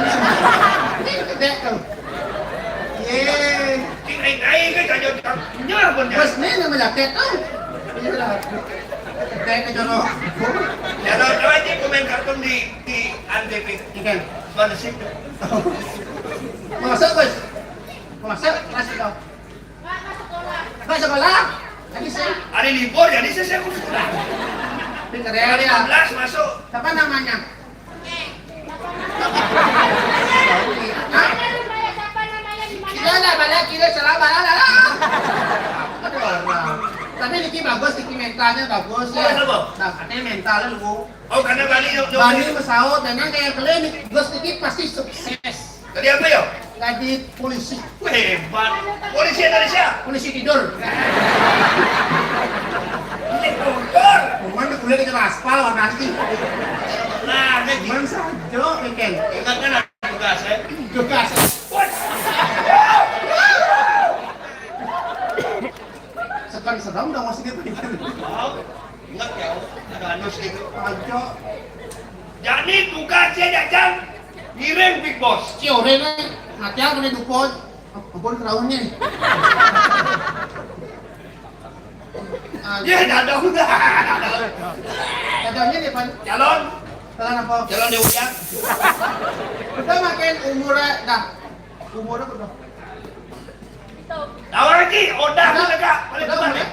Ini gede tuh. Ye. King Ai Ai kan aja nyah pun ya. Bos, ini nama jaket tuh. Iya lah. Gede ke jorok. Ya, lo, lo aja pemain kartun di, di Kan P P. Ikan. Mana sih? Masuk, Bos. Masuk, masuk kau. Nggak sekolah. Tadi saya. Hari libur, jadi saya, saya sekolah. Pinter ya, dia. Lima belas masuk. Siapa namanya? Hah? Kita ada banyak, kita salah, salah, salah. Aduh, orang. Tapi Niki bagus, Niki mentalnya bagus, ya. Bagus apa? Nah, katanya mentalnya lu. Oh, karena Bani yang, yang Bani pesawat, memang kayak kalian nih, Gus Niki pasti sukses. Tadi apa ya? Jadi polisi. Wah, hebat. Polisi Indonesia. Polisi tidur. Ini bocor. Cuman kuliah di aspal warna asli. Nah, ini. Cuman saja, Ken. Ingatkan aku tugas, ya. Tugas. Wah. Sekarang sedang dong masih gitu. Ingat ya, ada anus gitu. Aja. Jadi tugasnya Jajang ngiring Big Boss. Si Oren, eh, mati aku nih dukun. Ampun, keraunnya. Ah, dia dadong. Dadongnya nih, Pan. Calon. Calon apa? Calon dia ujang. Udah makin umurnya, dah. Umurnya udah. Tahu lagi, udah, udah, udah, Kak. Paling udah, depan, udah. Ya.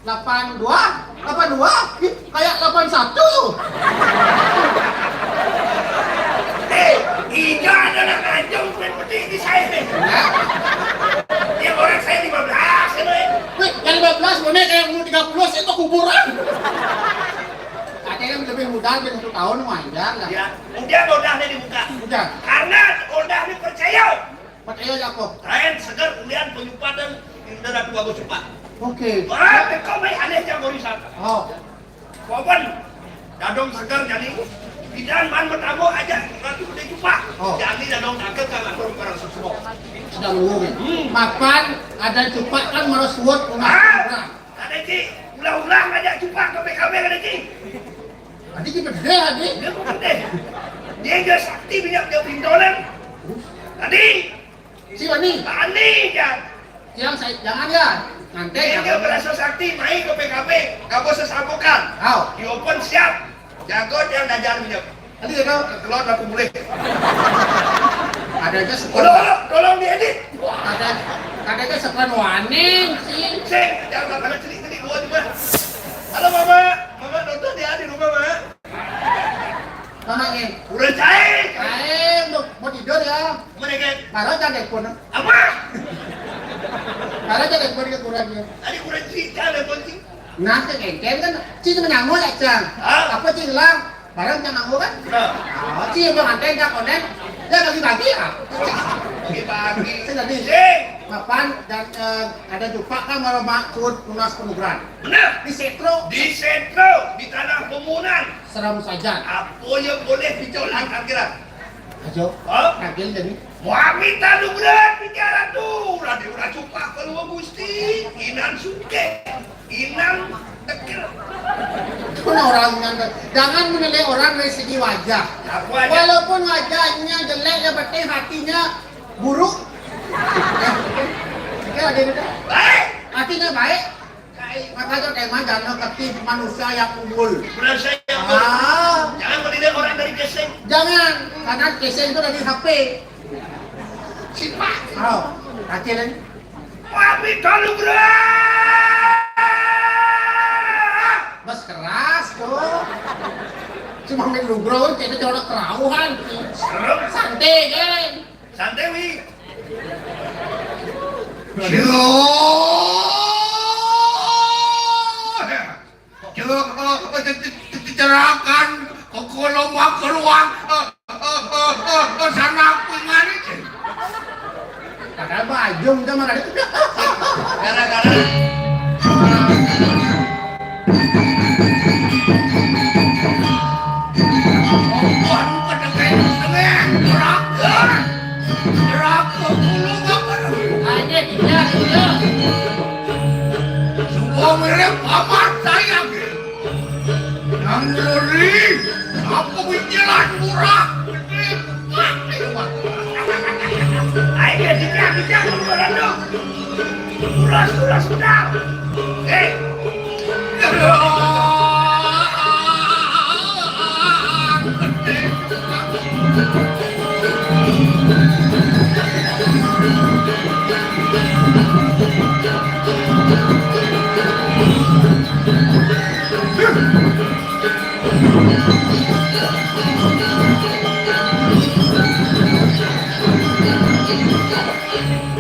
Delapan dua, delapan dua, ih, kayak delapan satu. Eh, hijau ada nak anjung, main putih di saya. Ya. Dia orang saya lima belas, ya, Bang. Wih, yang lima belas, mana kayak umur tiga puluh, saya itu kuburan. Katanya lebih muda, lebih satu tahun, wajar lah. Ya, udah, udah nih dibuka. Udah. Karena udah nih percaya. Percaya ya, Ko? Lain segar ulian penyumpatan Inda Ratu Bagus Sumpah. Oke. Wah, kau main aneh jago di sana. Oh. Koban, dadong segar jadi bidan man bertamu aja Ratu Gede Sumpah. Oh. Jadi dadong takut kan aku orang susumo. Sudah menunggu. Hmm. Mapan ada Sumpah kan merasuat rumah. Ah, orang. Ada Ci, ulah-ulah aja Sumpah ke P K B ada Ci. Tadi kita gede lagi. Dia kok gede. Dia juga sakti banyak dia pintolan. Tadi si Bani. Bani, ya. Yang saya, jangan ya. Nanti dia, dia berasa sakti, main ke P K B, kamu sesambukan. Aw. Di open siap. Jago yang ngajar minyak. Tadi dia tahu. Keluar aku mulai. Ada aja sekolah. Tolong, tolong, tolong diedit. Ada, ada aja sekolah warning sih. Sing, jangan makan celik-celik gua juga. Halo, Mama. Mama nonton ya di rumah, Mama. Mama, eh. Udah cair. Cair, mau, mau tidur ya. Mana, Kek? Baru aja telepon. Apa? Baru aja telepon ke kurang ya. Tadi kurang cerita telepon sih. Nah, Kek, Kek, kan, sih cuma nyamuk ya, Cang. Hah? Apa sih hilang? Barang cang aku kan? Nah. Oh, sih, Bang, anten, cang, konen. Ya, bagi-bagi, ah. Bagi-bagi. Saya tadi. Sing. Mapan dan, eh, ada juga kan, kalau mak, tuh, tunas penugaran. Benar. Di Setro. Di Setro, di tanah pemunan. Seram saja. Apa yang boleh dicolak, kira? Ajo. Hah? Kagil jadi. Muami talu berat bicara tuh. Udah diudah cupak kalau Gusti. Inan suke. Inan dekil. Itu orang yang jangan menilai orang dari segi wajah. Apa aja? Walaupun wajahnya jelek, yang penting hatinya buruk. Ya. Itu ada itu. Baik. Hatinya baik. Baik. Makanya tema jangan ketip manusia yang unggul. Manusia yang unggul. Ah. Jangan menilai orang dari casing. Jangan, karena casing itu dari H P. Sipak. Oh, akhirnya. Mami kalau berat. Mas keras tuh. Cuma main lugro, kita coba kerauhan. Serem. Santai, kan? Santai, Wi. Yo. Coba, eh, eh, eh, cerakan, ke kolom, ke ruang, eh, eh, eh, eh, eh, sana aku ngari. Padahal baju udah mana? Gara-gara. Bukan, bukan, bukan, bukan, bukan. Neraka, neraka, neraka. Aja, tidak, tidak. Semua mereka paman saya. Yang ngeri, apa pikiran murah? Ayo, tidak, tidak, tidak, tidak. Murah, murah, sudah. Eh.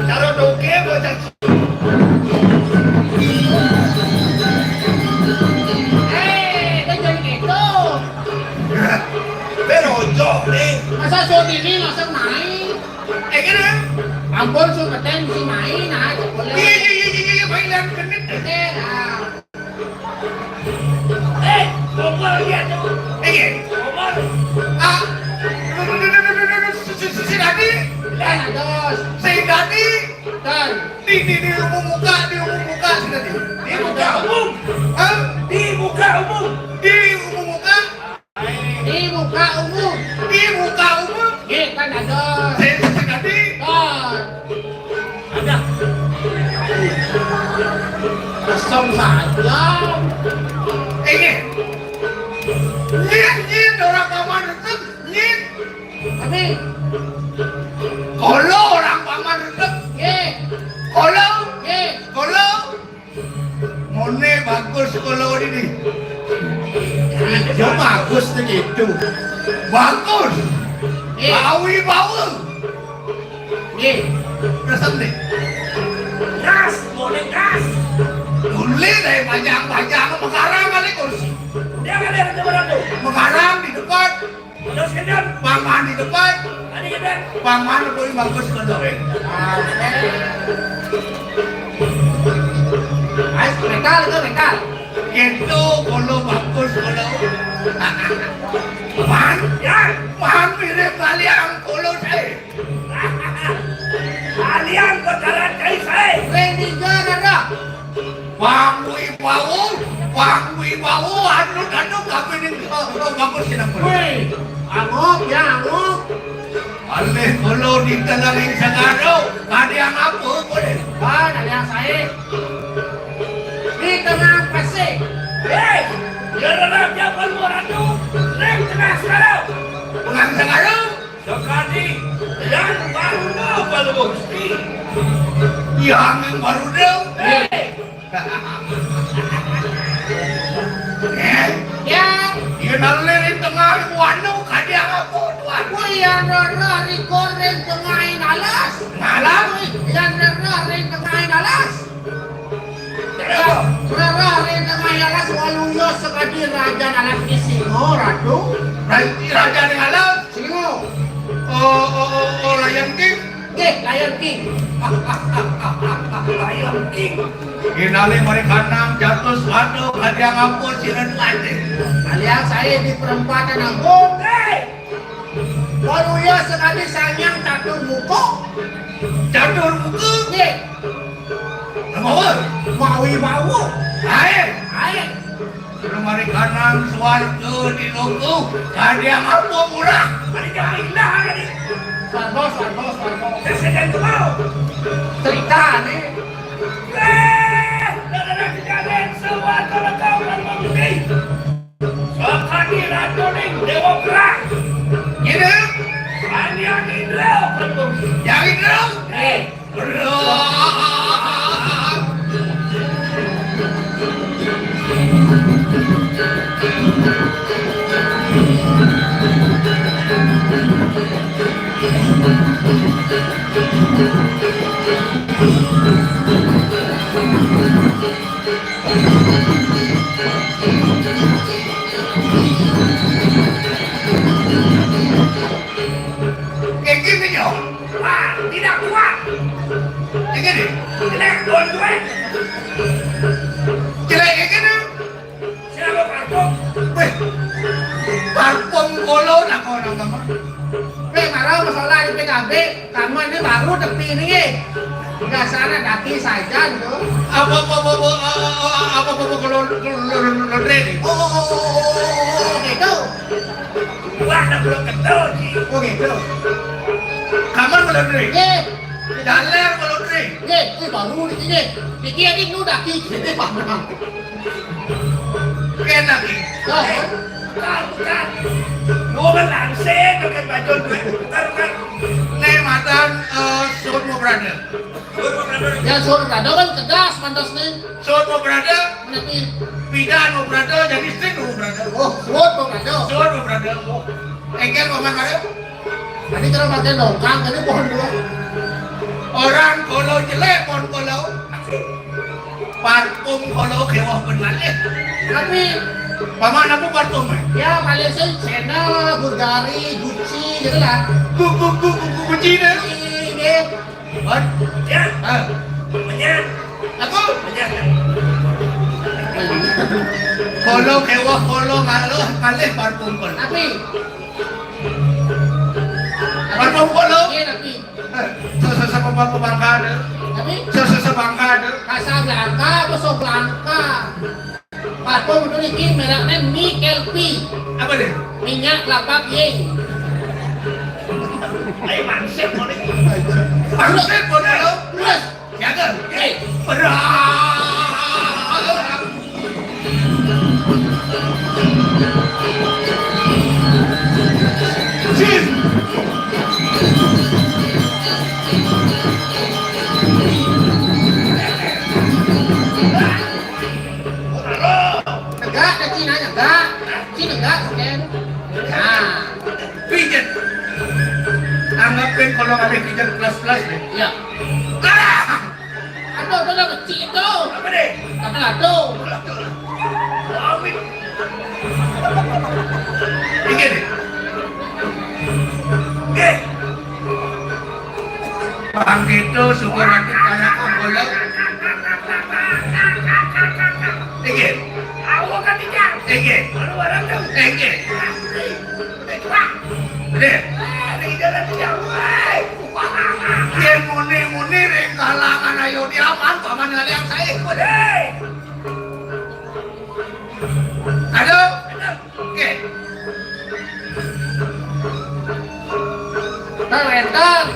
Cara toke bocah. Eh, dia jadi gitu. Berojo nih. Masa so diri langsung naik? Eh, gini. Ampun, so keten si main, nah, boleh. Iya, iya, iya, iya, iya, main dan genit. Eh, nah. Eh, Komar lihat tuh. Eh, iya. Komar. Ah. Duh, duh, duh, duh, duh, duh, duh, si, si, si, si Dani. Nah, terus. Si Dani. Dan. Di, di, di umum muka, di umum muka sudah di. Di muka umum. Hah? Di muka umum. Di umum muka. Di muka umum. Di muka umum. Ye, kan ada. Saya sudah di. Kan. Ada. Kosong saja. Eh, ye. Nyit, nyit, orang paman itu. Nyit. Tapi. Kolo orang paman itu. Ye. Kolo. Ye. Kolo. Mone bagus kolo ini. Yo bagus begitu. Bagus. Ye. Bawi bawa. Ye. Kesan nih. Gas, mone gas. Dulu deh panjang-panjang mengarang kali kursi. Dia kan ada teman aku. Mengarang di depan. Terus kencang. Paman di depan. Tadi kencang. Paman lebih bagus ke doreng. Ais, mekal itu mekal. Gitu, kalau bagus kalau. Man, ya, man mirip kalian kalau saya. Kalian kejaran kai saya. Ready, jalan dah. Pangwi bau, pangwi bau, anu, anu, kami ni, oh, oh, bagus sih namanya. Wih, angop, ya, angop. Alih kolo di tengah ring segaro, kadi angop, boleh. Wah, kadi yang saya. Di tengah pasir. Hei, gererap japan moratu, ring tengah segaro. Tengah segaro. Sakadi, yang baru dah baru bukti. Yang baru dah. Hei. Eh? Ya. Iya, nalir di tengah wanu, kadi apa, Tuan? Wih, yang rara rikor ring tengah alas. Alas? Wih, yang rara ring tengah alas. Ya, rara ring tengah alas, waluya sakadi raja alas di singa, Ratu. Raja, raja di alas? Singa. Oh, oh, oh, oh, Lion King. Nggih, Lion King. Lion King. Inali mari kanang jatus waduh, kadi ngapun sira duwate. Kalian saya di perempatan agung. Hei! Waluya sakadi sanyang catur muka. Catur muka? Nggih. Namawa? Mawi mawu. Ae. Ae. Rumari kanang swarga di loko, kadi ngapun murah. Mari pindah kadi. Swarga, swarga, swarga. Presiden tuh mau. Cerita nih. Eh, darah kejadian swarga lengkap dan mengerti. Sakadi ratu ning dewa perang. Ini? Ani yang Indra, Prabu. Yang Indra? Eh. Kayak gini, yo. Wah, tidak kuat. Kayak gini. Jelek, tuan gue. Jelek kayak gini. Siapa parfum? Weh, parfum kolo nak kau nang kamar. Weh, marah masalah di P K B. Kamar ini baru tepi ini, ye. Biasanya daki saja, gitu. Apa, apa, apa, apa, apa, apa, apa, kalau lo, lo, lo, lo, lo, Oh, oh, oh, oh, oh, oh, oh, gitu. Wah, nak belum ketol, Ji. Oh, gitu. Kamar belum, Dre? Ye. Dalam belum, Dre? Ye, ini baru di sini. Dikira ini udah di sini, Pak. Enak, Ji. Oh. Bukan, bukan. Nuhun langsing, pakai baju duit. Bukan, bukan. Né madan, eh, suhun, Brother. Suhun, Brother. Ya, suhun, Brother kan tegas, pantas nih. Suhun, Brother. Mana pi? Pidan, Brother, jadi strict, Brother. Oh, suhun, Brother. Suhun, Brother. Oh. Éngkén, Paman, Brother. Tadi kalau pakai dongkang, tadi pohon dua. Orang kalau jelek, pohon kalau. Parfum kalau kéweh bener. Tapi, Paman, apa parfum? Ya, paling sih Chanel, Bulgari, Gucci, gitu lah. Gu-, gu-, gu-, gu-, gu-, Gucci deh. Ini, ini. Hah? Ya. Ah. Punya. Aku? Punya. Kalau kéweh, kalau ngalih, ngalih parfum kalau. Tapi, parfum kalau. Iya, tapi. Eh, se-, se-, se-, pembangkang. Tapi? Se-, se-, sebangkang. Casablanca apa Soblangka? Parfum itu niki mereknya Mikel P. Apa deh? Minyak kelapa piye? Ayo, mansip, boleh. Mansip, boleh, lo. Terus? Siaga. Eh. Berat. Jin. Tegak, Cina tegak. Cina tegak, Ken. Nah. Pijet. Anggapin kalau ada pijet kelas-kelas deh. Iya. Ah! Aduh, aduh, aduh, kecil itu. Apa deh? Apa tuh? Lawit. Inggih. Inggih. Bang gitu, syukur aku tanya kampung. Inggih. Aku kan tidak. Inggih. Lalu barang dong. Inggih. Deh. Yén muni-muni ring kalangan ayo diaman, paman ngaliang saé. Aduh. Oke. Nah, énten.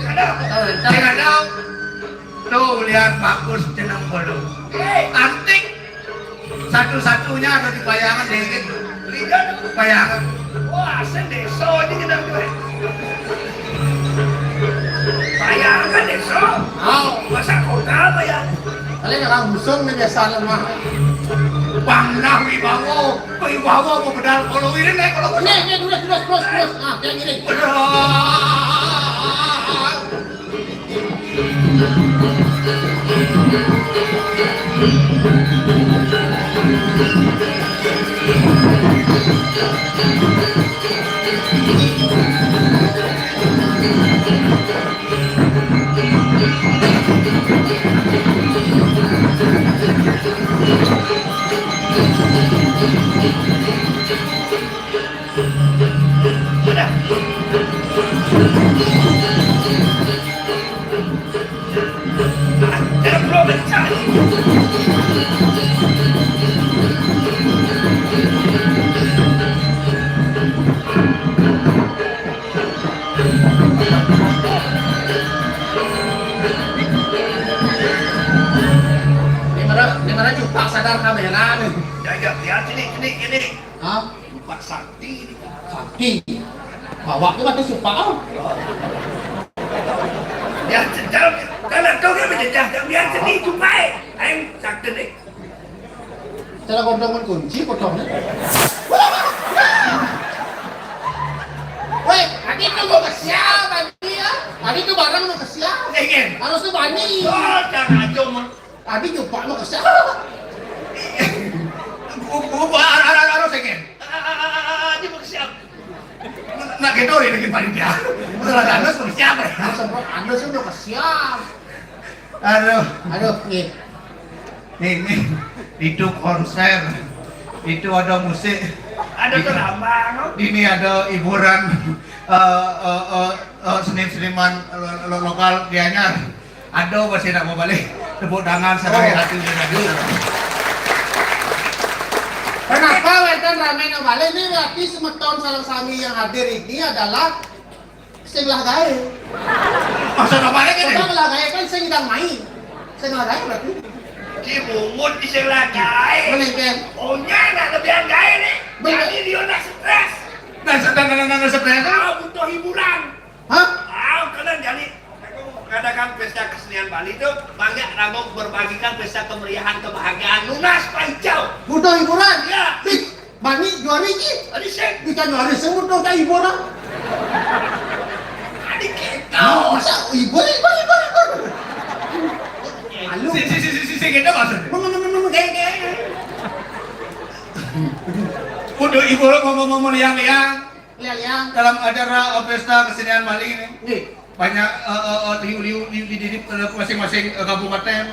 Aduh. Nah, énten. Aduh. Tuh, lihat bagus jeneng bolu. Antik. Satu-satunya ada di Payangan, dingin. Payangan. Wah, asli désa aja kita tuh. Payangan désa. Oh, masa kota apa ya? Kali orang busung nih biasa mah. Pangnah wibawa, wibawa apa bedal kalau ini naik kalau ini, ini terus, terus, terus, terus. Ah, yang ini. Ini mana, ini mana cupak sadar kamera nih. Ya, ya, ya, sini, sini, sini. Hah? Pak Sakti. Sakti. Bawa ke batu supak, oh. Ya, jejal. Kalau kau dia berjejah, biar sedih, cupai. Ayo, sakti deh. Cara gondongan kunci, potongnya. Weh, tadi itu mau ke sial tadi ya. Tadi itu barang mau ke sial. Dingin. Harus tuh bani. Oh, jangan aja, Mang. Tadi nyupak mau ke sial. Bu, bu, bu, arah, arah, arah, dingin. Ah, ah, ah, ah, ah, dia mau ke sial. Nak gitu ini lagi panitia. Betul ada anu sama siapa ya? Sempat anu sih udah kesian. Aduh. Aduh, nih. Nih, nih. Itu konser. Itu ada musik. Ada ceramah, no? Ini ada hiburan, eh, eh, eh, eh, seni-seniman lo-, lo-, lokal Gianyar. Aduh, masih nak mau balik. Tepuk tangan sekali hati. Kenapa wénten ramé nang balik? Ini berarti semeton sareng sami yang hadir ini adalah sing lah gaé. Masa nang balik ini? Coba lah gaé kan sing ndang main. Sing lah gaé berarti. Ki Mumun sing lah gaé. Mending kan. Oh, nya nak lebihan gaé nih. Jadi dia nak stres. Nah, sedang, sedang, sedang stres. Ah, butuh hiburan. Hah? Ah, kalian jadi mengadakan pesta kesenian Bali itu banyak rambut berbagikan pesta kemeriahan kebahagiaan lunas Pak Icau. Butuh hiburan? Ya. Ih, Bani juari ki. Tadi saya. Kita juari semua tuh tak hiburan. Tadi kita. Masa hibur, hibur, hibur, hibur. Lalu. Si, si, si, si, si, si, kita maksudnya. Mem-, mem-, mem-, mem-, kayak, kayak. Udah ibu lo ngomong-ngomong liang-liang. Liang-liang. Dalam acara, eh, pesta kesenian Bali ini. Nggih. Banyak, eh, eh, eh, liu-liu, liu di, di, di, eh, masing-masing, eh, kabupaten.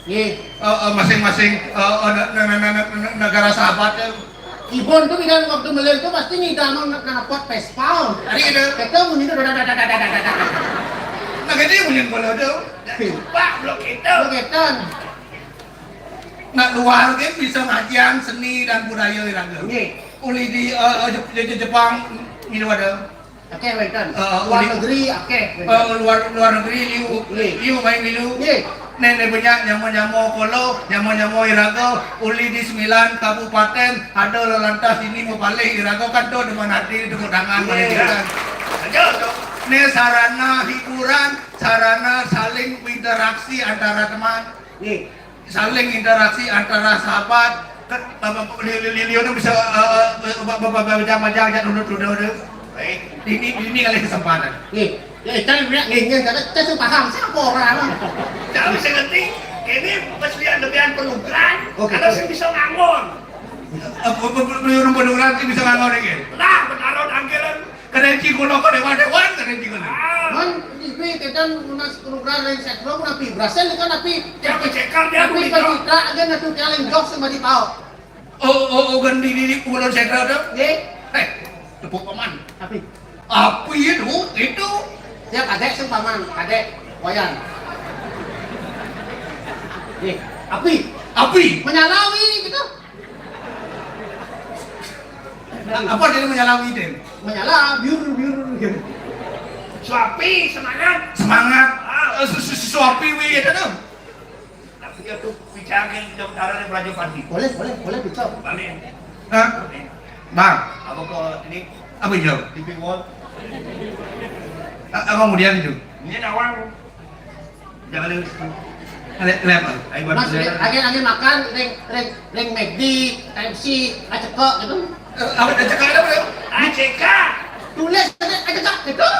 Nggih. Eh, eh, masing-masing, eh, eh, ne-, ne-, ne-, ne-, ne-, negara sahabat ya. Ibon tuh bilang waktu melil tuh pasti ngidamang na-, napot pespal. Hari itu. Kita bunyi tuh. Nah, gitu ya bunyi bola tuh. Pak, blok itu. Blok itu. Nak luar kan bisa ngajian seni dan budaya iraga. Nggih. Uli di, eh, eh, Jep-, Jep-, Jepang gitu ada. Oke, wénten. Eh, luar uli-, negeri, oke, wénten. Eh, luar, luar negeri liu, nggih, liu main liu. Nggih. Nenek banyak nyamo-nyamo kolo, nyamo-nyamo iraga, uli di sembilan kabupaten, ada lelantas ini mapalih iraga kan tuh demen hati, tepuk tangan, nggih, paling kita. Aja tuh. Ini sarana hiburan, sarana saling interaksi antara teman. Nggih. Saling interaksi antara sahabat, kan, apa, apa, li-, li-, li-, liu bisa, eh, eh, ba-, ba-, ba-, ba-, bajang-bajang, ajak dulu, dulu, dulu. Baik. Ini, ini kali kesempatan. Nih, ya, saya bilang, nih, nih, saya, saya tuh paham, saya orang. Saya bisa ngerti, ini pasti ada lebihan penugaran, oke, kalau saya bisa nganggur. Eh, pe-, pe-, pe-, penugaran sih bisa nganggur, ya? Lah, benaron anggaran. Keren cingkono, keren dewan, keren cingkono. Ah. Man, ibi tetan nunas program yang sekro, napi berhasil kan, napi. Ya, bercekar dia, napi begitu. Bercekar aja, natu jalan jok sama di pau. Oh, oh, oh, kan di, di, di pulon sekro tuh. Nggih. Eh, tepuk paman. Api. Api itu, itu. Siap, adek, sing paman, adek, Wayan. Nggih, api. Api. Menyalawi, gitu. Apa dia menyala widen? Menyala, biur, biur, gitu. Suapi, semangat. Semangat. Ah. Eh, su-, su-, su-, suapi, wi, itu tuh. Tapi dia tuh bicara yang jauh darah dari Raja Pati. Boleh, boleh, boleh, bisa. Balik. Hah? Balik. Bang. Apa kok ini? Apa jawab? T V World. A-, apa kemudian itu? Ini nawang. Jangan lewat situ. Lewat, lewat. Ayo, mas, lagi, lagi makan, ring, ring, ring McD, K F C, acekok gitu. Eh, apa acekok ada, Bro? A C K. Tulis aja, acekok gitu.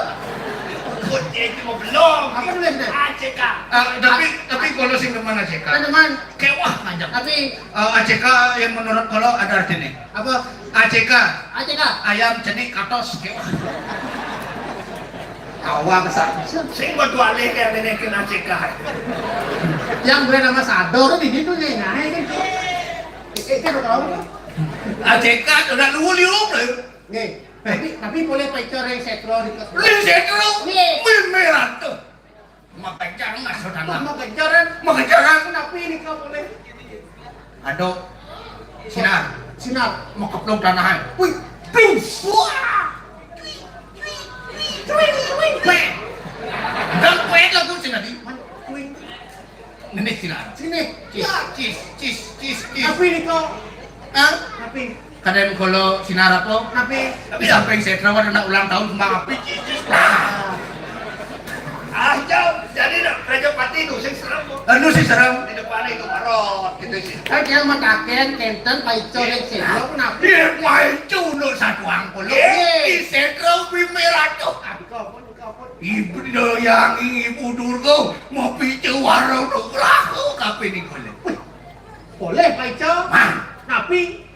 Kok dia itu mau belum? Apa tulis deh? A C K. Ah, tapi, tapi kalau sing demen A C K. Kan demen. Kewah aja. Tapi, eh, A C K yang menurut kalau ada artinya. Apa? A C K. A C K. Ayam cenik katos. Awang sa-, sing buat wali kayak nenekin A C K. Yang gue nama Sador di situ nih, nah, ini. Eh, eh, tahu tuh. A C K udah lu liu, eh. Nih, tapi, tapi boleh pacar yang setro di kelas. Lu setro? Nih. Mil merah tuh. Makejaran, saudara. Makejaran. Makejaran. Kenapa ini kau boleh? Aduh. Sinar. Sinar. Mau keplung tanahan. Wih, plung. Wah. Wih, wih, wih, wih, wih. Dan poin lagu sih tadi. Mana? Wih. Ini sinar. Sini. Cis, ya, cis, cis, cis, cis. Apa ini kau? Hah? Apa ini? Kadén kolo sinar apa? Napi? Tapi samping setra ada nak ulang tahun kembang api. Ah, jauh. Jadi nak Raja Pati itu sing serem. Anu sih serem. Di depan itu parot gitu sih. Kan dia mataken kenten paico yang sing lo napi? Iya, paico untuk satu angkol. Iya. Di setra bimera tuh. Ibu doyang ibu durgo mau picu warung tuh laku kape nih boleh. Boleh paico. Nah. Napi?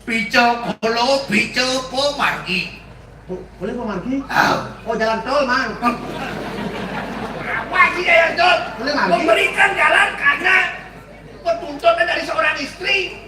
Pico kolo, pico po margi. Bo-, boleh po margi? Ah. Oh, jalan tol, Mang. Apa sih jalan tol? Boleh margi. Memberikan jalan karena petuntunnya dari seorang istri.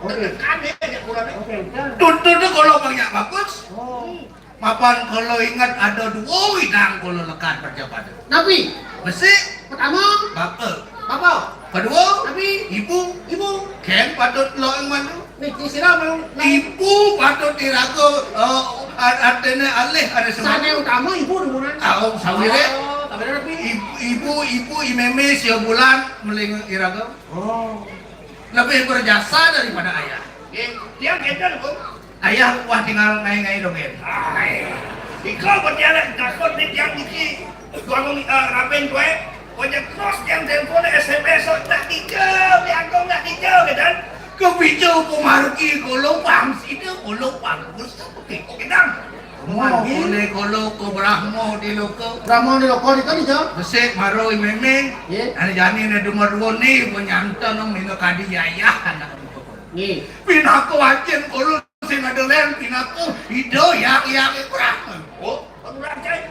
Oke. Tekan ya, ya, kurang. Oke, udah. Tuntun tuh kalau banyak bagus. Oh. Mapan kalau ingat ada dua widang kalau lekat perjabatan. Napi? Besi. Pertama. Bapa. Bapa. Kedua. Napi? Ibu. Ibu. Ken patut lo yang mana? Nih, di sini mau. Ibu patut diraga, eh, ar-, artinya alih ada semua. Sana utama ibu dulu. Ah, oh, sawire. Oh, tapi napi? Ibu, ibu, ibu, imeme, sia bulan, meling iraga. Oh. Lebih berjasa daripada ayah. Nggih, tiang enten, Bu. Ayah wah tinggal ngai-ngai dogén. Ai, iko berjalan takut di tiang niki. Tuang, eh, raben tué. Ojek terus tiang telepon S M S, nak dijauh, diangkong nak dijauh, kan? Kepicu pemargi kolo pang sida, kolo pang pusat, kiko, kan? Wah, boleh kolo ko Brahmo di loko. Brahmo di loko di kan, dijauh? Besik maro mémé. Iya. Ane jani né duma dua ni, penyantan, mina kadi yayah, anak. Iya. Pinaka wajin kolo sing ada lén pinaka Ida Hyang Hyang Brahma. Oh, orang cai.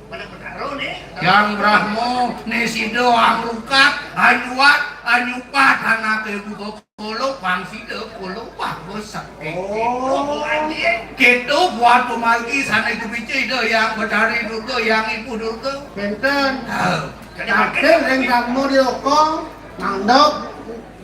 Mana Betara ni? Hyang Brahma ni sida angrukat, anyuat, anyupat, anaké buka kolo, pang sida kolo, pang besar. Oh. Kéto buat pemargi sané kepicu Ida Hyang Betari Durga, Hyang Ibu Durga. Bénten. Ha. Jadi makin ring Brahma di loko, mandok.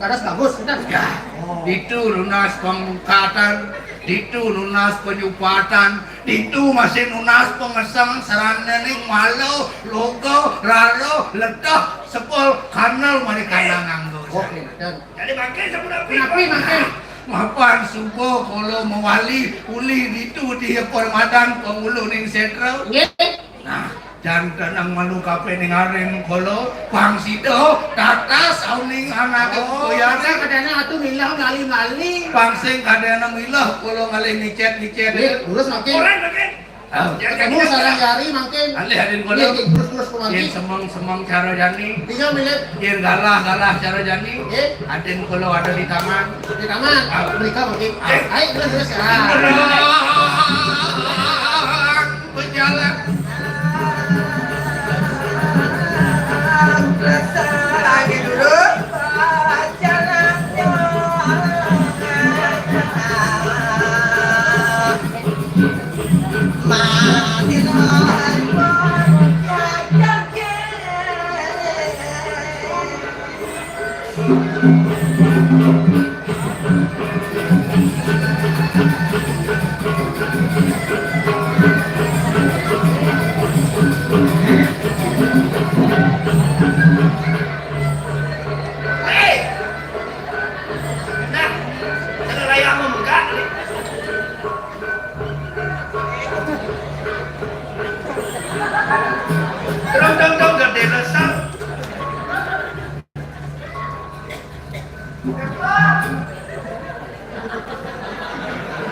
Dados bagus, enten. Ya, oh. Ditu nunas pangkatan, ditu nunas panyupatan, ditu masih nunas pangeseng sarananing mala, loga, rara, leteh, sepul, kanel, malih kanang nganggo. Oh, enten. Jadi mangkin sampun rapi. Rapi mangkin. Mapan suba kala mawali uli ditu di Permadan Panguluning Sétra. Nggih. Nah, janten ang malu kape ningarin kolo, pang sida tatas auning anaké. Oh, koyane. Kadene atu milah mali-mali. Pang sing kadene milah kolo ngalih micet-micet. Nggih, lurus mangkin. Orang mangkin. Oh. Ketemu sareng Yari mangkin. Alih adin kolo. Nggih, nggih, lurus-lurus mangkin. Yen semeng-semeng cara jani. Tinggal milet. Yen galah-galah cara jani. Nggih. Adin kolo ada di taman. Di taman. Ah. Mereka mangkin. Eh. Ayo, lurus, lurus. Ah. Berjalan. Lagi dulu. Hei! Nah, ada raya mau menggak ni. Terus dong, dong, gede besar.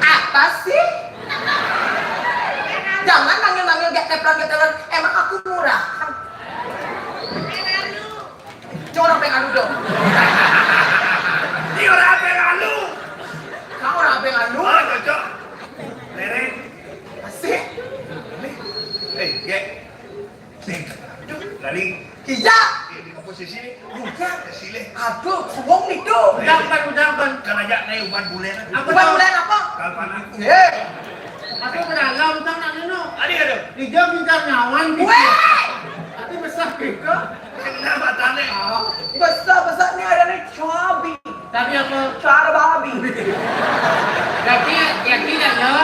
Apa sih? Jangan manggil-manggil gak teflon, gak teflon. Emang aku murah? Jorok pengalu dong. Ini orang pengalu. Kamu orang pengalu? Oh, cocok. Leren. Asik. Eh, gek. Nih, aduh, lari. Iya. Eh, di posisi ini. Iya. Silih. Aduh, suwung nih tuh. Udah, Pan, udah, Pan. Kan aja naik uban bulan. Apa uban tuh? Bulan apa? Kalpana. Iya. Aku berdalam, tang nak neno. Adi, aduh. Di jam bintang nyawan, gitu. Weh! Tapi besar juga. Kenapa tane? Besar-besar ni ada ni cabi. Tapi apa? Cara babi. Jadi, jadi dah ya.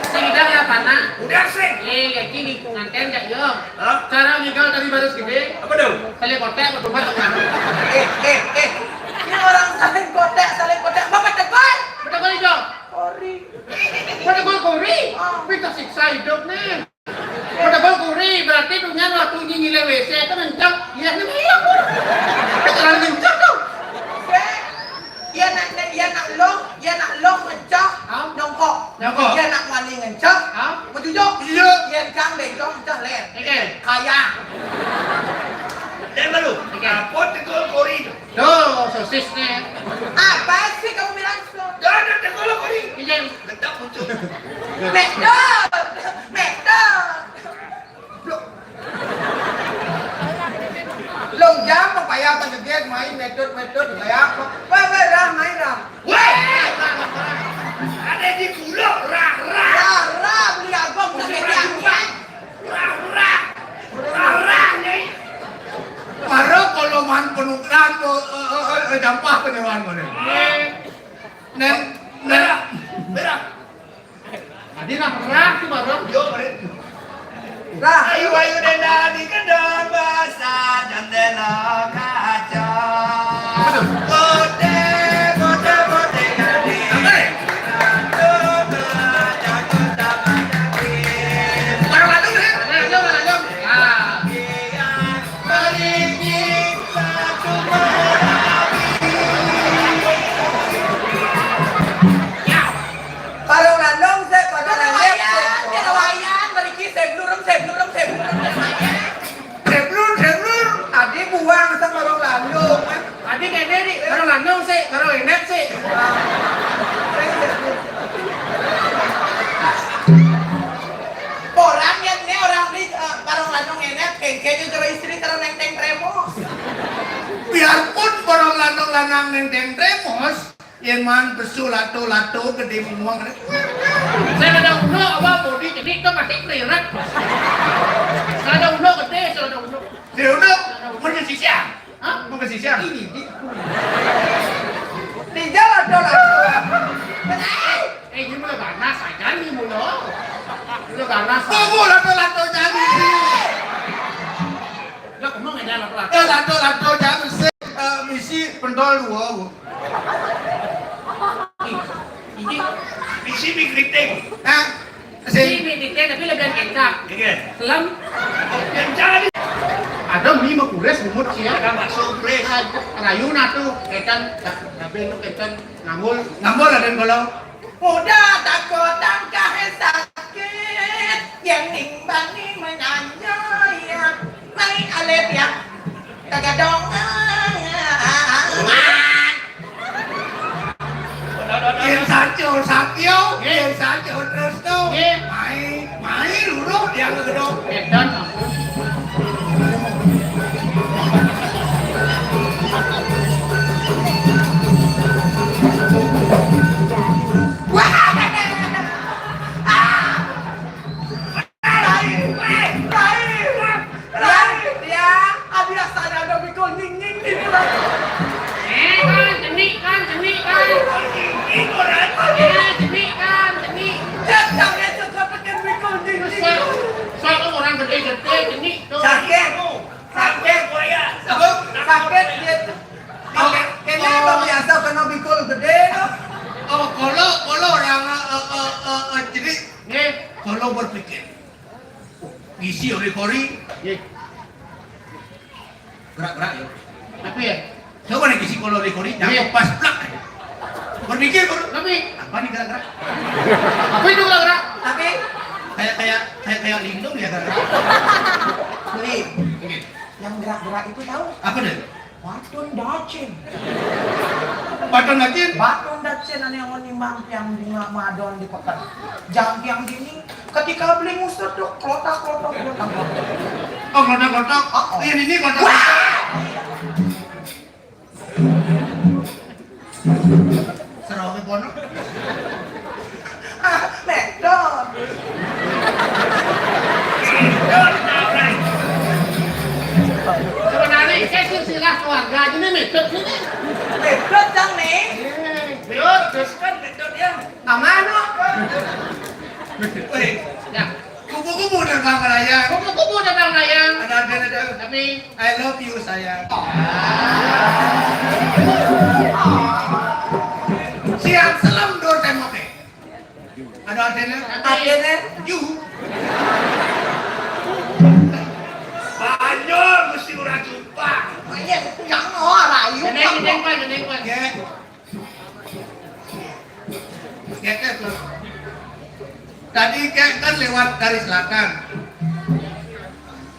Sing dah lah panak. Udah sih. Eh, jadi di pengantin dah ya. Hah? Cara ngigal tadi baris gede. Apa dong? Tali kotek, apa dompet, apa? Eh, eh, eh. Ini orang saling kotek, saling kotek. Bapak tegur. Betul itu. Kori. Betul kori. Ah. Minta siksa hidup nih. Pada bau kuri, berarti dunia waktu ini nilai W C itu mencak. Iya, ini iya, Pur. Itu terlalu mencak tuh. Iya nak, iya nak long, iya nak long mencak. Hah? Nongkok. Nongkok. Iya nak wali ngencak. Hah? Mencucuk. Iya. Iya kang bengkong mencak ler. Oke. Kaya. Dan baru. Oke. Apa tegur kori? Tuh, sosisnya. Apa sih kamu bilang? Dah, dah, tegur kori. Iya. Letak muncul. Medan, Medan. Blok. Long jam payah tegegek main metode-metode kayak apa? Weh, weh, dah, main dah. Weh! Ada di pulau, rah, rah. Rah, rah, beli apa? Bukan media, ya. Rah, rah. Rah, rah, nih. Para koloman penukan, eh, eh, eh, eh, jampah penewan, mana? Neng, neng. Merah, merah. Adi nah, merah tuh, Bang. Yo, merah. Lah, ayu, ayu, denda di kendang basah jendela kaca. Aduh. Bote, bote, bote, gade. Oke. Aduh, Seblon, seblon. Seblon, seblon. Tadi buang sama orang Landung, kan? Tadi kéné, Dik. Orang Landung sih, orang Enek sih. Orang yang ini orang di, eh, orang Landung Enek, kéngkén juga istri terus neng teng remos. Biarpun orang Landung lanang neng teng remos, yén man besu lato-lato gedé muang. Saya ada uno apa bodi jadi itu masih kelirat. Saya ada uno gedé, saya ada uno. Dia uno, mun ke sisian. Hah? Mun ke sisian. Ini di. Di jalan dolan. Eh, ini mulai ganas aja nih mulu. Mulai ganas. Tunggu lato-lato jadi. Lah, ngomong aja lato-lato. Ya, lato-lato jangan sih, eh, misi pentol dua, Bu. Ini, ini misi mie keriting. Hah? Sing. Ini mie keriting, tapi lebih kencang. Iya. Lem. Oh, kencang. Ada mie mekures, bumut sih ya. Ada bakso kures. Rayu nah tuh, ketan, tapi itu ketan ngambul. Ngambul ada kalau. Muda takut tangkah sakit, yang nimbang ni menanya ya. Mai alit ya. Tagadong. Yén saco sakio, yén saco terus tuh. Mai, mai luruk dia ngegedok. Edan. Wah. Rai, rai, rai, rai, ya, abi asana ada bikul nying nying di dalam. Eh, kan, jenik, kan, jenik, kan. Nying nying, orang. Eh, jenik, kan, jenik. Jangan ya, jangan pakai bikul nying nying. Sok, sok orang gedé-gedé, jenik, tuh. Sakit, sakit, sakit dia. Oke, kayaknya emang biasa kena bikul gedé, tuh. Oh, kalau, kalau orang, eh, eh, eh, eh, jenik, nih, kalau berpikir. Ngisi oleh kori. Iya. Gerak-gerak ya. Tapi ya. Coba nih ngisi kalau oleh kori, iya, pas plak. Berpikir baru. Tapi apa nih gerak-gerak? Apa itu gerak-gerak? Tapi kayak, kayak, kayak, kayak lindung ya gerak-gerak. Beli. Oke. Yang gerak-gerak itu tahu? Apa deh? Batun dacin. Batun dacin? Batun dacin ané awan nimbang tiang bunga madon di peken. Jam tiang dini, ketika beli ngusut tuh, klotak, klotok, klotak. Oh, klotak, klotok. Oh, oh. Iya, ini klotak, klotok. Seroke pono. Ah, medot. Sebenarnya saya silsilah keluarga ini medot ini. Medot, Cang, nih. Iya. Medot, terus kan medot ya. Aman, kok. Woi. Ya. Kupu-kupu terbang melayang. Kupu-kupu terbang melayang. Ada, ada, ada. Tapi I love you, sayang. Siang selem dur témboké. Ada artinya? Artinya? You. Banjur mesti urang jumpa. Iya, yang orang yuk. Gendeng, gendeng, Pan, gendeng, Pan. Ya. Geser tuh. Tadi kayak kan lewat dari selatan.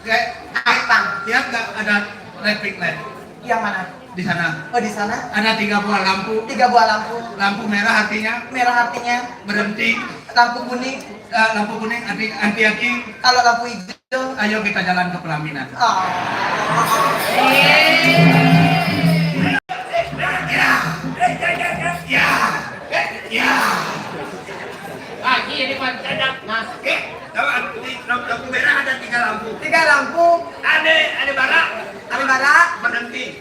Kayak, apa? Lihat nggak ada traffic light? Yang mana? Di sana. Oh, di sana? Ada tiga buah lampu. Tiga buah lampu. Lampu merah artinya? Merah artinya? Berhenti. Lampu kuning? Eh, lampu kuning arti hati-hati. Kalau lampu hijau? Ayo kita jalan ke pelaminan. Oh. Ya. Ya. Ya. Ah, iya, di depan. Nah. Oke, kalau di lampu, lampu merah ada tiga lampu. Tiga lampu. Ada, ada bara. Ada bara. Berhenti.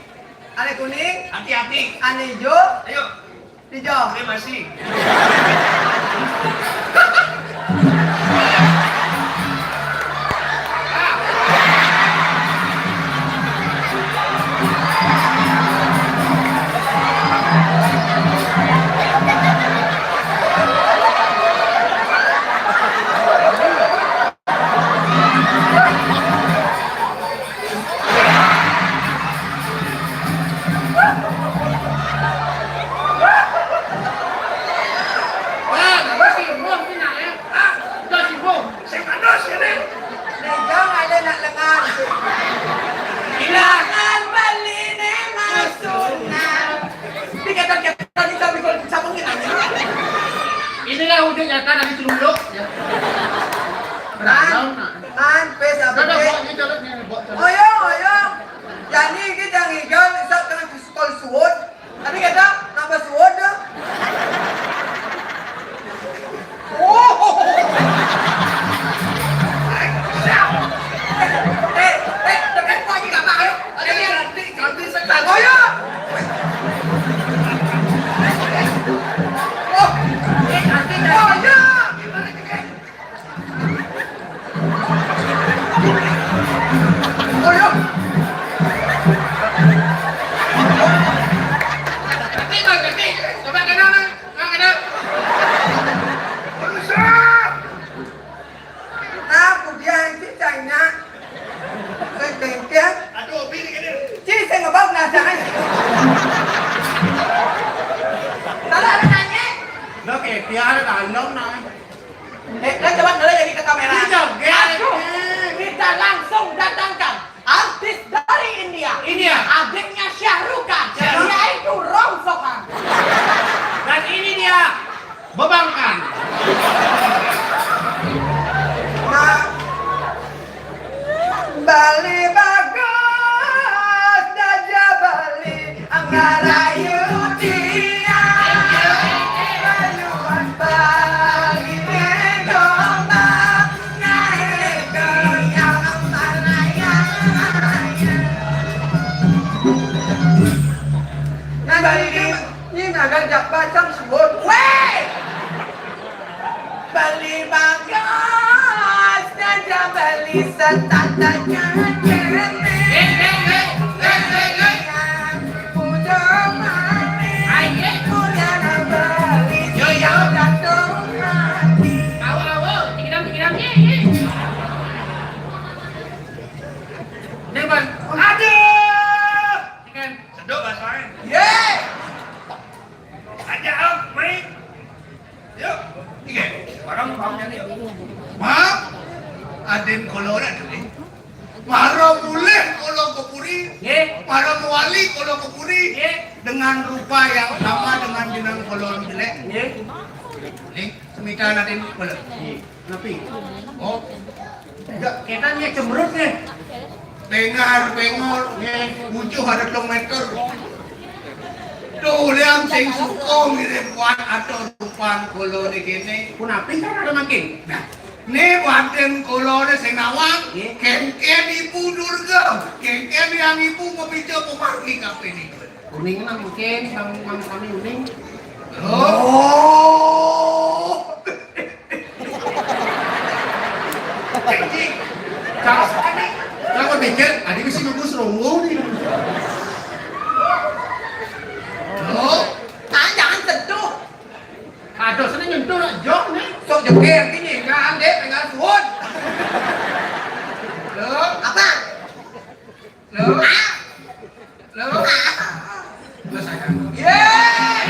Ada kuning. Hati-hati. Ada hijau. Ayo. Hijau. Terima kasih. langsung datangkan artis dari India. India. Adiknya Shah Rukh Khan, Shah Rukh. Yaitu Rongsokan. Dan ini dia bebangkan. Nah, Bali bagus, Raja Bali, Angarayu dia. Rayuan Bali domba, naik goyang, melayang-layang. Nah, Bali ini, ini naga jak bacang sebut. Weh! Beli bagas, Raja Beli setatanya. Aduh! Sedok bahasanya. Ye! Aja, Om, main. Yuk, tiga. Barang bangnya nih. Maaf, aden kolora dulu. Mara mulih kala ka puri, nggih. Mara mawali kala ka puri, nggih. Dengan rupa yang sama dengan jenengan kala jelek. Nggih. Nih, semikan aden kala. Nggih. Napi? Oh. Enggak, ketan nih cemberut nih. Pengar, pengor, nggih. Bujuh ada telung meter. Tuh, liam sing suka ngirim buat atur rupan kula ni kene. Punapi kan ada makin? Nah, ni batin kula ni sing nawang, nggih. Kengken Ibu Durga, kengken yang Ibu mapica pamargi kapining. Kuning nang makin, bang, bang kami kuning. Oh. Cik, kalau sekali, kalau mikir, tadi mesti nunggu serunggu nih. Loh, ah, jangan sentuh. Aduh, sini nyentuh nak jok nih. Sok jeger gini, nggak andek dengan suhun. Loh. Apa? Loh. Loh. Loh, sayang. Yeay.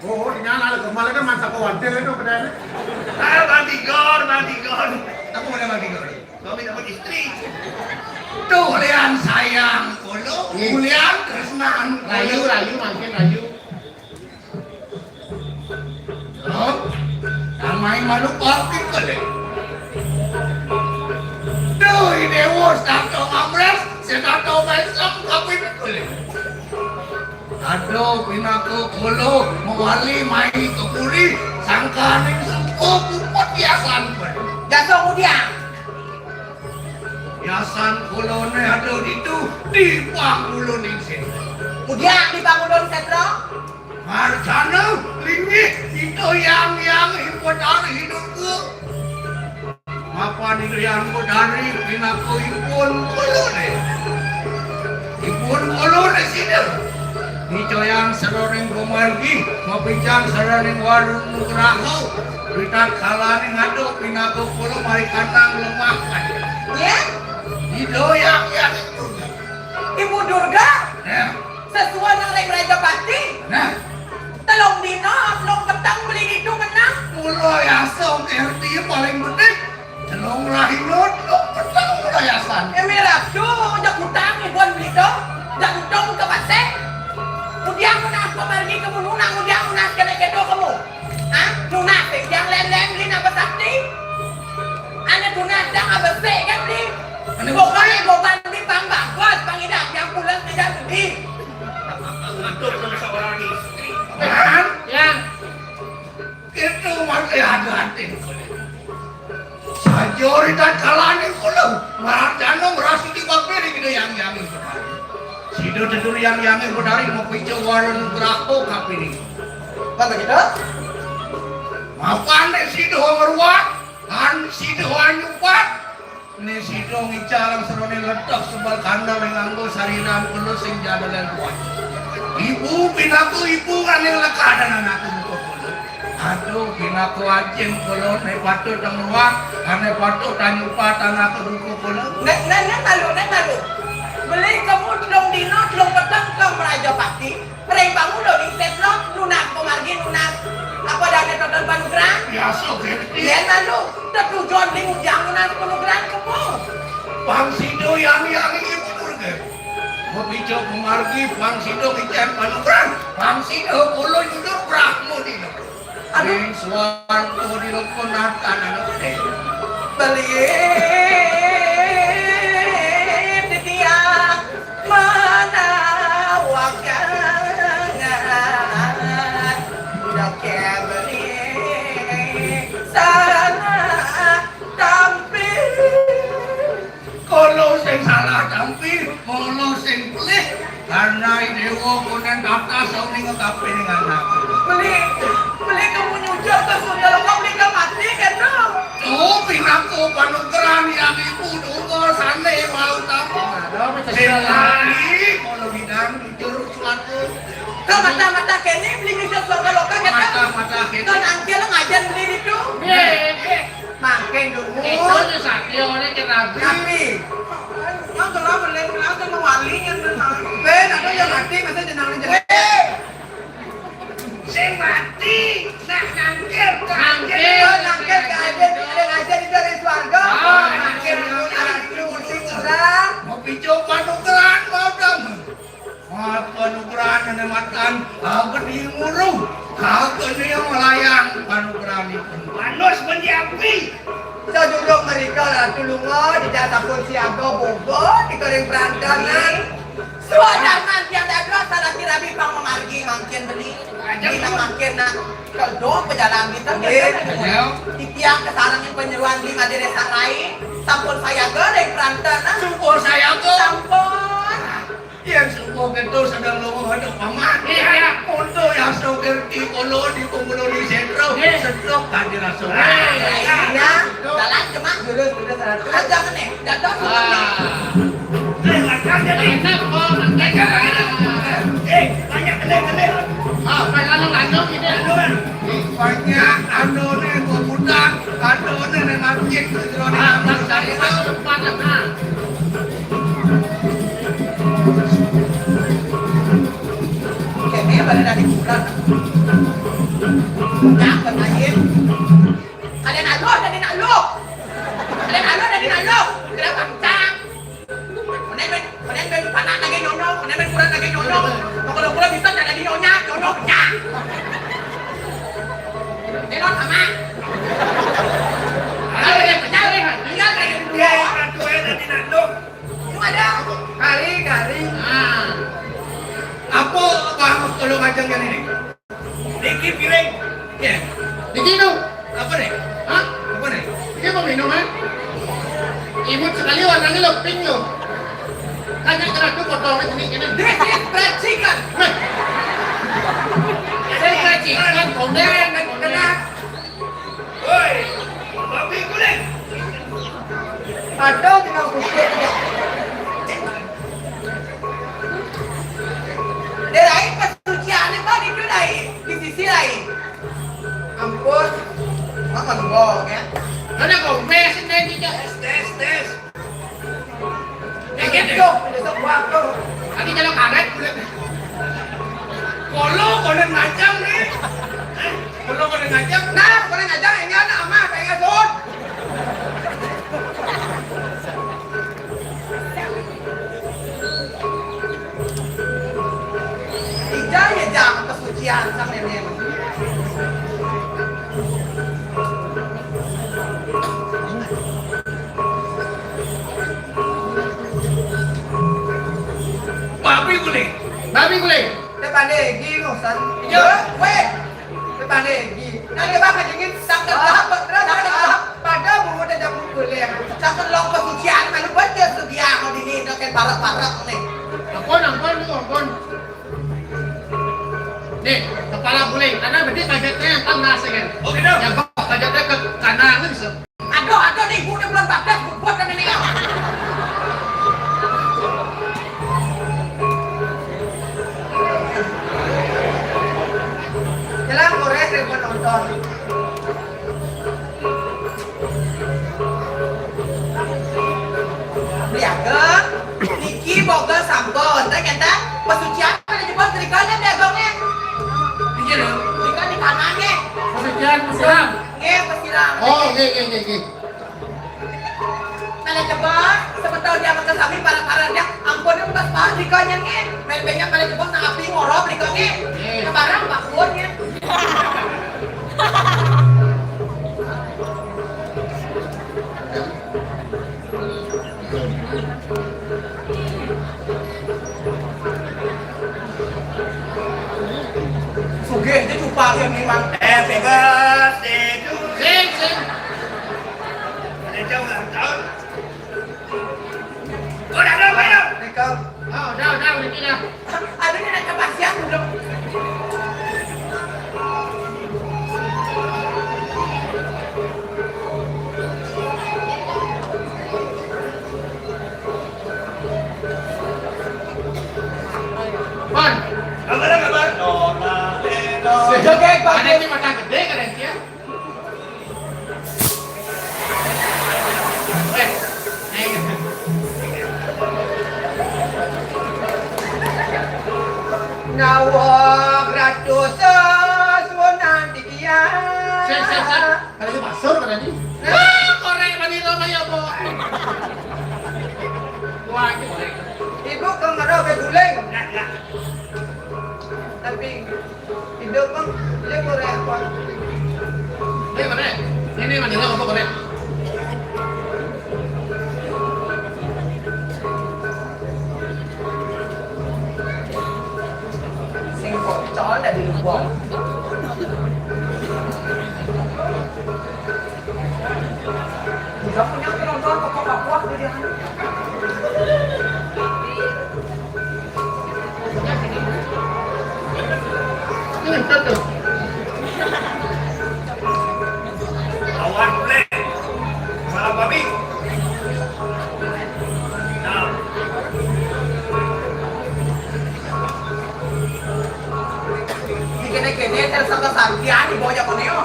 Oh, ini anak gemala kan masa kawan dia itu bedanya. Ah, Bang Tigor, Bang Tigor. Aku udah Bang Tigor. Suami dapat istri. Tuh, lian sayang kula, iya. Lian tresnan. Rayu, rayu, makin rayu. Loh, tamai malu pabrik kali. Duh, ini wos tato ngamres, saya tato mesem kapin kali. Aduh, pinaka kula mawali mai ka puri, sangkaning sengko puput yasan. Jasa ngudiang. Yasan kulone ada ditu di pangulun ing sini. Ngudiang di pangulun setra? Marjana linggih ida yang yang ing Betari Durga. Mapan ida yang Betari pinaka ipun kulune. Ipun kulune sida. Nicayang saraning pamargi, mapincang saraning warung nugraha. Ritatkalaning ada pinaka kula mari kanang lemah. Ya? Ida yang yang Ibu Durga. Ya. Sesuai nang ring Raja Pati. Nah. Telung dina, telung peteng beli ditu menang. Mula yasa R T paling penting. Telung rahina, telung peteng mula yasan. Ewe Ratu, jak utang ibu beli to. Jak utang ke pasar. Ngudiang nunas pamargi kemu, nunas ngudiang nunas kene kedo kemu. Hah? Nunas, eh, yang lem-lem beli napa sakti? Ane nunas yang abesik kan beli. Ane boban, boban beli pang bagus, pang idak, yang pulang tidak beli. Aduh, seorang istri. Hah? Ya. Itu mati ada hati. Saja ritatkalaning kula, marang jana ngrasuti bapire Ida Hyang Hyang Betari. Sida tetur Hyang Hyang Betari mapica wara nugraha kapining. Apa kita? Mapan nek sida ngruwat, lan sida nyupat, nek sida ngicalang serone letep sebal kandel ing anggo sariran kula sing jadelen kuat. Ibu pinaka ibu kaning lekadan anakku kula. Aduh, pinaka ajin kula, ne patut tang ruwak, ane patut tang nyupat anake buku kula. Nek, nek, nek malu, nek malu. Beli kemu telung dina, telung peteng ka Mraja Pati. Ring pangulu ning Setlo, nunas pamargi nunas. Apa dane toton panugrahan? Biasa, Gerti. Yen malu, tetujon ning ujang nunas panugrahan kemu. Pang sida yang yang ibu durga. Mapica pamargi, pang sida kicen panugrahan. Pang sida kula nyuda Brahma dina. Aduh. Ning swarga dina penatan anu gedhe. Beli titiang manawakan. Udah kebeli salah tampil. Kala sing salah tampi, kala sing pelih, karna Dewa konen kata sauning kapining anak. Beli, beli kemu nyucul ka Surya Loka, beli ka mati, kena. Tuh, pinaka panugrahan yang ibu durga sane mau tamu. Aduh, mesti Sing lali, kala bidang jujur suatu. Ka mata-mata kene, beli nyucul Surya Loka, kena. Mata-mata kene. Kan angkel ngajan beli itu. Iya, iya. Mangke dulu. Itu tuh sakti oleh ke Nabi. Nabi. Yang telah beli, yang telah wali, yang telah. Ben, ada yang mati, masa jenang jenang. Weh. Sing mati, nak nangkir, nangkir. Nangkir. Oh, nangkir ke aja, ada aja di dari swarga. Oh, nangkir, nangkir. Nangkir, nangkir. Mau picopan ugeran, mau dong. Panugrahan ane matan, kageni nguru, kageni melayang panugrahanipun. Manus mendiapi. Sajujung merika Ratu lunga, dija sampun siaga boga, di kering perantanan. Swadarman tiang dadua, salah kirabi pang mamargi mangkin beli. Ajeng. Dina mangkin nak kedo pejalan kita, nggih. Iya. Titiang kasarengin panyeroan di madere sarai, sampun sayaga ring perantanan. Sampun sayaga. Sampun. Yen suku keto sedang lunga hadap paman. Iya. Untuk yang sugerti kolo di pemulung di sentro, iya, sedok tadi rasa. Iya. Iya. Jalan cuma jurus, jurus satu. Aja kene, datang semua. Ah. Eh, makan jadi. Enak, Bang. Eh, banyak kene, kene. Ah, banyak anu, anu, gitu. Aduh. Banyak anu nih, gua putar. Anu nih, nih, masjid, gitu, nih. Ah, anu, tak, tak, tak, tak, tak, tak. Kene balik dari bulan. Jangan aja. Ada nak lu, ada nak lu. Ada nak lu, ada nak lu. Kenapa? Cang. Menen, menen, menen, panak lagi nyono, menen, menen, kurang lagi nyono. Kalau kurang bisa, tak lagi nyonya, nyono, cang. Telon sama. Kalau dia pecah, tinggal kayak gitu. Iya, iya, kan, tuh, ada di nandung. Lu ada? Kari, kari. Nah. Apa, Bang, tolong aja kan ini? Niki piring. Ya. Niki nu. Apa nih? Hah? Apa nih? Ini mau minum, eh? Imut sekali warnanya lo pink lo. Kan yang terakhir potongnya ini, ini. This is fried chicken. Hah? Saya fried chicken, konde. Kena, kena. Woi, babi guling. Ada dengan kusut. Dia lain pasuciannya, Pak, itu lain. Di sisi lain. Ampun. Apa gembok, ya? Ada kompres ini, kita. Tes, tes, tes. Kaget, ya? Tuh, besok waktu. Tadi jalan karet, kulit. Kolo, konen ngajang, nih. Kolo, konen ngajang. Nah, konen ngajang, ini anak ama, pengen sun. Ija ya jam kesucian sang nenek. Babi guling. Babi guling. Te pandai gi ngosan. Iya. Weh. Te pandai gi. Nah, dia bakal dingin, tak gelap, tak gelap. Pada bungut ada bungut guling. Tak gelap kesucian, malu baca sebiang dini, dah kayak parak-parak nih. Ampun, ampun, lu ampun. Nih, kepala guling, karena berarti budgetnya yang tengah sih kan. Oh, gitu? Ya, budgetnya ke kanan kan bisa. Aduh, aduh, nih, ibu udah bulan empat belas, buat kan ini ya. Jelang korek, repot nonton. Beli ageng, niki bawa Siram. Nggih, pasiram. Oh, nggih, nggih, nggih, nggih. Mele jebos, sebentar dia makan sami para-para dia. Ampun, pas paham dikanya nggih. Mele jebos nang api ngorok dikanya. Nggih. Barang bakun nggih. Sugih aja cupang ya memang. Happy birthday to you. Sing, sing. Ada jauh ulang tahun. Udah, udah, udah. Nika. Oh, udah, udah, udah, udah. Aduh, ini ada kepastian belum? Pan. Kabar, kabar. Joget, Pak. Ada yang mata gede kan dia? Eh, eh. Nawak ratus sesuunan dikian. Sik, sik, sik. Ada di pasar kan tadi? Ah, korek lagi lo kayak apa? Wah, ini korek. Ibu ke ngerau ke guling. Tapi Hidup, Bang. Dia korek apa? Ini mana? Ini mana? Ini apa korek? Sing pocol dari lubang. Udah punya penonton kok gak puas jadi anu. Ini betul. Awan, Bre. Malam, Babi. Nah. Di kene-kene tersangka Santian di bawah Japoneo.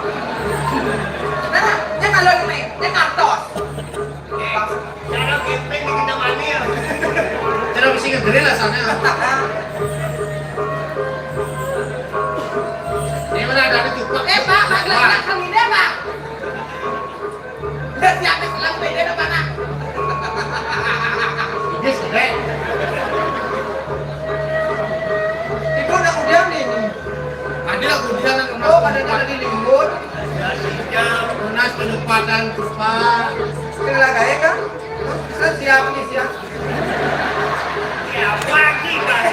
Nah, dia kalau ini, dia kartos. Cara gepeng di kita mani ya. Cara bisi ngegeri lah sana. Ini mana ada di cukup. Eh, Pak, Pak, gelas kami deh, Pak. Udah siap, selang beda apa, Nak? Ini sudah. Ibu udah udah nih ini. Ada udah. Oh, pada ada di limbun. Tunas penempatan kurva. Kena lagi ya kan? Terus siap nih, siap. Siap lagi, Pak.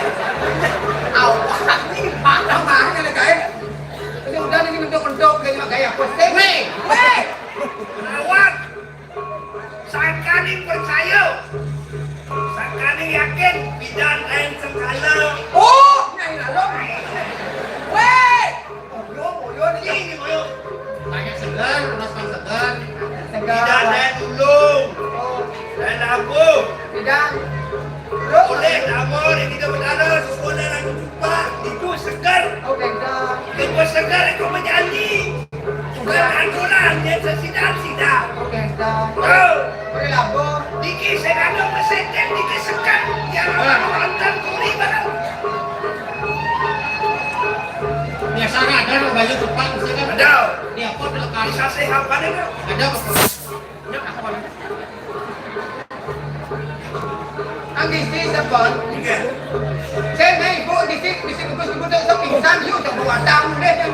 Awak nih, Pak, namanya lagi ya. Ini udah nih, bentuk-bentuk, gaya gaya. Pusing. Weh! Weh! Lawan. Sakaning percaya, sakaning yakin, bidan lain sengkala. Oh, nyai lalu. Weh! Boyo, boyo, ini, ini, boyo. Banyak segar, mas pang segar. Segar. Bidan lain dulu. Oh. Lain labuh. Bidan. Terus? Boleh, tak mau, dia kita berdarah, sekolah lagu jumpa. Itu segar. Oh, beda. Itu segar, itu menyanyi. Bukan aturan, dia tersidang-sidang. Oke, dah. Tuh. Boleh lah, Bos. Dikit saya ada peseten, dikit sekat. Yang orang nonton kuri barang. Biasa ada orang baju cepat, misalkan. Ada. Di apa, di lekar? Bisa sehat, ada nggak? Ada, Bapak. Ada apa? Ang gisti sa pon. Sige. Sir, may ipo, gisti, gisti ko gusto mo sa pinsan, yun, sa buwatang, eh.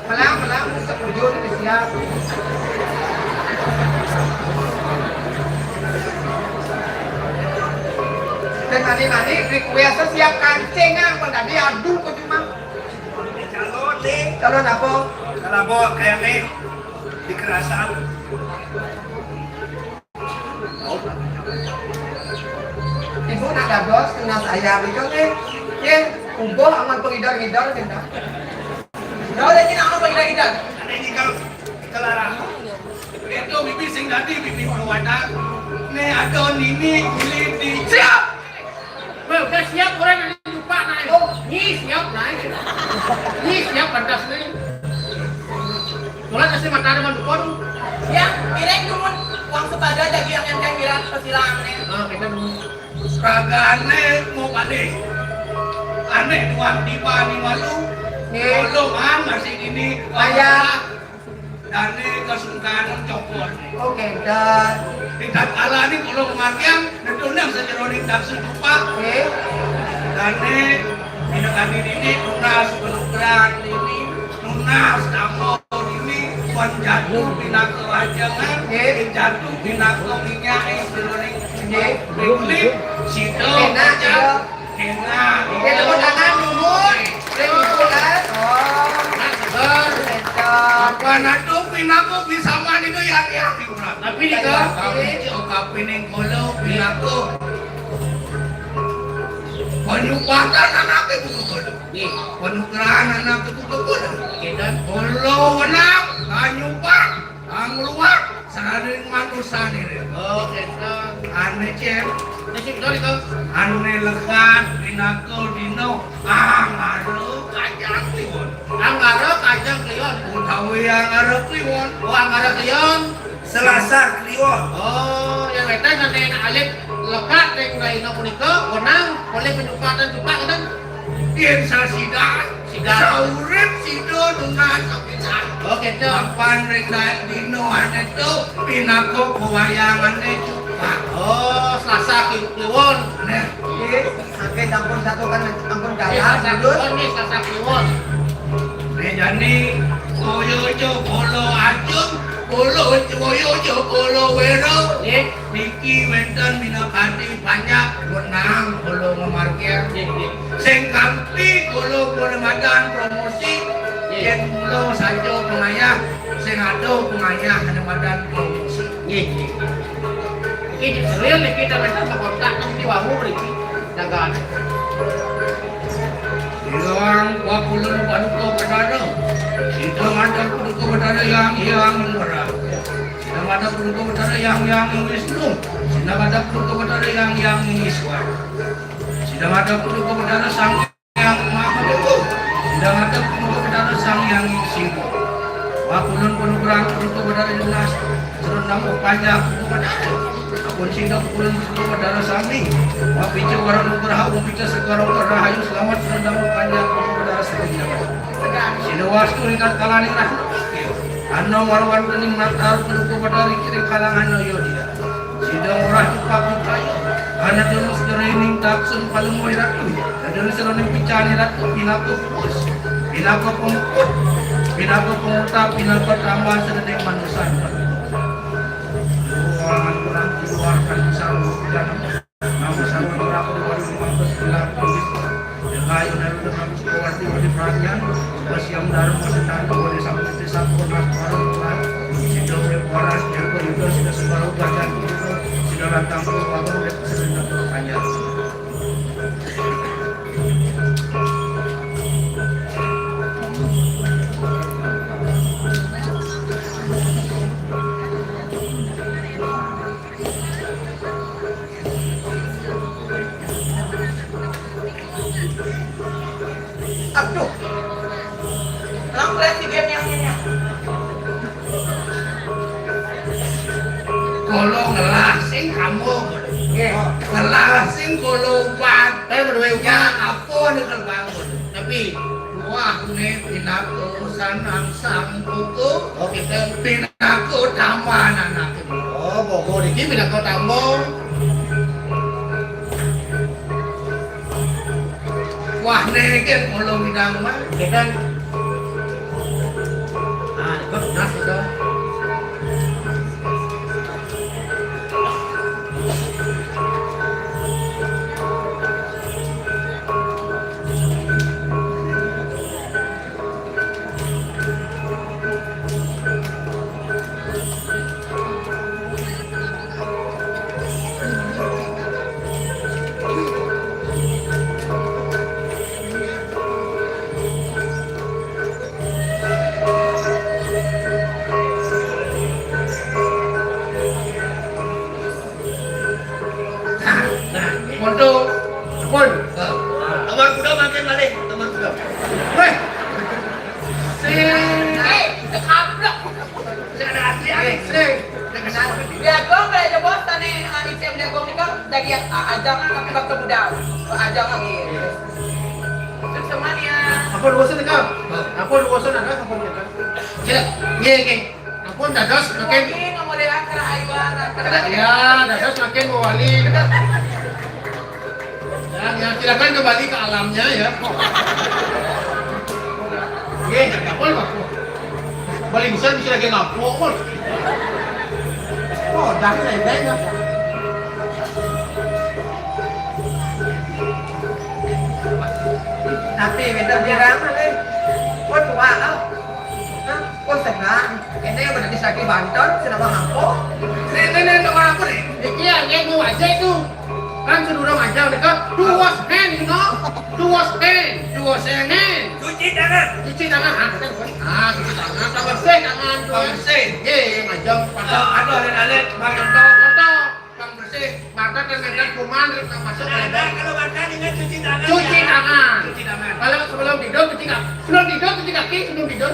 Wala, wala, sa pudyo na siya. Dan mani-mani, request siya kancing, ah, kung dadi, aduh, ko cuma. Calon, nih. Calon apa? Kalau mau kayak nih, dikerasan. Ibu nak dados tunas ayam itu nih, ya, ubuh aman pengidar-ngidar, minta. Jauh lagi nak aman pengidar-ngidar. Ada ini kalau kita larang. Itu bibi sing dadi bibi perwadak. Nih ada nini kulit di. Siap. Weh, udah siap orang yang lupa naik. Oh, ni siap naik. Ni siap pantas nih. Mulai kasih mata depan depan. Ya, piring dulu. Uang sepaga lagi yang yang kira kesilang nih. Ah, kita dulu. Ragané mau balik. Ané tuan tiba di malu. Nggih. Kula, ah, masih dini. Ayah. Dané kasungkanan cokor. Oh, kénten. Tingkat kala ni kula ngamargiang, nedunang sajeroning daksa cupak. Nggih. Dané minangka dini nunas penugrahan dini, nunas tangga dini, pun jatuh pinaka wajangan, nggih, jatuh pinaka minyak ing sajeroning, nggih, biklik, sida. Enak, pacang. Enak. Nggih, tepuk tangan dulu. Nggih, tepuk tangan. Oh. Nah, seger. Enak. Apa natu pinaka bisa mani tu yang, yang. Tapi ni, Kak, kami cek kapining kula pinaka. Panyumbatan anaké buka kula. Nggih. Panugrahan anaké buka kula. Nggih, dan kula wenang kanyumbat, kangluwat, saraning manusané. Oh, kénten. Ané, Cén. Ané lekat pinaka dina Anggara Kajang Kliwon. Anggara Kajang Kliwon. Utawi Anggara Kliwon. Oh, Anggara Kliwon. Selasa Kliwon. Oh, yang wénten sané alit lekat ring rahina punika, wenang polih panyumbatan cupak, kénten? Yén sasidan, sidan. Saurip sida nunas kapisan. Oh, kéto. Mapan ring dina ané tu, pinaka pawayangané cupak. Oh, Selasa Kliwon. Nah. Nggih. Saking sampun satu kan sampun, eh, jalan, Selasa Kliwon, nggih, Selasa Kliwon. Nih, jani, kaya aja kala ajeng, kala aja, kaya aja kala wéra. Nggih. Niki wénten minakadi panjak wenang kala ngamargiang. Nggih, nggih. Sing kanti kala pun madan promosi, nggih, yén mula saja pengayah, sing ada pengayah ane madan promosi. Nggih, nggih. Iki serius niki, kita wénten kontak nang di wau mriki. Dagang. Ilang Pakulun Paduka Betara. Sida ngadhep Paduka Betara Hyang Hyang Ngurah. Sida ngadhep Paduka Betara Hyang Hyang Wisnu. Sida ngadhep Paduka Betara Hyang Hyang Iswar. Sida ngadhep Paduka Betara Sang Hyang Maha Dewa. Sida ngadhep Paduka Betara Sang Hyang Siwa. Pakulun panugrahan Paduka Betara Yunas. Sira namung panjak Paduka Betara. Ampun sida pakulun Paduka Betara sami. Wapica wara nugraha, wapica segara rahayu, selamat sira namung panjak Paduka Betara sami. Sida wastu ringkat kalaning rahna. Ana marwantening natar Paduka Betara ring kalangan Ayodya. Sida ngurah cupak upaya. Ana tulus derening taksun palungguh ratu. Dadun seroning picani ratu pinaka puus. Pinaka pemuput. Pinaka pemutap. Pinaka tambah sedening manusan. Ruangan kurang keluarkan sarwa pidana. Nama sarwa neraka di waris mangkes gelar tulis. Dekayu naruto kami Sukawati wali perhatian. Wasiam dharma setanta wali sampai satu nas warung tuan. Sida urip waras, jaga yuda, sida sebaru gajan yuda, sida lantang pun wagung, urip sida panjang. Aduh. Lang presiden yang ini. Kala ngelah sing kamu. Nggih. Ngelah sing kala upat. Eh, berdua upat. Ya, apa nih kalau bangun? Tapi wah, nih pinaka sanang sang kuku. Oh, kita pinaka taman anak. Oh, bobo iki pinaka taman. Wah, niki kula ngidang mah. Nggih, kan? Nah, niku jelas itu. Ajang tapi bakal budal. Ajang lagi. Terus semuanya. Apa dua sana kau? Apa dua sana ada? Apa kita? Ya, ya, ya. Ampun, dados makin. Ini nomor yang terakhir, terakhir. Ya, dados makin mewali. Ya, ya, silakan kembali ke alamnya ya. Nggih, ampun, Pak. Balik bisa, bisa lagi ngapuk, Pak. Oh, dah selesai ya. Tapi beda bilang, eh. Kok tua, ah? Hah? Kok senang? Ini udah bisa di Banten, sudah mau apa? Ini, ini, ini, orang apa nih? Iki ya, ini gua aja itu. Kan sedurung aja, mereka dua hand, you know? Dua hand, dua hand. Cuci tangan. Cuci tangan, ah, kan, ah, cuci tangan, tambah bersih tangan, tuh. Tambah bersih. Iya, iya, ngajak, pada. Eh, aduh, alit-alit, bang, contoh. Contoh, bang bersih, mata dan medan kuman, terus nggak masuk ke Ada, dalam. Kalau makan, ingat cuci tangan, Cuci ya. Tangan. Cuci tangan. Kalau sebelum tidur, cuci kaki. Sebelum tidur, cuci kaki, sebelum tidur.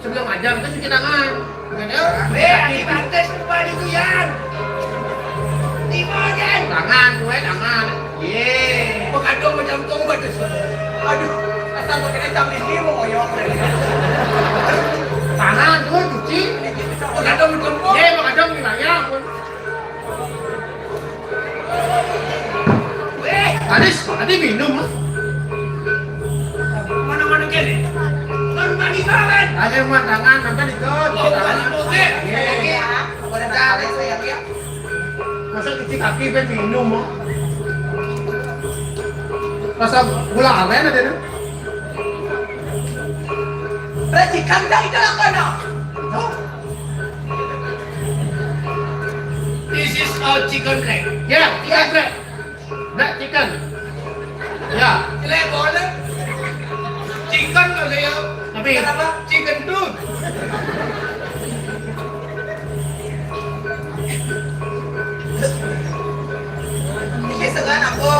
Sebelum ngajar itu cuci tangan. Bener? Eh, aki pantes lupa di kuyan. Lima aja. Tangan, gue tangan. Ye. Pekadong macam tong batas. Aduh, asal pakai jam ini mau ngoyok. Tangan tuh cuci. Pekadong macam tong. Ye, pekadong gimana? Anis, tadi minum, ah. Mana-mana kene. Baru pagi banget. Ada yang buat tangan, sampai di kot. Oh, balik oke. Iya. Oke, ya. Udah tahu saya, ya. Masa cuci kaki, pe minum, ah. Rasa gula aren ada, tuh. Racikan dah itu lah, kono. Tuh. This is our chicken leg. Ya, chicken leg. Black chicken. Ya. Leg boleh. Chicken kali ya. Tapi kenapa? Chicken tooth. Ini segan apa?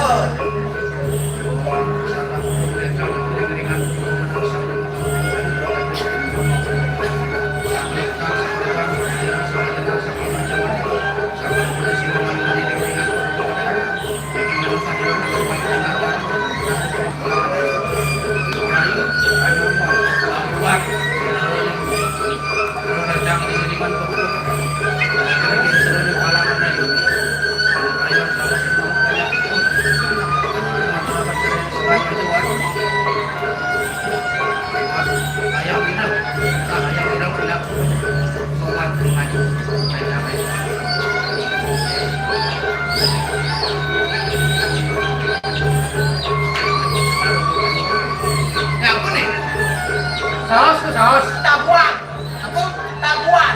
Saus ke saus. Tabuan. Apa? Tabuan.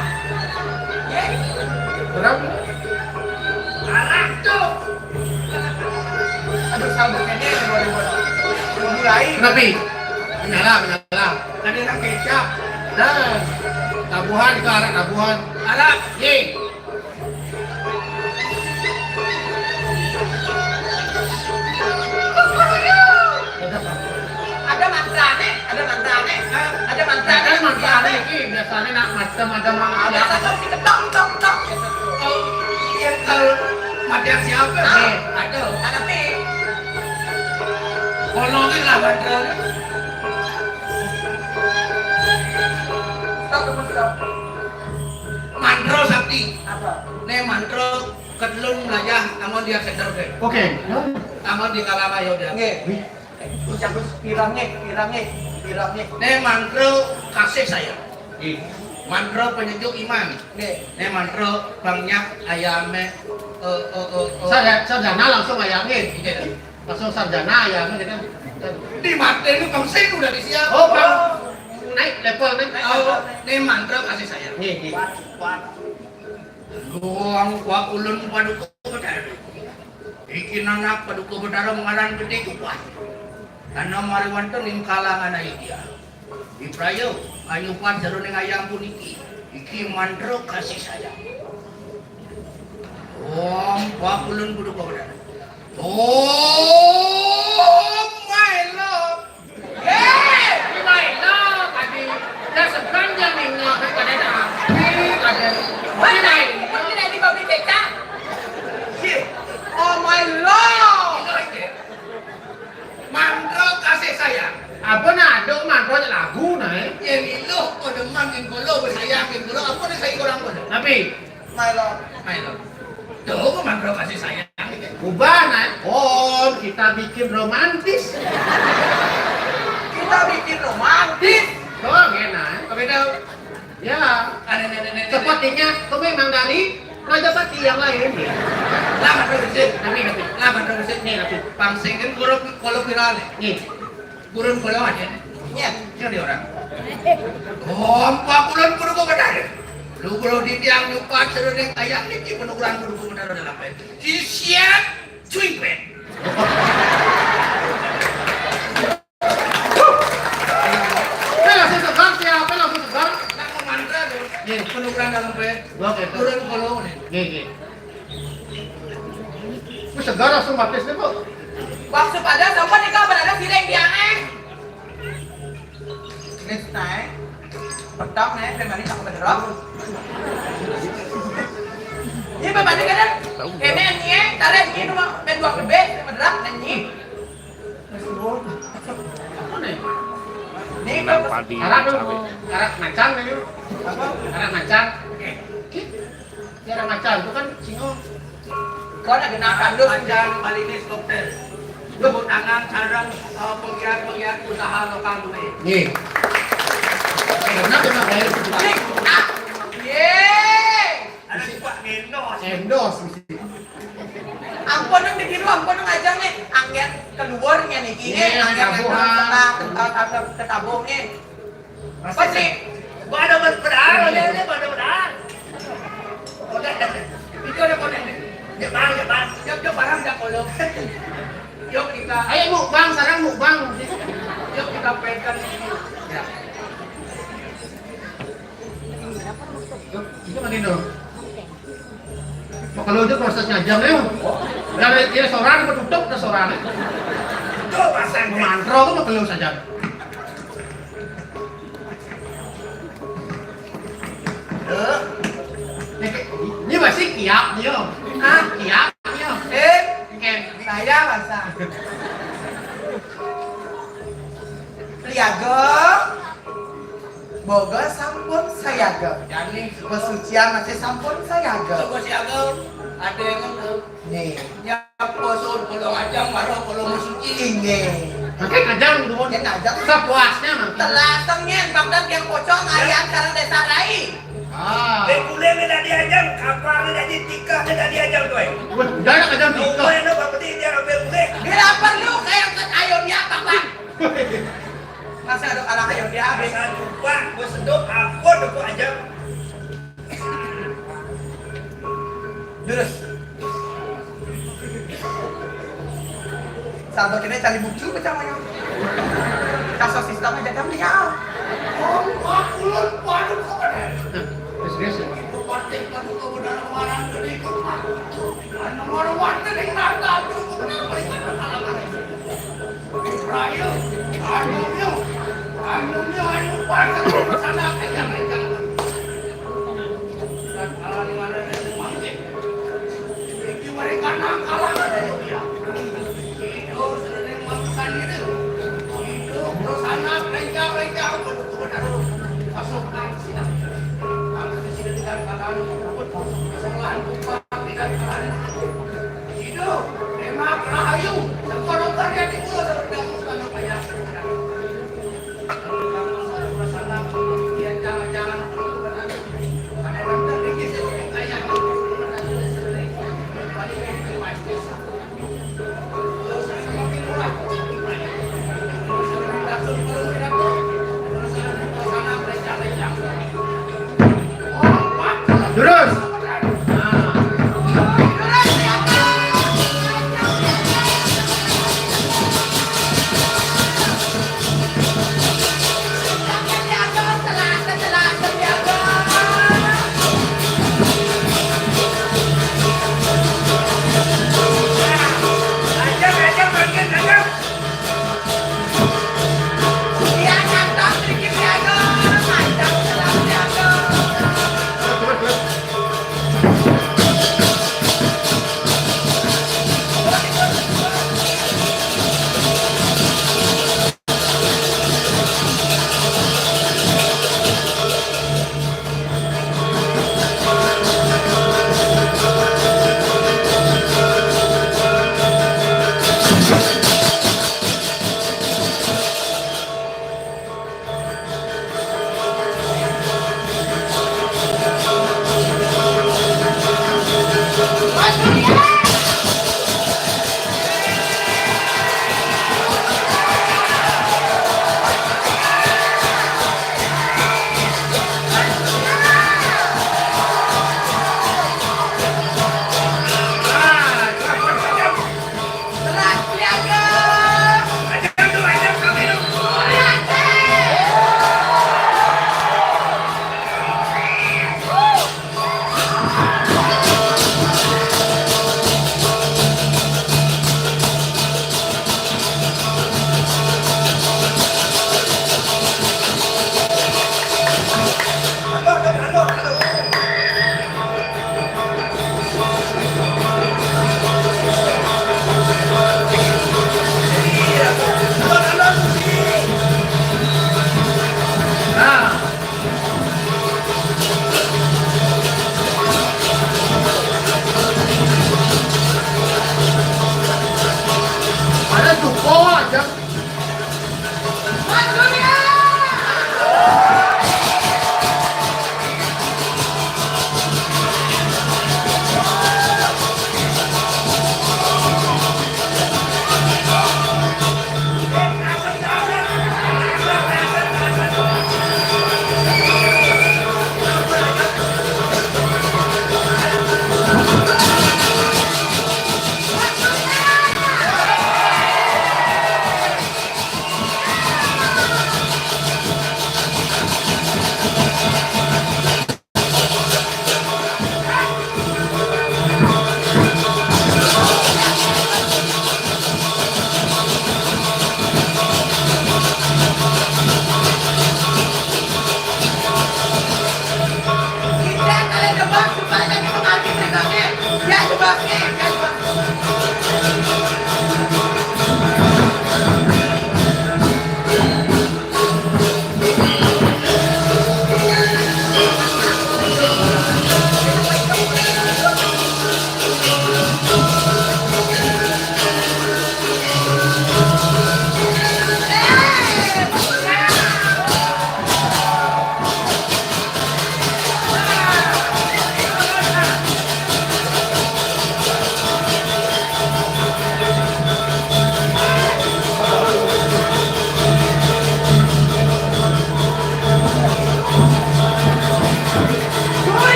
Ye. Berapa? Arak tuh. Aduh, sambutnya dia, dua ribu. Mulai. Kenapa? Menyala, menyala. Ada yang kecap. Nah, tabuhan itu arak tabuhan. Arak. Ye. Ada mantrane, ada mantrane. Hah? Ada mantrane. Ada mantrane iki biasane nak macem ada mantrane. Biasa kan si ketok, ketok, ketok. Oh, iya, kalau matian siapa? Hah? Ada. Ada pi. Bolongin lah mantrane. Stop, stop. Mantra sakti. Apa? Ne mantra ketelun melajah, namun dia center ke. Oke. Namun di kalangan ya udah. Nggih. Wih. Terus yang terus pirang nggih, pirang nggih, pirang nggih. Ne mantra kasih sayang. Nggih. Mantra penyejuk iman. Nggih. Ne mantra banyak ayame, eh, eh, eh, eh. Sarja-, sarjana langsung ayame. Iya. Langsung sarjana ayame kita. Di mati itu bangsa udah disiap. Oh, Bang. Naik level nih. Oh, ne mantra kasih sayang. Nggih, nggih. Luang kuak ulun paduka betara. Iki nanak paduka betara ngaran gedhe kuat. Ana mari wonten ing kalangan Ayu dia. Ibraya, anyupan jeroning ayam puniki. Iki mantra kasih sayang. Om kuak ulun paduka betara. Om my love. Hei, gimana tadi? Dah sepanjang ini, ada dah. Ini ada. Mana? Kok tidak di pabrik kecap? Ye. Oh, Apa nah, ada mantra lagu nah, eh? Ya, milu, oh, demen, kengkolo, bersayang, kengkolo, apa nih saya kurang pada? Tapi, Milo, Milo. Tuh, apa mantra kasih sayang? Ubah nah, oh, kita bikin romantis. Kita bikin romantis. Tuh, enak. Tapi tahu, ya. Aneh, aneh, aneh, aneh. Sepertinya itu memang dari Raja Pati yang lain. Lah, mantra kasih. Tapi, tapi. Lah, mantra kasih. Nih, tapi. Pangsing kan kalau, kalau viral nih. Nih. Burun kula aja. Nyet, nyet di orang. Kompak ulun kudu ku bener. Lu kudu ditiang nyupat seruning ayam niki penukuran kudu ku bener dalam pen. Sisian cuy pen. Apa langsung segar, siapa langsung segar? Nak mantra tuh. Iya. Penukuran dalam pen. Oke. Burun kula nih. Iya, iya. Wis segar langsung matis nih, Bu. Waktu pada sopo nika berada sireng tiangnya. Next time, petang nih, pribadi tak berderap. Ini pribadi kan, ini nih, tarik ini dua, main dua kebe, berderap, nyanyi. Apa nih? Ini Nang padi arak cabe. Arak macan nih. Apa? Arak macan. Oke. Tiada macan, itu kan singo. Kau ada genah kandus. Macan, malinis, dokter. Tepuk tangan sareng, eh, penggiat-penggiat usaha lokal gue. Nih. Karena kena bayar. Nih, ah. Yeay. Ada juga endos. Endos mesti. Ampun, yang ditiru, ampun, yang aja nih. Angget keluarnya nih, gini. Iya, angget keluar. Tentang, tentang, tentang, tentang, nih. Pasti. Pada ber-, berdarah, ya, ya, pada berdarah. Oke, itu ada konek. Ya, Bang, ya, Bang. Ya, ya, barang, ya, kalau. Yuk, kita. Ayo, mukbang, sekarang mukbang. Yuk, kita pengen. Ya. Yuk, itu makin dulu. Makelo aja prosesnya aja, Leo. Dari dia seorang, ketutup ke seorang. Itu pasang. Mantro tuh makelo saja. Eh, ini masih kiap, yo. Ah, kiap, yo. Eh, oke. Saya rasa. Liaga. Boga sampun sayaga. Jani. Pesucian masih sampun sayaga. Coba siaga. Ada yang ngomong. Nih. Ya, poso kalau ngajang, marah kalau mau suci. Inggih. Pakai ngajang, gitu, Mon. Ya, ngajang. Sepuasnya, Mang. Telah tengen, Baghdad yang pocong, ayam, sarang desa rai. Ah. Eh, bule ni dah diajang, kapal ni dah ditikah, ni dah diajang, tuh, eh. Wah, udah ada ngajang tikah. Tuh, eh, no, bapeti dia ambil bule. Bila perlu, kayak ke ayamnya, Baghdad. Masa ada kalah ayo dia. Masa jumpa, gua sedok, apa doko aja. Terus. Sabar kita cari bucu macam mana. Kasus sistem aja kan dia. Oh, ulun, waduh, kok ada. Terus, terus. Partai kan kau benar marah dari kau. Anu marah warna dari nata, benar mereka salah. Rayu, anu nyu, anu nyu, anu panas, sana kencang-kencang. Dan kalah di mana dia mangkir. Di mereka nang kalah ada dia. Itu sering melakukan itu. Itu terus sana kencang-kencang, betul-betul masuk ke sini. Kalau di sini tidak kalah, kesalahan bukan tidak kalah. Terus. Nah.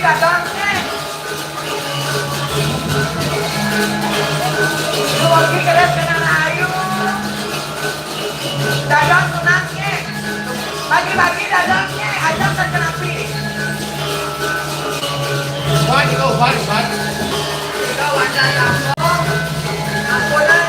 Dadang, eh. Lagi keras kena layu. Dadang sunat, eh. Bagi-bagi dadang, eh. Ajak terkenapi. Bagi, oh, bagi, bagi. Tiga wadah tambah. Ambulan.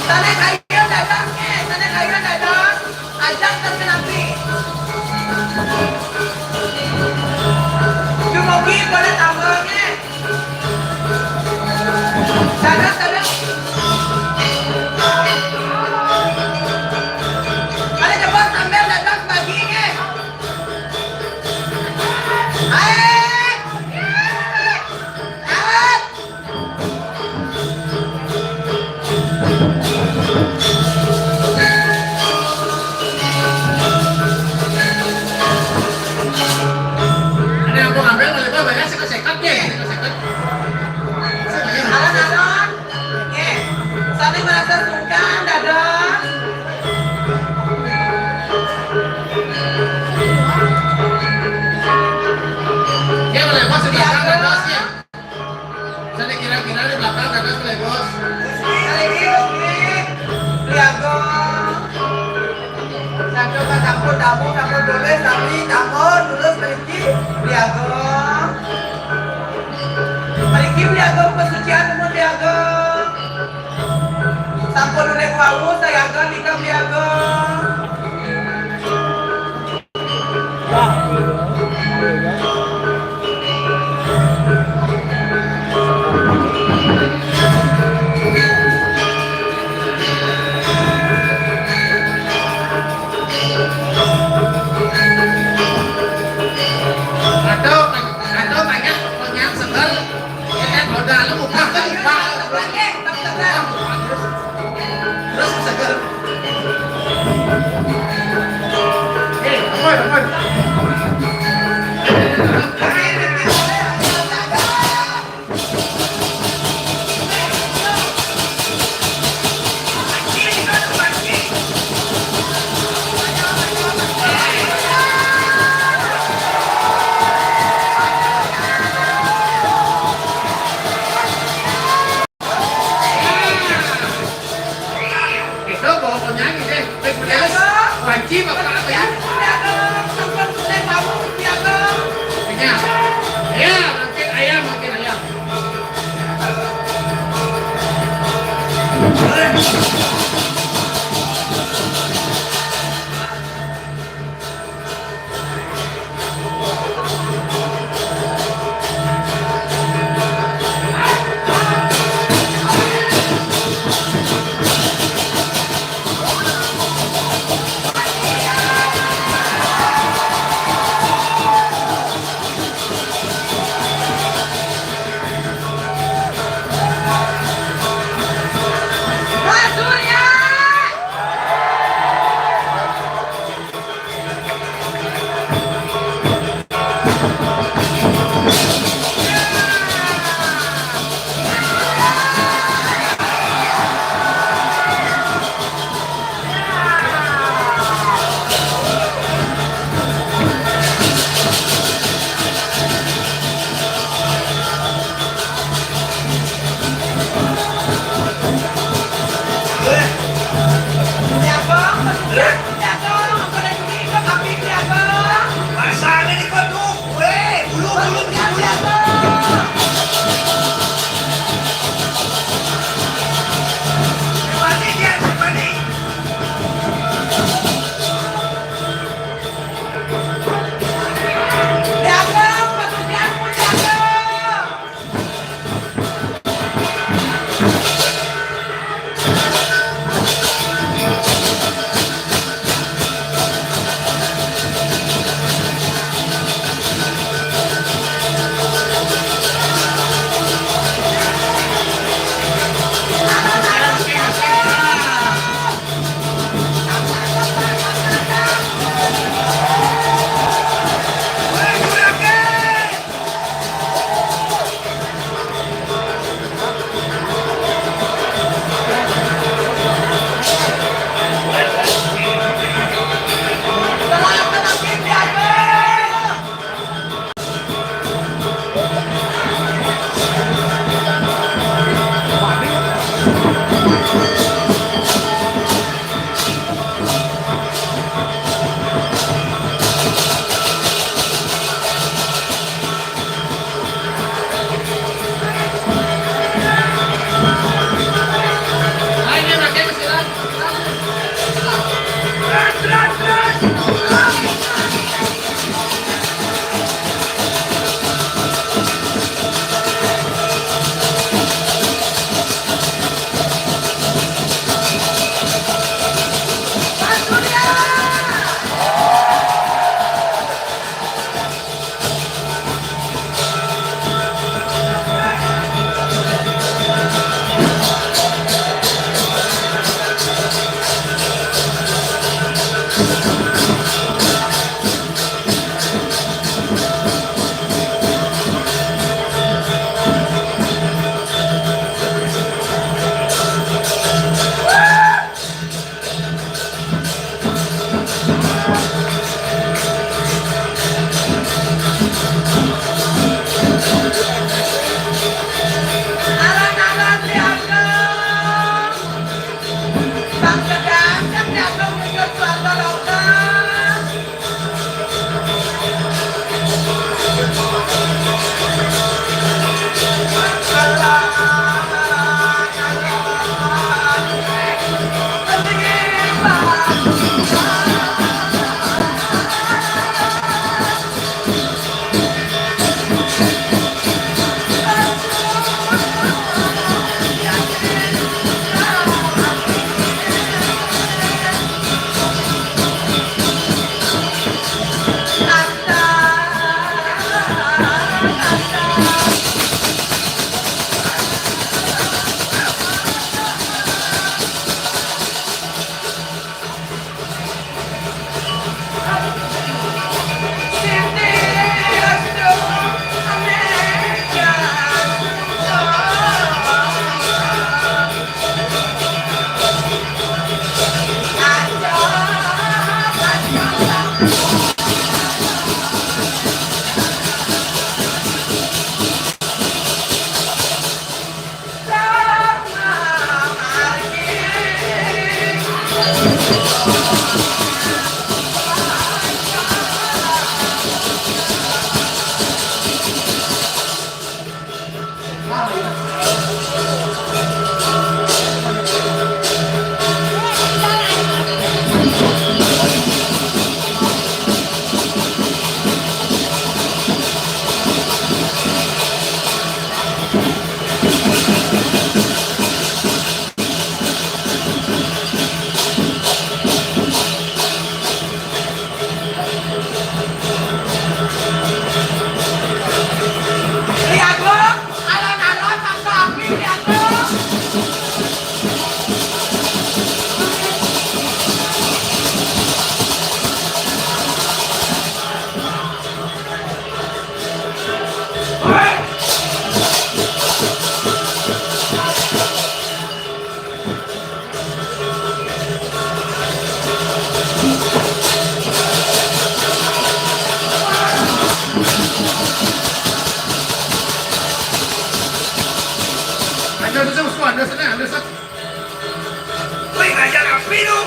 Sané kayun dadang, eh, sané kayun dadang. Ajak terkenapi. Dumugi boleh tambah, eh. Dadang, dadang. Ada jebos sambil dadang bagi, eh. Ada yang mau ngambil, boleh, Pak, banyak, sekat-sekat, ya, sekat-sekat. Alon-alon. Oke. Sami merasa sungkan, dadang. Ya, boleh, Bos, di belakang, Bos, ya. Sami kira-kira di belakang, dadang, boleh, Bos. Kali ini, oke. Liago. Sampun, sampun, tamu, sampun tulis, sami, tamu, tulis, pergi, Liago. Mriki Beli Agung pesucian umur Beli Agung. Sampun unik wau sayaga nika Beli Agung. Aduh, aduh, banyak, banyak seger. Ya kan, roda lu buka, buka. Terus, terus seger. Eh, aman, aman. Itu bawa penyanyi deh. Baik, beres. Panci, Bapak, apa ya? Iya. Ya, makin ayam, makin ayam. Anda bisa usuan, anda senang, anda senang. Wih, ngajar api lu.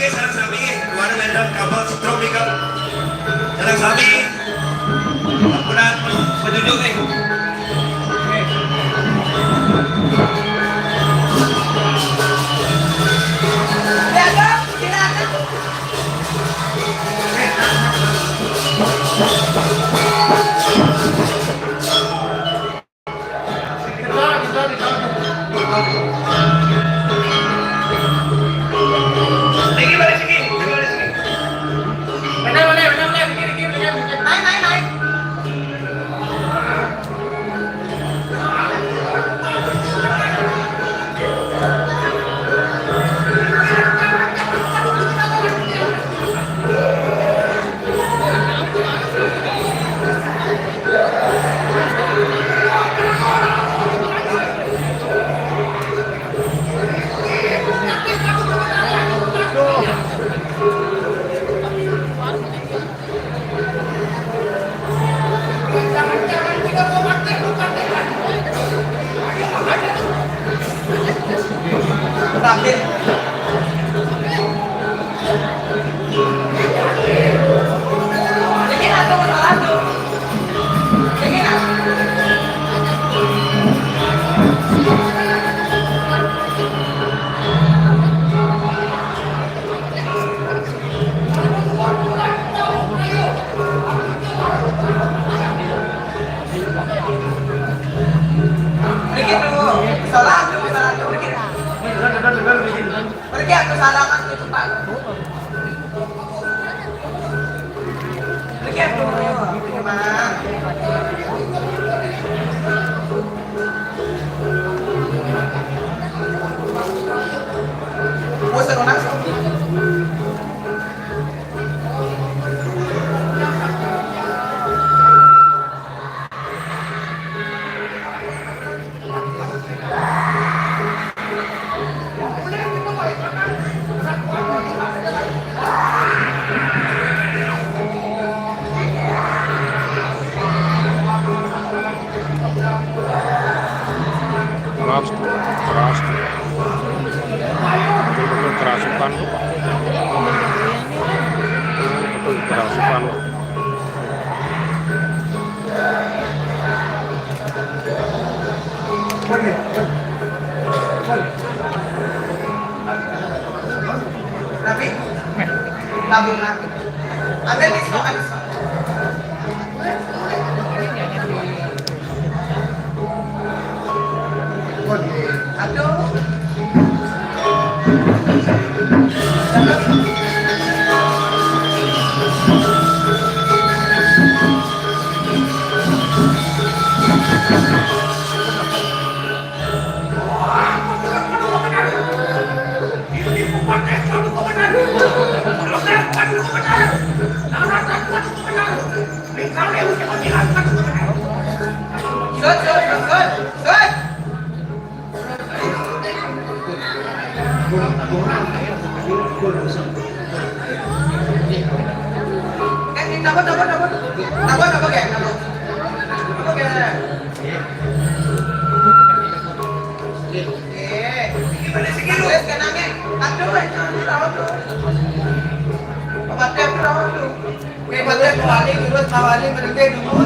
Sareng sami, keluarga Medan Kapal Tropical. Sareng sami, ampun, penunjuk nih. Pergi aku salah kan itu, Pak. Pergi aku, Pak. Bosan orang. Sukan tuh, Pak. Itu kerasukan, Pak. Tapi, tapi, ada di sana, ada di sana. Aduh. Eh, ini pada segi lu, es kenangnya. Aduh, itu, itu tahu tuh. Obatnya aku tahu tuh. Oke, obatnya kembali, terus kembali, berhenti dulu.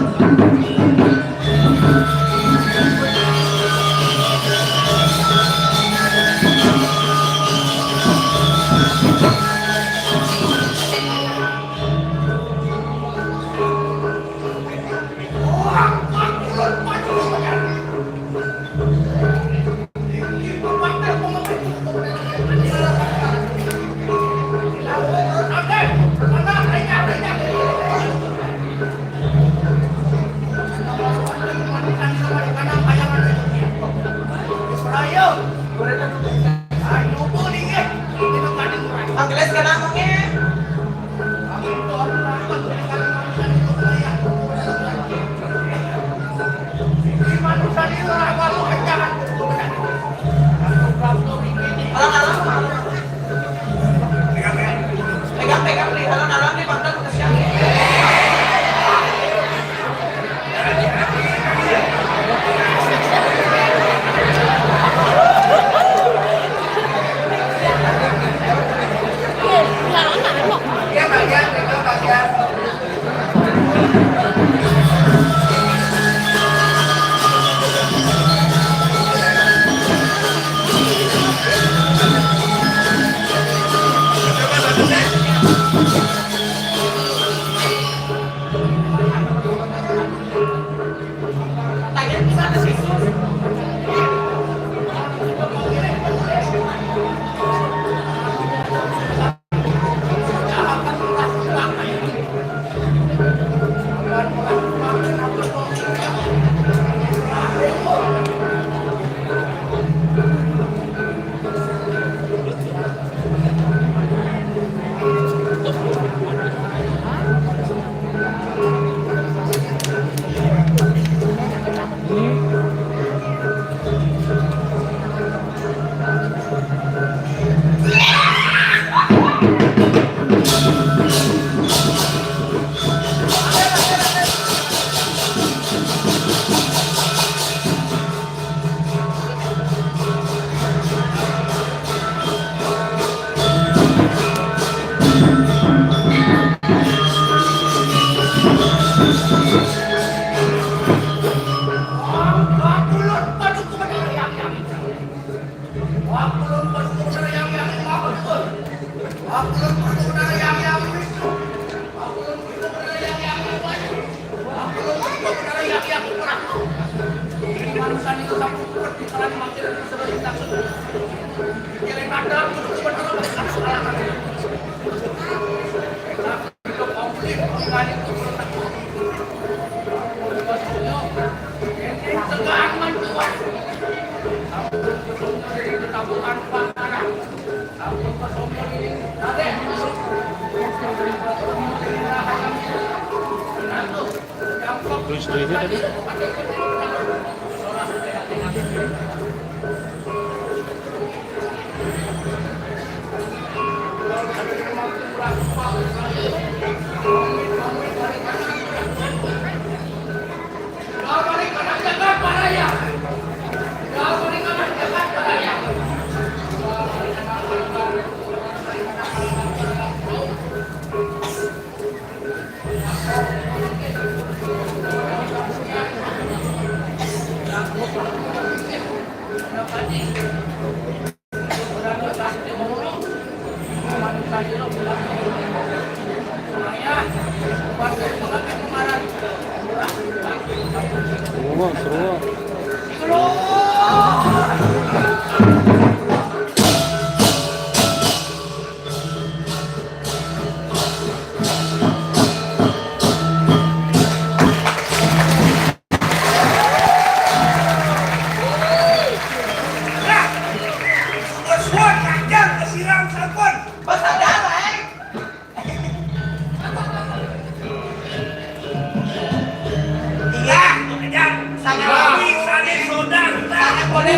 Terus itu tadi.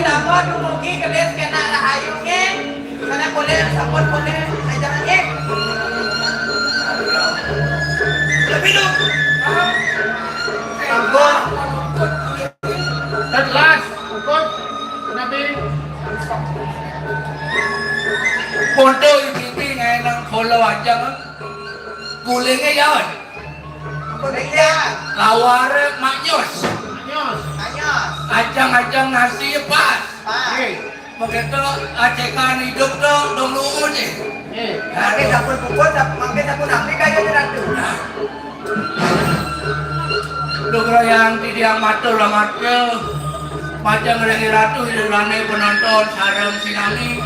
Sampun dumugi gelis kena rahayu nggih. Karena boleh sampun boleh aja nggih. Lebih dong. Sampun. Telas, ukut, nabi. Foto ibu-ibu ngenang kolo aja. Gulingnya ya. Gulingnya. Lawar manyos. Manyos. Manyos. Ajang-ajang nasi pas. Pas. Oke. Begitu acekan hidup dong, dong lungun nih. Oke. Mangke sampun puput, sap-, mangke sampun ambil kayu di ratu. Nah. Dugrayang titiang matur lamarga majeng ring Ratu Irane penonton sareng sinami.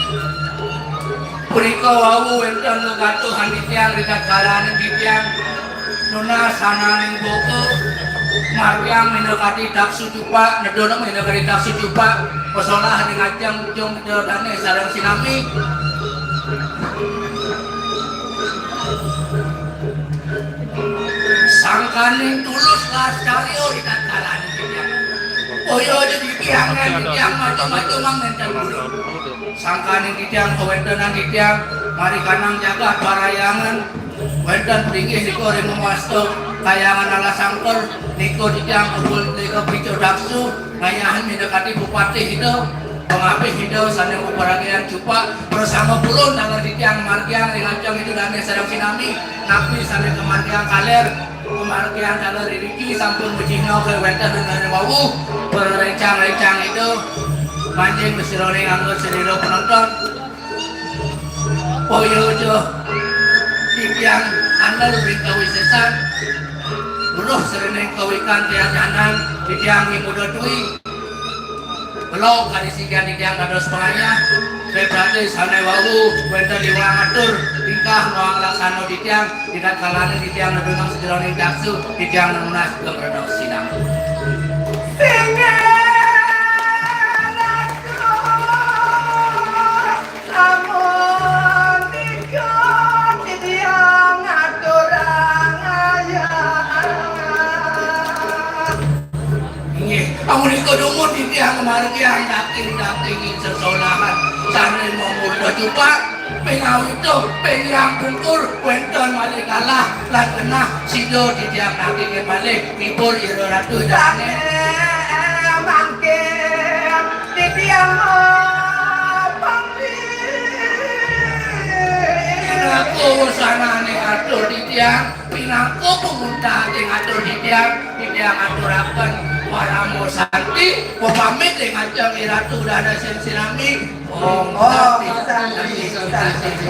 Punika wau wenten gegatuhan titiang rikadkalaning titiang nunas sananing boga margiang minakadi daksu cupak, nedona minakadi daksu cupak, pasolah ring ajeng ujung Ida dane sareng sinami. Sangkaning tulus las karya ing tatkalan titiang. Kaya aja titiang ngen titiang maju-maju mang nenten guru. Sangkaning titiang kawentenan titiang mari kanang jagat parayangan wenten pringgih nika ring mawasta kayangan alas angker nika titiang kumpul nika picu daksu ngayahin minakadi bupati ida pangapih ida sane maparagian cupak prasama pulun taler titiang margiang ring ajeng ida dane sareng sinami napi sane kamargiang kaler Pamargian taler iriki sampun mujihna kawenten ring wau, parencang-rencang ida, manjing masiraning angga sarira penonton. Kaya aja titiang andel ring kawisesan, weruh sarining kawikan tiang nyanan, titiang ngimuda tui. Kula kadi sikian titiang dados pangayah, ring prate sane wau wenten iwang atur tingkah mawang laksana titiang, tingkat kalane titiang nedunang sajeroning daksu, titiang nunas gemrena sinambi. Singgih Ratu, amun nika titiang ngaturang ayah. Inggih, amunika dumun titiang margiang daging-daging sesolahan sane mamurda cupak, ping awita, ping yang pungkur, wenten malih kalah, lan genah sida titiang dagingin malih ngibur ira ratu dane. Mangkin titiang pamit. Aku sanane atur titiang. Pinaka pamuntating atur titiang, titiang aturaken parama santi, pamit ing ajeng Iratu Dana Sing Sinami. Om Santi, Santi, Santi.